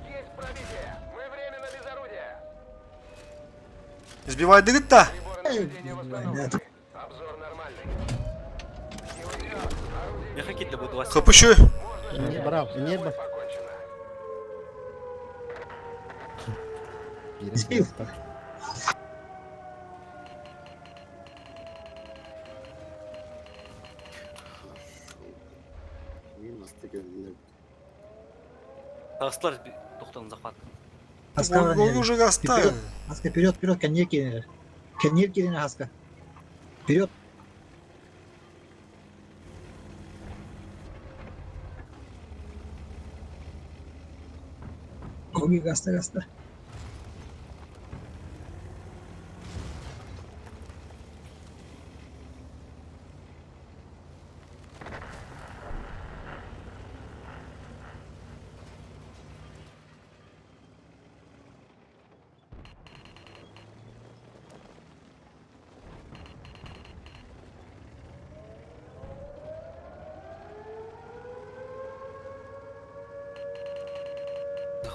G: Есть пробитие. Мы временно без орудия.
C: Сбивай дигит та.
G: Приборы наблюдения восстановлены. Обзор нормальный. Не уйдет. Орудие
J: Меха китте бу 20.
C: Хапышы.
A: Не
G: покончено.
F: Сбил.
J: Тағыстылар тоқтан захват.
F: Хаска,
C: Гоги уже гаста.
F: Хаска, вперед, вперед, коньяки. Коньяки на Хаска. Вперед. Гоги, гаста, гаста.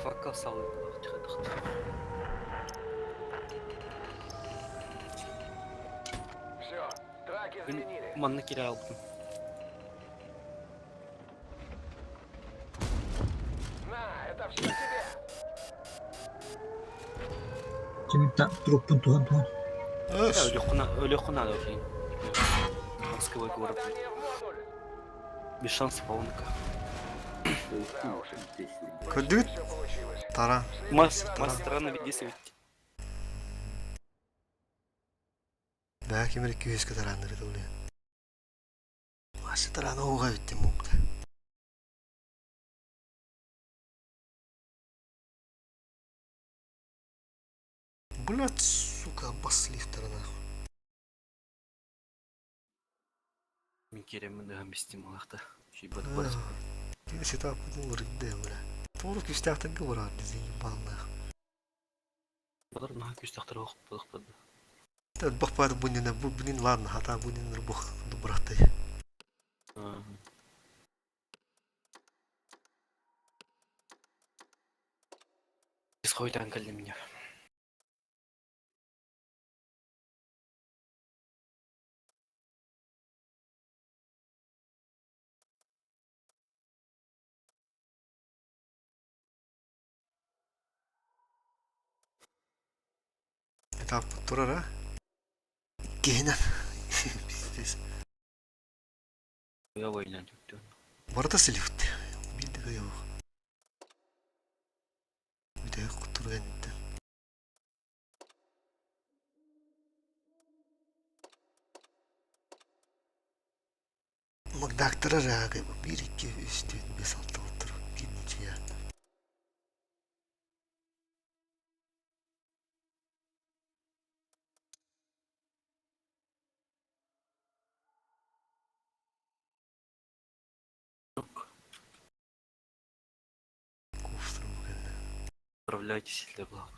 J: Артефакка салыылаах
G: Все, траки заменили.
J: Манна киирэ хаалбытым.
G: На, это все тебе.
F: Ким труппун туһан туһан.
C: Эс.
J: Өлүөххэ наада блин. Москвы город.
G: Попадание в модуль.
J: Без шансов полника.
G: Да уж.
C: Көрдүгүт?
G: Все получилось.
C: Тара.
J: Мас, мас странно веди
C: Бää кимир күүскэ тарааннары тыллы. Машы тарааны оҕуга бүттем мукта. Блять, сука, обосли нахуй.
J: Мин кииреммин ыһан бистим алахта. Шибат барыс.
C: Ты сетап рыдде, бля. Туору күстээхтэргэ бараар дизайн нахуй.
J: Балар наһаа күүстээхтэр оох буолуохтар.
C: Бах паар бунина бу блин ладно, хата бунин бух дубрахтай.
J: Исходит для меня.
C: Этап турара. Киһинэн. Пиздец.
J: Я война түктүн.
C: Барыта силифт. Билдигэ yok. Бүтэһик куттурган Макдактара раагай бу 1 2 3 4 5 6 отур. Бир ничья. Ковстром кэннэ.
J: Справляйтесь для благ.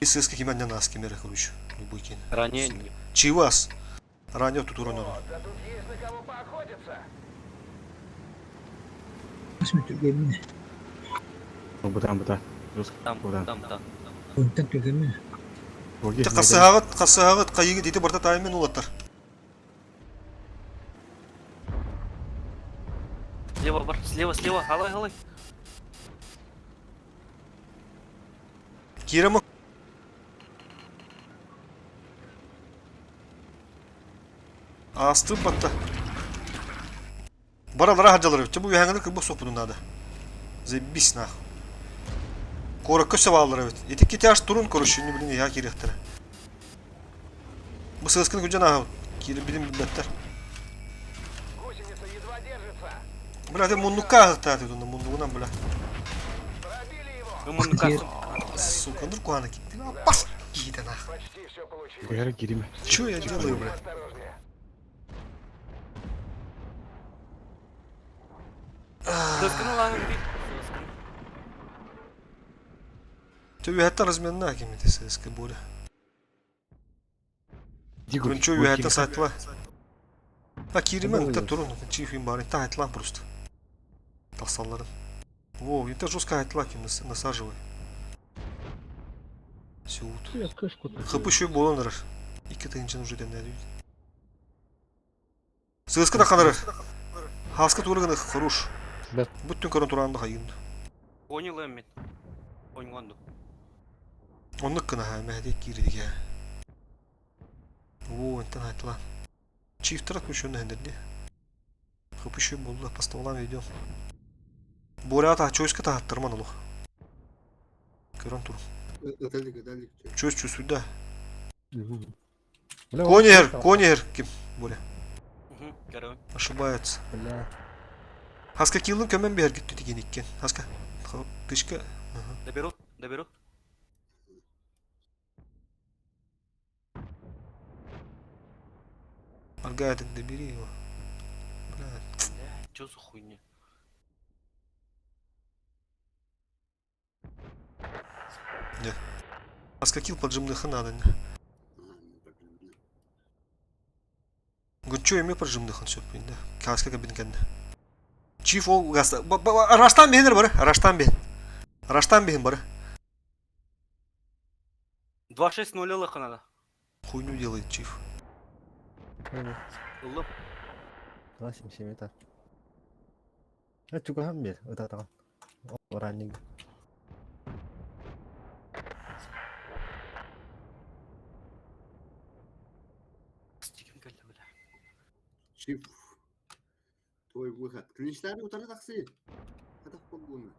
C: Сыска кимэн нас кимере короче. Любой кин.
J: Ранее
C: Чивас. Ранее тут урон.
G: О, да тут есть на кого поохотиться.
F: Түргэммин.
B: Бутан бута.
J: там,
B: Куда?
J: там, там.
F: Онтон түргэммин.
C: Те касыгагыт, касыгагыт кайыгы дети барта таймен улаттар.
J: Слева, бар, слева, слева, алай, алай.
C: Кирема Асты батта. Баралара хаджалар. Те бу яңаны кырбы сопуну надо. Заебись нах. Кора көсө балалар бит. Эти китяш турун короче, не блин, я кирехтер. Бу сыскын күжен ага. Кире билим билбеттер.
G: Гусеница едва держится.
C: Бля, ты муннука та ты муннугунан бля.
G: Пробили его.
J: Вы
C: Сука, ну куана ки. Пас. Киде нах.
G: Почти все получилось.
B: Гуяра кириме.
C: Чё я делаю, бля?
G: Осторожнее.
J: Сыскын лан би. Сыскын.
C: Ты разменна ким ты сыска буря. Күнчө үһәттен сайтла. А киримен та турун чифин бар, та айтлан просто. Тасалларын. Во, это жестко айтла ким насаживай. Сют. Хп еще болоныр. Ики тыгынчын уже ден Сыска да каныр. Хаска турганы хорош. Бүтүн көрөн туранда хайын.
J: Понял, Эммит. Понял,
C: Оннук кына ха мәһде кирдиге. Во, энтен айтла. Чифтер күчүн хендерди. Хп еще булды, по стволам ведем. Боря та чойска та аттырман олох. Көрөн тур.
H: Өтелик, өтелик.
C: Чөс чөс сюда.
A: Бля,
C: Конер, конер ким? Боря.
J: Короче.
C: Ошибается.
A: Бля.
C: Хаска килын көмөн бер гитти деген иккен. Хаска. Тышка.
J: Доберу, доберу.
C: Аргадик, добери его. Блядь.
J: Бля, чё за хуйня?
C: Не. А скакил поджимных надо. Гүччү эмиэ поджимных сөп да. Каска кабин кэннэ. Чиф ол гаста. Раштан бэһинер бары. Раштан бэһин. Раштан бэһин бары.
J: 2-6-0 ылыхха надо.
C: Хуйню делает Чиф.
J: Ыллым.
A: 277 так. Э, чугаһан биэр, ытатаҕын. Ранник.
J: Стиким кэллэ бля.
H: Чиф. Твой выход. Клинчтары утары тахсыы. Хатах болбуну.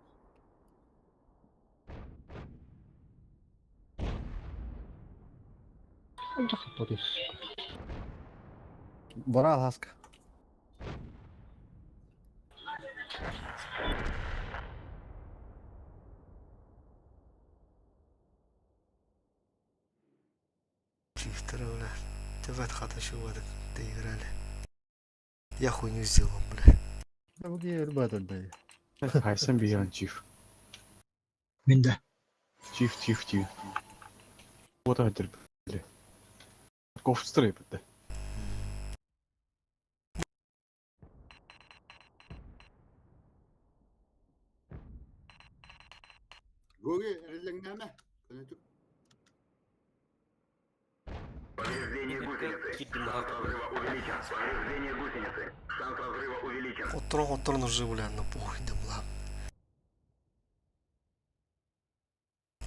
A: Бара аласка.
C: Чифтера, бля. Тебя хата чего доиграли. Я хуйню сделал, бля.
A: Да бу киһи өлбөтөр да.
B: Хайсан биһиэн Чиф.
F: Мин да.
B: Чиф, Чиф, Чиф. Вот это, бля. Ковстры, бля.
H: Гоги, эрэлэҥнээмэ. Көнөтүк.
C: Отторон отторон уже, бля, на похуй да бла.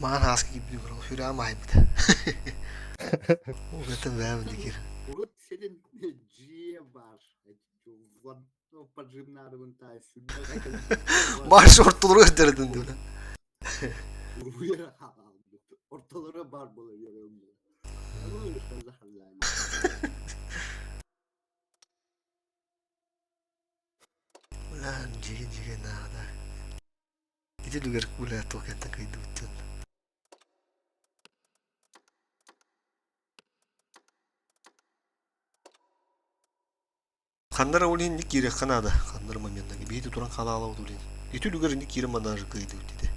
C: Маан хааска киирбит көрөн сүрэ маайбыт. Ол это бэм дикир.
H: Урут сенин дьиэ бар. Поджимнарыбын тай
C: Баш ортолору өттердин бля.
H: Ортолоро бар була берем.
C: Бля, дьигэ дьигэ наада. Ити үлүгэр бля туох кэнтэн кыйдыбыт диэн. Ханнара ол иһин киириэххэ наада, ханнара моменнарга. Биһиги туран хаалаалабыт ол иһин. Ити үлүгэр инник киирэн манна кыйдыбыт диде.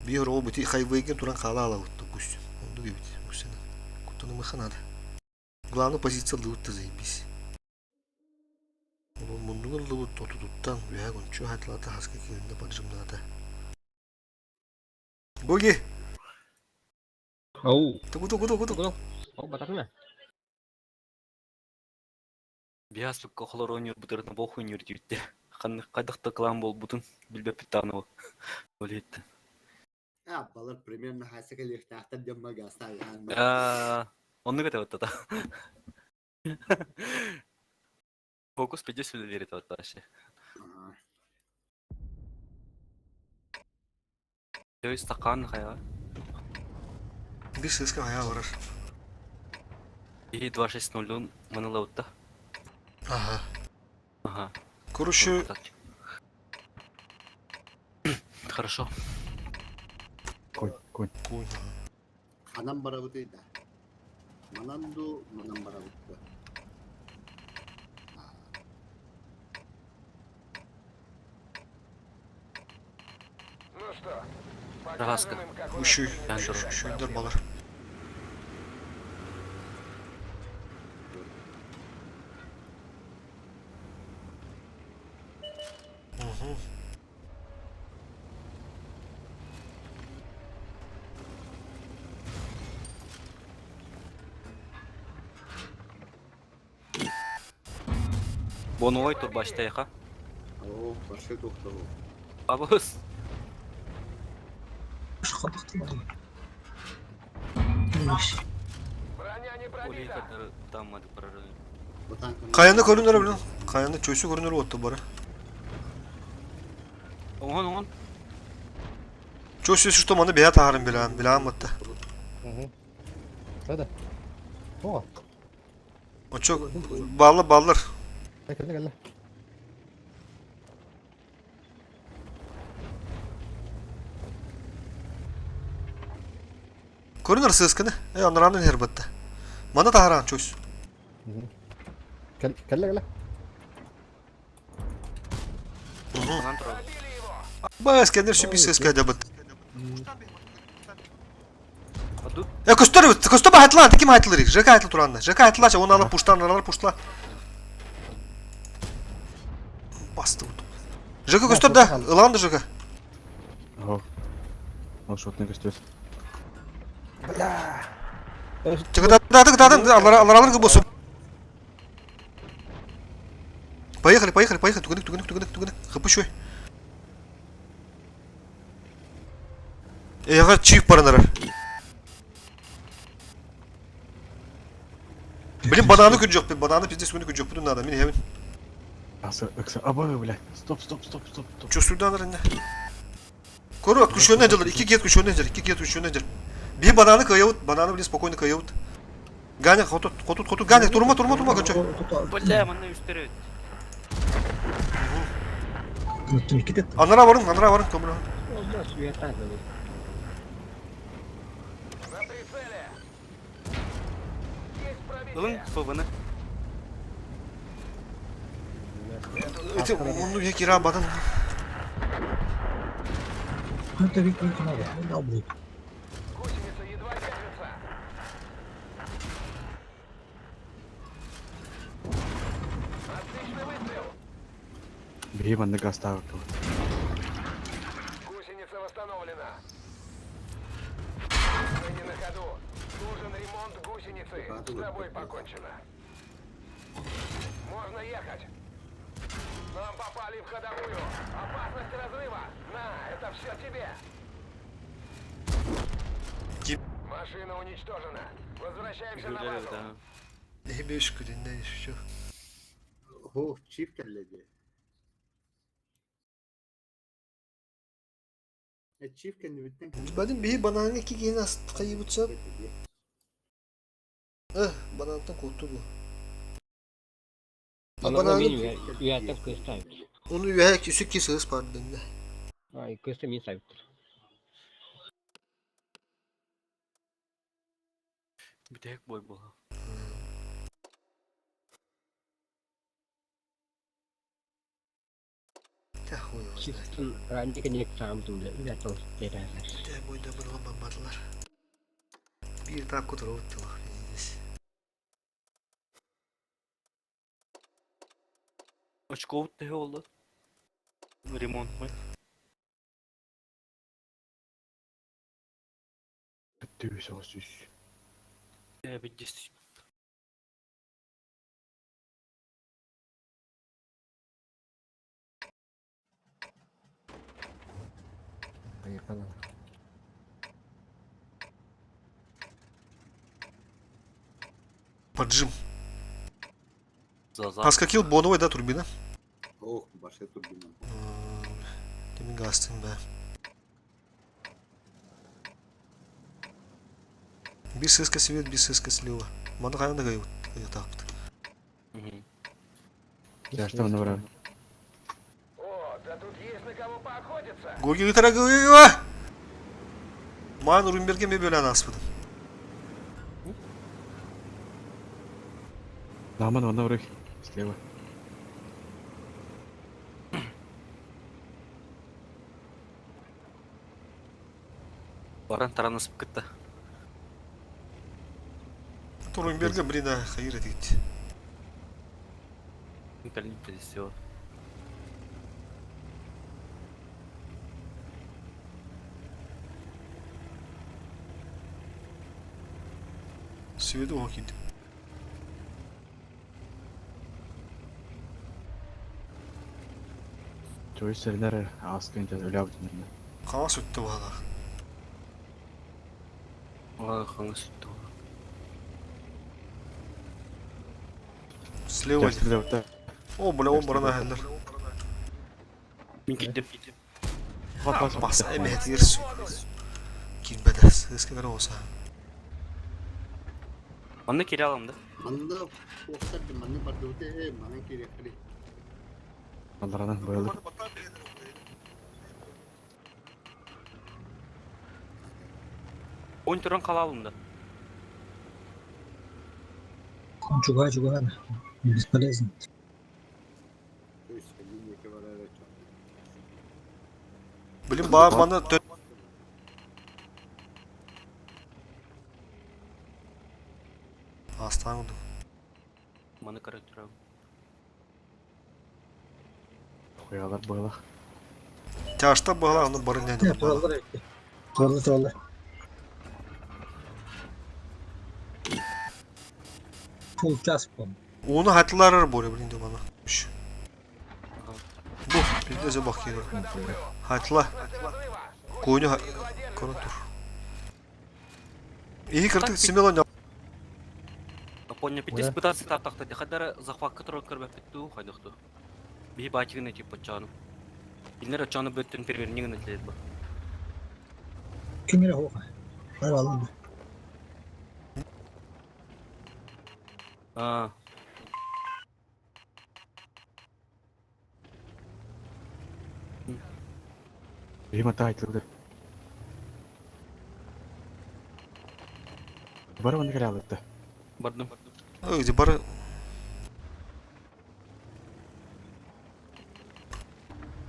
C: Биир оҕо бити хайвейген туран хаалаалабыт допустим. Оннук эбит үксэнэн. Куттанымыха надо. Главный позиция ыллыбыт да заебись. Ол муннугун ыллыбыт отутуттан үөһэ гончу хатылата хаска кииринде поджимнаата. Гоги!
D: Ау.
C: Тугу тугу тугу тугу.
D: Ол батарна.
J: Биас букка холоронюр бутырына бохуйнюр диүтте. Ханны кайдахта кылаан буолбутун билбэппит даҕаны ол. Ол иһиттэн.
H: А, балар примерно хайса кэлиэхтээхтэр диэн магастаан.
J: Аа, оннук этэ баттата. Фокус пиздец верит вот вообще. То есть стакан хайа.
C: Бир сыска хайа барар.
J: И 2.6.0 манылаутта.
C: Ага.
J: Ага.
C: Короче,
J: Хорошо.
B: Конь, конь.
C: конь.
H: Ханан барабыт да. Манан ду, манан барабыт да.
G: Ну что,
J: Раска.
G: покажем им, как у нас
C: Үшүй,
G: принимают
C: үшүйдер балар. Угу.
J: Боновой турбаштайха.
H: О, башка тоқтау.
J: Абыс.
G: Броня не пробита.
C: Каяны көрүнөр билин. Каяны чөсү көрүнөр отты бары.
J: Оҥон оҥон.
C: Чөсү что маны бэйэ таһарын билээн, билээн батта.
A: Угу. Да. О,
C: Очо баллы баллар.
A: кэллэ кэллэ.
C: Көрүнөр сысканы. Э анраанын хер батта. Маны таһаран чөс.
A: Угу. Кэллэ кэлэ.
J: Банан турар.
C: Бас, кенер сүпи сыска дабыт.
J: А тут
C: Э, көстөр, көстөр бахатлан, ким хатлыр? ЖК хатыл туранна. ЖК хатла, оны алып пуштан, алып пуштла. Басты. ЖК көстөр да, ылан да ЖК.
B: Ого. Ол шотный көстөр.
C: Чыгы да, да, да, да, алар алар болсун. Поехали, поехали, поехали. Тугынык, тугынык, тугынык, тугынык. Хапышой. Эга чип баранар. Блин, бананы күн жоқ, бананы пиздец күні күн жоқ, бұны надо, мен хемін.
B: Асы ыкса абы блядь. Стоп, стоп, стоп, стоп, стоп.
C: Чувствуйдан рында. Көрü at kuşağına acılar. İki get kuşağına acılar. İki get kuşağına acılar. Bir bananı kayavut. Bananı bile spokойно kayavut. Ганя, хотут, хотут, хотут. Ганя, турма, турма, турма, кача.
J: бля, манна үстер
F: Икки
C: Анара varın, анара varın, көмір.
D: Olmaz üyetten de.
G: На прицеле. Есть пробитие.
J: Ылын ФВны.
C: Эти, onu ya kira badan.
F: Это Виктор Канада. Да, будет.
G: Гусеница едва держится. Отличный выстрел.
B: Бери манны гастағы.
G: Гусеница восстановлена. Мы не на ходу. Нужен ремонт гусеницы. С тобой покончено. Можно ехать. Нам попали в ходовую. Опасность разрыва. На, это все тебе.
C: Кип.
G: Машина уничтожена. Возвращаемся на базу.
C: Ne beş ne şu.
H: Ох, чип кэллэ Э, чип кэннибиттэн
C: Бадым bir bananı iki gene kayıp Eh, banantan korktu bu.
D: Bananı
C: Bananı
D: benim üyetten kıstayım.
C: onu üye üsük ki sığız pardon.
D: Ay kıstı min sahiptir.
J: Бүтэк бой була.
C: Та хуй его знает.
D: Чистın randike nek sağımdım da üyetten derler.
C: Та бойда бір бомбардылар. Bir tap kutur uttu.
J: Очко төһө oldu. Ремонт мы.
B: Түйіс оғыз үш.
J: Биддес.
A: Поехали.
C: Поджим.
J: Заза.
C: Паскакил боновой да турбина.
H: Ох, башка турбина.
C: Demin gastın be. Bir сыска свет, bir сыска слева. Мана қайында гай тақпыт.
B: Яшта мына бар.
G: О, да тут есть на кого поохотиться.
C: Горги гитара гыва. Ман Румберге ме бөлән аспыдым.
B: Наман мына бар. Слева.
J: Баран таранасып кытта.
C: Румберге блин хайыр етті.
J: Калин все.
C: Свет окид.
B: Чой сәрнәр ас көнтә өләп динне.
C: Қаңас өтті бағана.
J: А, хаңыс өттү.
C: Слева.
B: Слева.
C: О, бля, он барана хәлләр.
J: Мин киттем киттем.
C: Бас әмәт ерсу. Килбәдә, сыска olsa.
J: Манны кире алам да.
H: Манна охтар манна бардыбыт манна кириэхри.
B: Алдарана боялы.
J: Он туран кала алым да.
F: Чуга, чуга. Бесполезно.
C: Блин, баа маны тө... Астаан курдук.
J: Маны көрө турабын.
B: Хуялар быһалах.
C: Тяжта быһалаах, ону бары
F: Не,
C: нэ
F: тураллар эбит. Тураллар, тураллар. Full час по.
C: Ууну хатыларар боле, блин, деп ана. Үш. Бу, пиздец бак киирэр. Хатыла. Куйню көрөн тур. Иһи кыртык смело не
J: Япония пиздец пытаться таптахта хадара захватка турар көрбөппүт дуу хайдах дуу. Биһи баачыгын типа оччону. Кинилэр оччону бөттүн примерно гына этилэр бу.
F: Ким эрэ суох. Бар алын.
J: Аа.
B: Биһи мата айтылды. Бары манна кэлэ алытта.
J: Бардым.
C: Ой, бары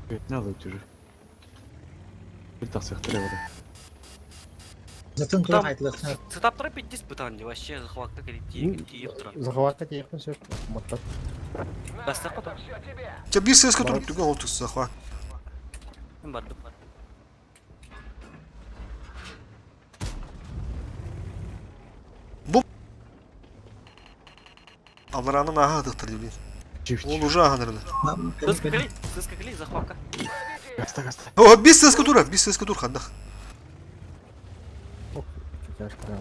B: Бетне алып уже. Bir тахсыахтара бары.
F: Затын туран айтылыахтар.
J: Сытаптара пиздец бытаан вообще захватка кэлит тиийип турар.
A: Захватка тиийиэхпин сөп. Маттат.
J: Бастакы то.
G: Все тебе.
C: Чэ биир сыаска туруп түгэн ол тус захват.
J: Мен бардым.
C: Алларанын ааха атыктыр блин.
B: Чив
C: Ол уже аахан эрэлэ.
J: Сыска кэлий, сыска кэлий захватка.
B: Гаста гаста.
C: О, биир сыаска турар, биир сыаска тур хандах.
A: Икки чашка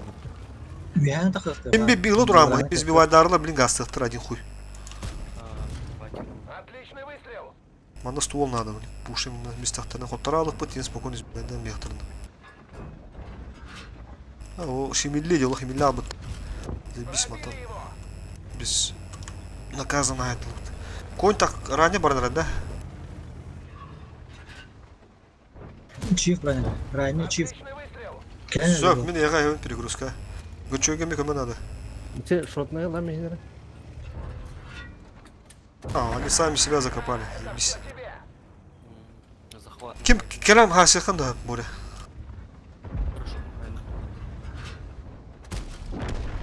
F: Үһээн тахсыахтар.
C: Мен би бигла туран бу. Biz бивайдарла блин гастыктыр один хуй.
G: Отличный выстрел.
C: Манна ствол надо, блин. Пушим на местах хоттара алып бит, спокойно избегайдан бехтырны. А, о, шимилли дело, химилли албыт. Бис мата. Без наказан айтылып. Конь так ранее барнар, да?
F: Чиф правильно. Ранний чиф.
G: Отличный выстрел.
C: Все, мен яга перегрузка. Гүнчөге ми көмө надо.
A: Ити шотная ла мехнere.
C: А, они сами себя закопали. Заебись.
G: Тебе.
J: Захват.
C: Ким келем хасыхан да, Боря.
J: Хорошо. Правильно.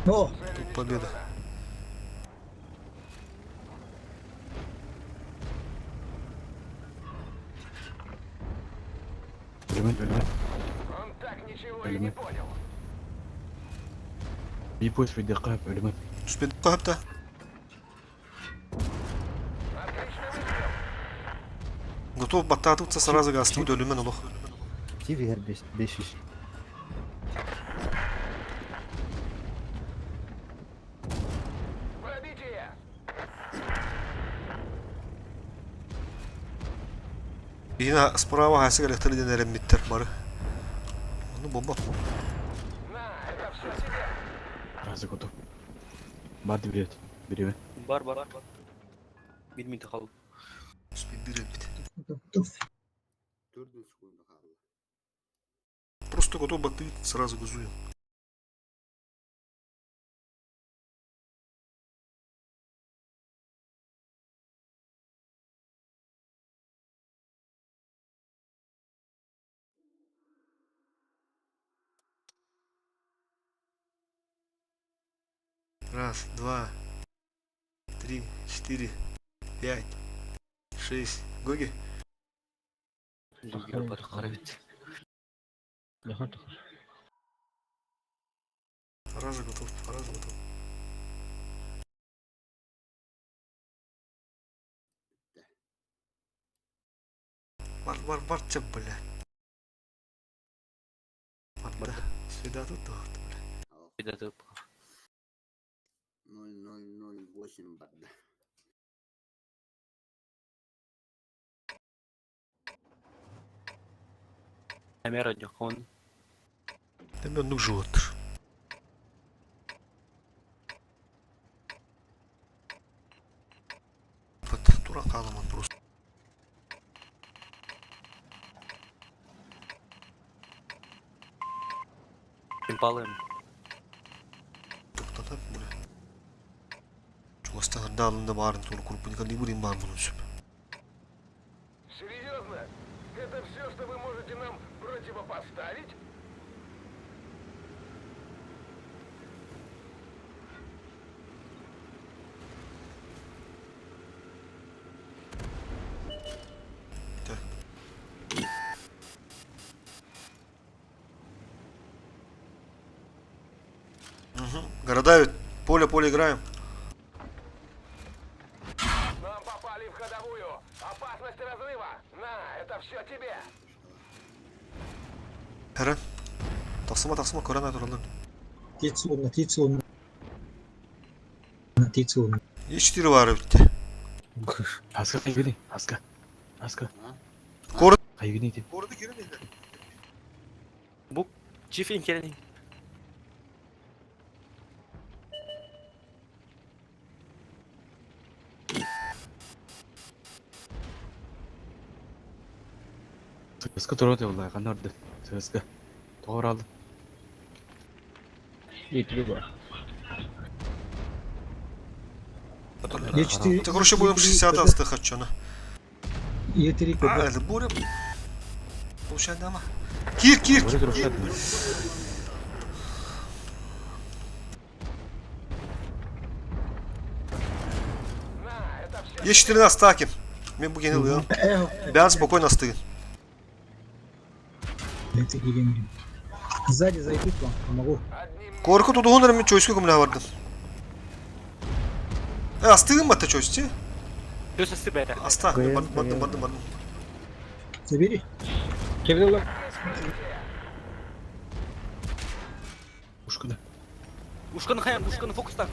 F: О,
C: Тут победа.
B: Өлүмэн өлүмэн.
G: Он так ничего и не понял.
B: Bir поезд выйдекка өлүмэн.
C: Түспедик капта.
G: Отличный выстрел.
C: Готов баттатываться сразу гастут өлүмөн олох.
A: Чиф иһэр беш иш.
G: Пробитие.
C: Yine справа хасык электриден эреммиттер бары. Оны бомба.
G: На, это все тебе.
B: Разы готов. Барды билет. Биреме.
J: Бар бар. Bir минут қалды.
C: Түспедик бит.
F: туф.
H: Төрдүн секунда қалды.
C: Просто готов баттык сразу газуем. Раз, два, три, четыре, пять, шесть. Гоги?
J: Бит.
C: Раз готов, раз готов. Бар, бар, бар, чеп, бля. Бар, да. Сюда тут, бля.
J: Бит
H: 0008 барды.
J: Камера дьохон.
C: Эме нук живот. Вот, тура каламан просто. Тоқтатап, бля. Устаһырда алында баарын тур курпуника либурин баар булун сөп.
G: Серьезно? Это все, что вы можете нам противопоставить?
C: Угу. Города ведь поле поле играем.
G: Нам попали в ходовую. Опасность разрыва. На, это все тебе.
C: Хәрен. Тахсыма тахсыма көрөн тураллар.
F: Птицу на птицу на птицу.
C: Е4 бар битте.
B: Аска хайгыны, аска. Аска.
C: Город
B: Хайгыны ити.
C: Города кирен инде.
J: Бу чиф инкерени.
B: Сыска турат ялла, канарды. Сыска. Тоғыр алды.
D: Е3 бар.
F: Е4.
C: Ты, короче, будем 60 астых отчена.
F: Е3
C: А, это буря. Получай дама. Кир, кир,
B: Буря
C: кир.
B: турат.
G: На, это все
C: Е14 таким. Мен бу генил я. Бән спокойно астыгын.
F: Сзади зайду к вам, помогу.
G: одним
C: Корку тудуһун эрэ чойску көмөлө бардым. Э, астыгын батта чойсти?
J: Төс асты бәйрә.
C: Аста.
A: Гыйын,
C: Бардым, бардым,
A: гыйын.
C: бардым, бардым.
F: Забери.
D: Кевин улар.
B: Ушканы.
J: Ушканы хаян, ушканы фокуста.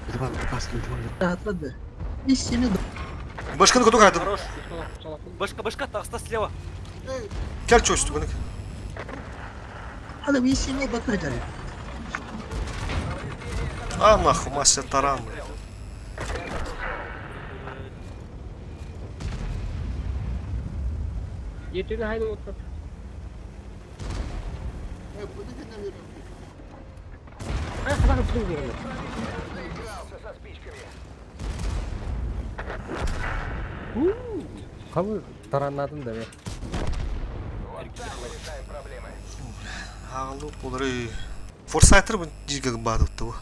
B: Битиман, аска, битиман.
F: Atladı. İşini
C: Башканы көтө кайдым.
J: Хорош. Башка, башка, аста слева.
C: Кел чойсту гыны.
F: Adam işini batıracak.
C: А нахуй, мастер таран.
D: Е3 хайны отыр.
H: Э, буну гына берем.
D: Ай, хабар бүтүн дигән.
G: наигрался со спичками.
A: Хабы тараннадым да бе.
G: Вот так мы решаем проблемы.
C: Агылы болары. Форсайтер бу жиге бадыпты бу.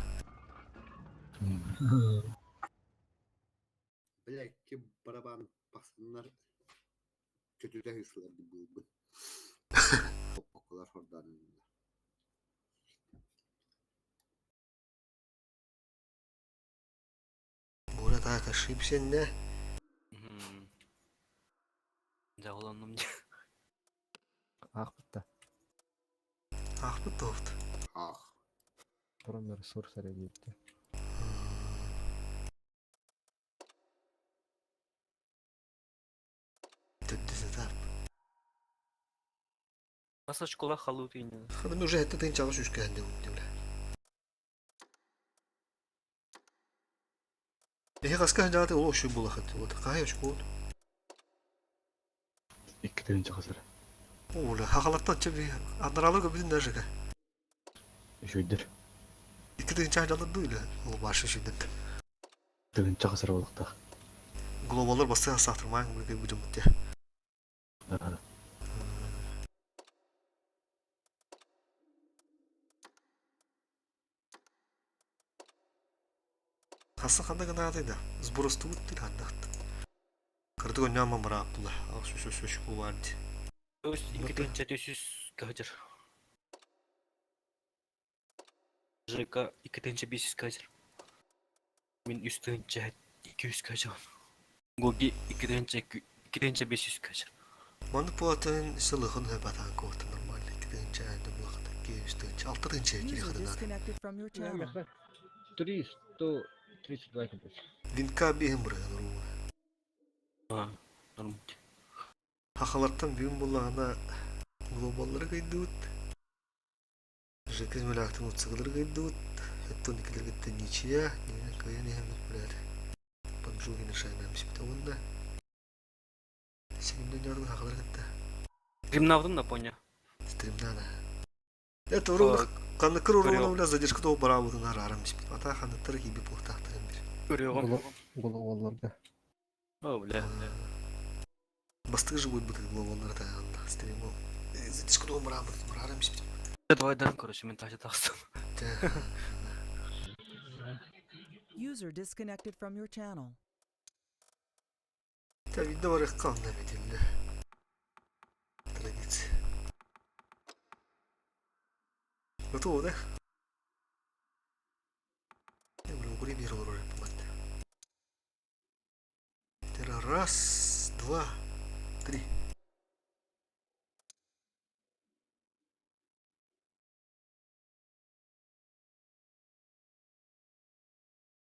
H: Бля, ким барабан бақсынлар kötüde hırslar gibi bu. Okular oradan.
C: Бура так ошибся не.
J: Жагыланным.
A: Ах битте.
C: Ах бу тофт.
H: Ах.
A: Туран ресурс эрэ диэбитте.
C: Төддүсэ тап.
J: Аса школа халу тыйны.
C: Хадым уже хэтте тын чагыш үшкән деп бля. Эхе каска жааты ол ошо була хат. Вот кай ош бу.
B: Икки тыгынча кызыр.
C: Ола хахалаттан чеби андралы көбүн даже ка.
B: Үшөйдер.
C: Икки тын чагы дыйлы. Ол башы шидет.
B: Тыгынча кызыр болуктак.
C: Глобалдар басы сатырмаң бу бүдүм битте. Хасы ханда гына атыйда. Сброс тугут тил хандакт. Кырды гоньяма мыраптыла. Ак сү сү сү барды.
J: Төс ике тыгынча төс жүз каҗыр. ЖК 2500 каҗыр. Мин 100 тыгынча 200 каҗыр. Гоги 2500 каҗыр.
C: Маны пуатын сылыхын хөбатан коты нормально. Тыгынча энди булакта 200 тыгынча 6 тыгынча кири
I: User
C: хадынар.
I: disconnected from your channel.
D: 332 кебек.
C: Винка бихим бырыгын руу.
J: А, норм.
C: Хахалаттан бүгүн буллагана глобаллары кыйдыбыт. Жекиз мөлөктүн уцыгылары кыйдыбыт. Эттон икилер кытта ничья, не кыйын эхемит билер. Панжугин шайнам сиптауында. Сегимден ярдын хахалар кытта.
J: Стримнавдым на поня.
C: Стримнана. Это урок. Ханныккыр уруона бля задержка тоҕо бараабытын арааран испит. Ата ханныктары киирбит буолтаахтарын бир.
J: Көрүөҕүм.
A: Уолларга.
J: О, бля.
C: Бастыгы же будет бытык главоннар тайғанда. Стриму. Задержка тоҕо бараабытын арааран испит.
J: Давай дарым, короче, мен тача тахсым.
I: User disconnected from your channel.
C: Та видно барыхха онно битиллэ. Традиция. Готово, да? Я блин, укури бир олорор эппин Раз, два, три.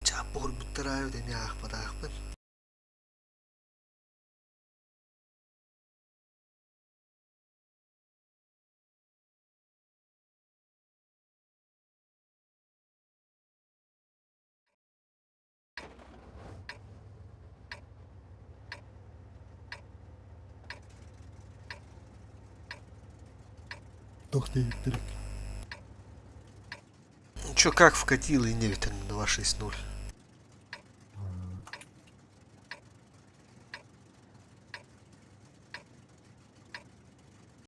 C: Чааппа уһурбуттара эбит эмиэ аахпатаахпын.
A: Туох диэбиттэрэ?
C: Чё, как вкатил и не 2.6.0?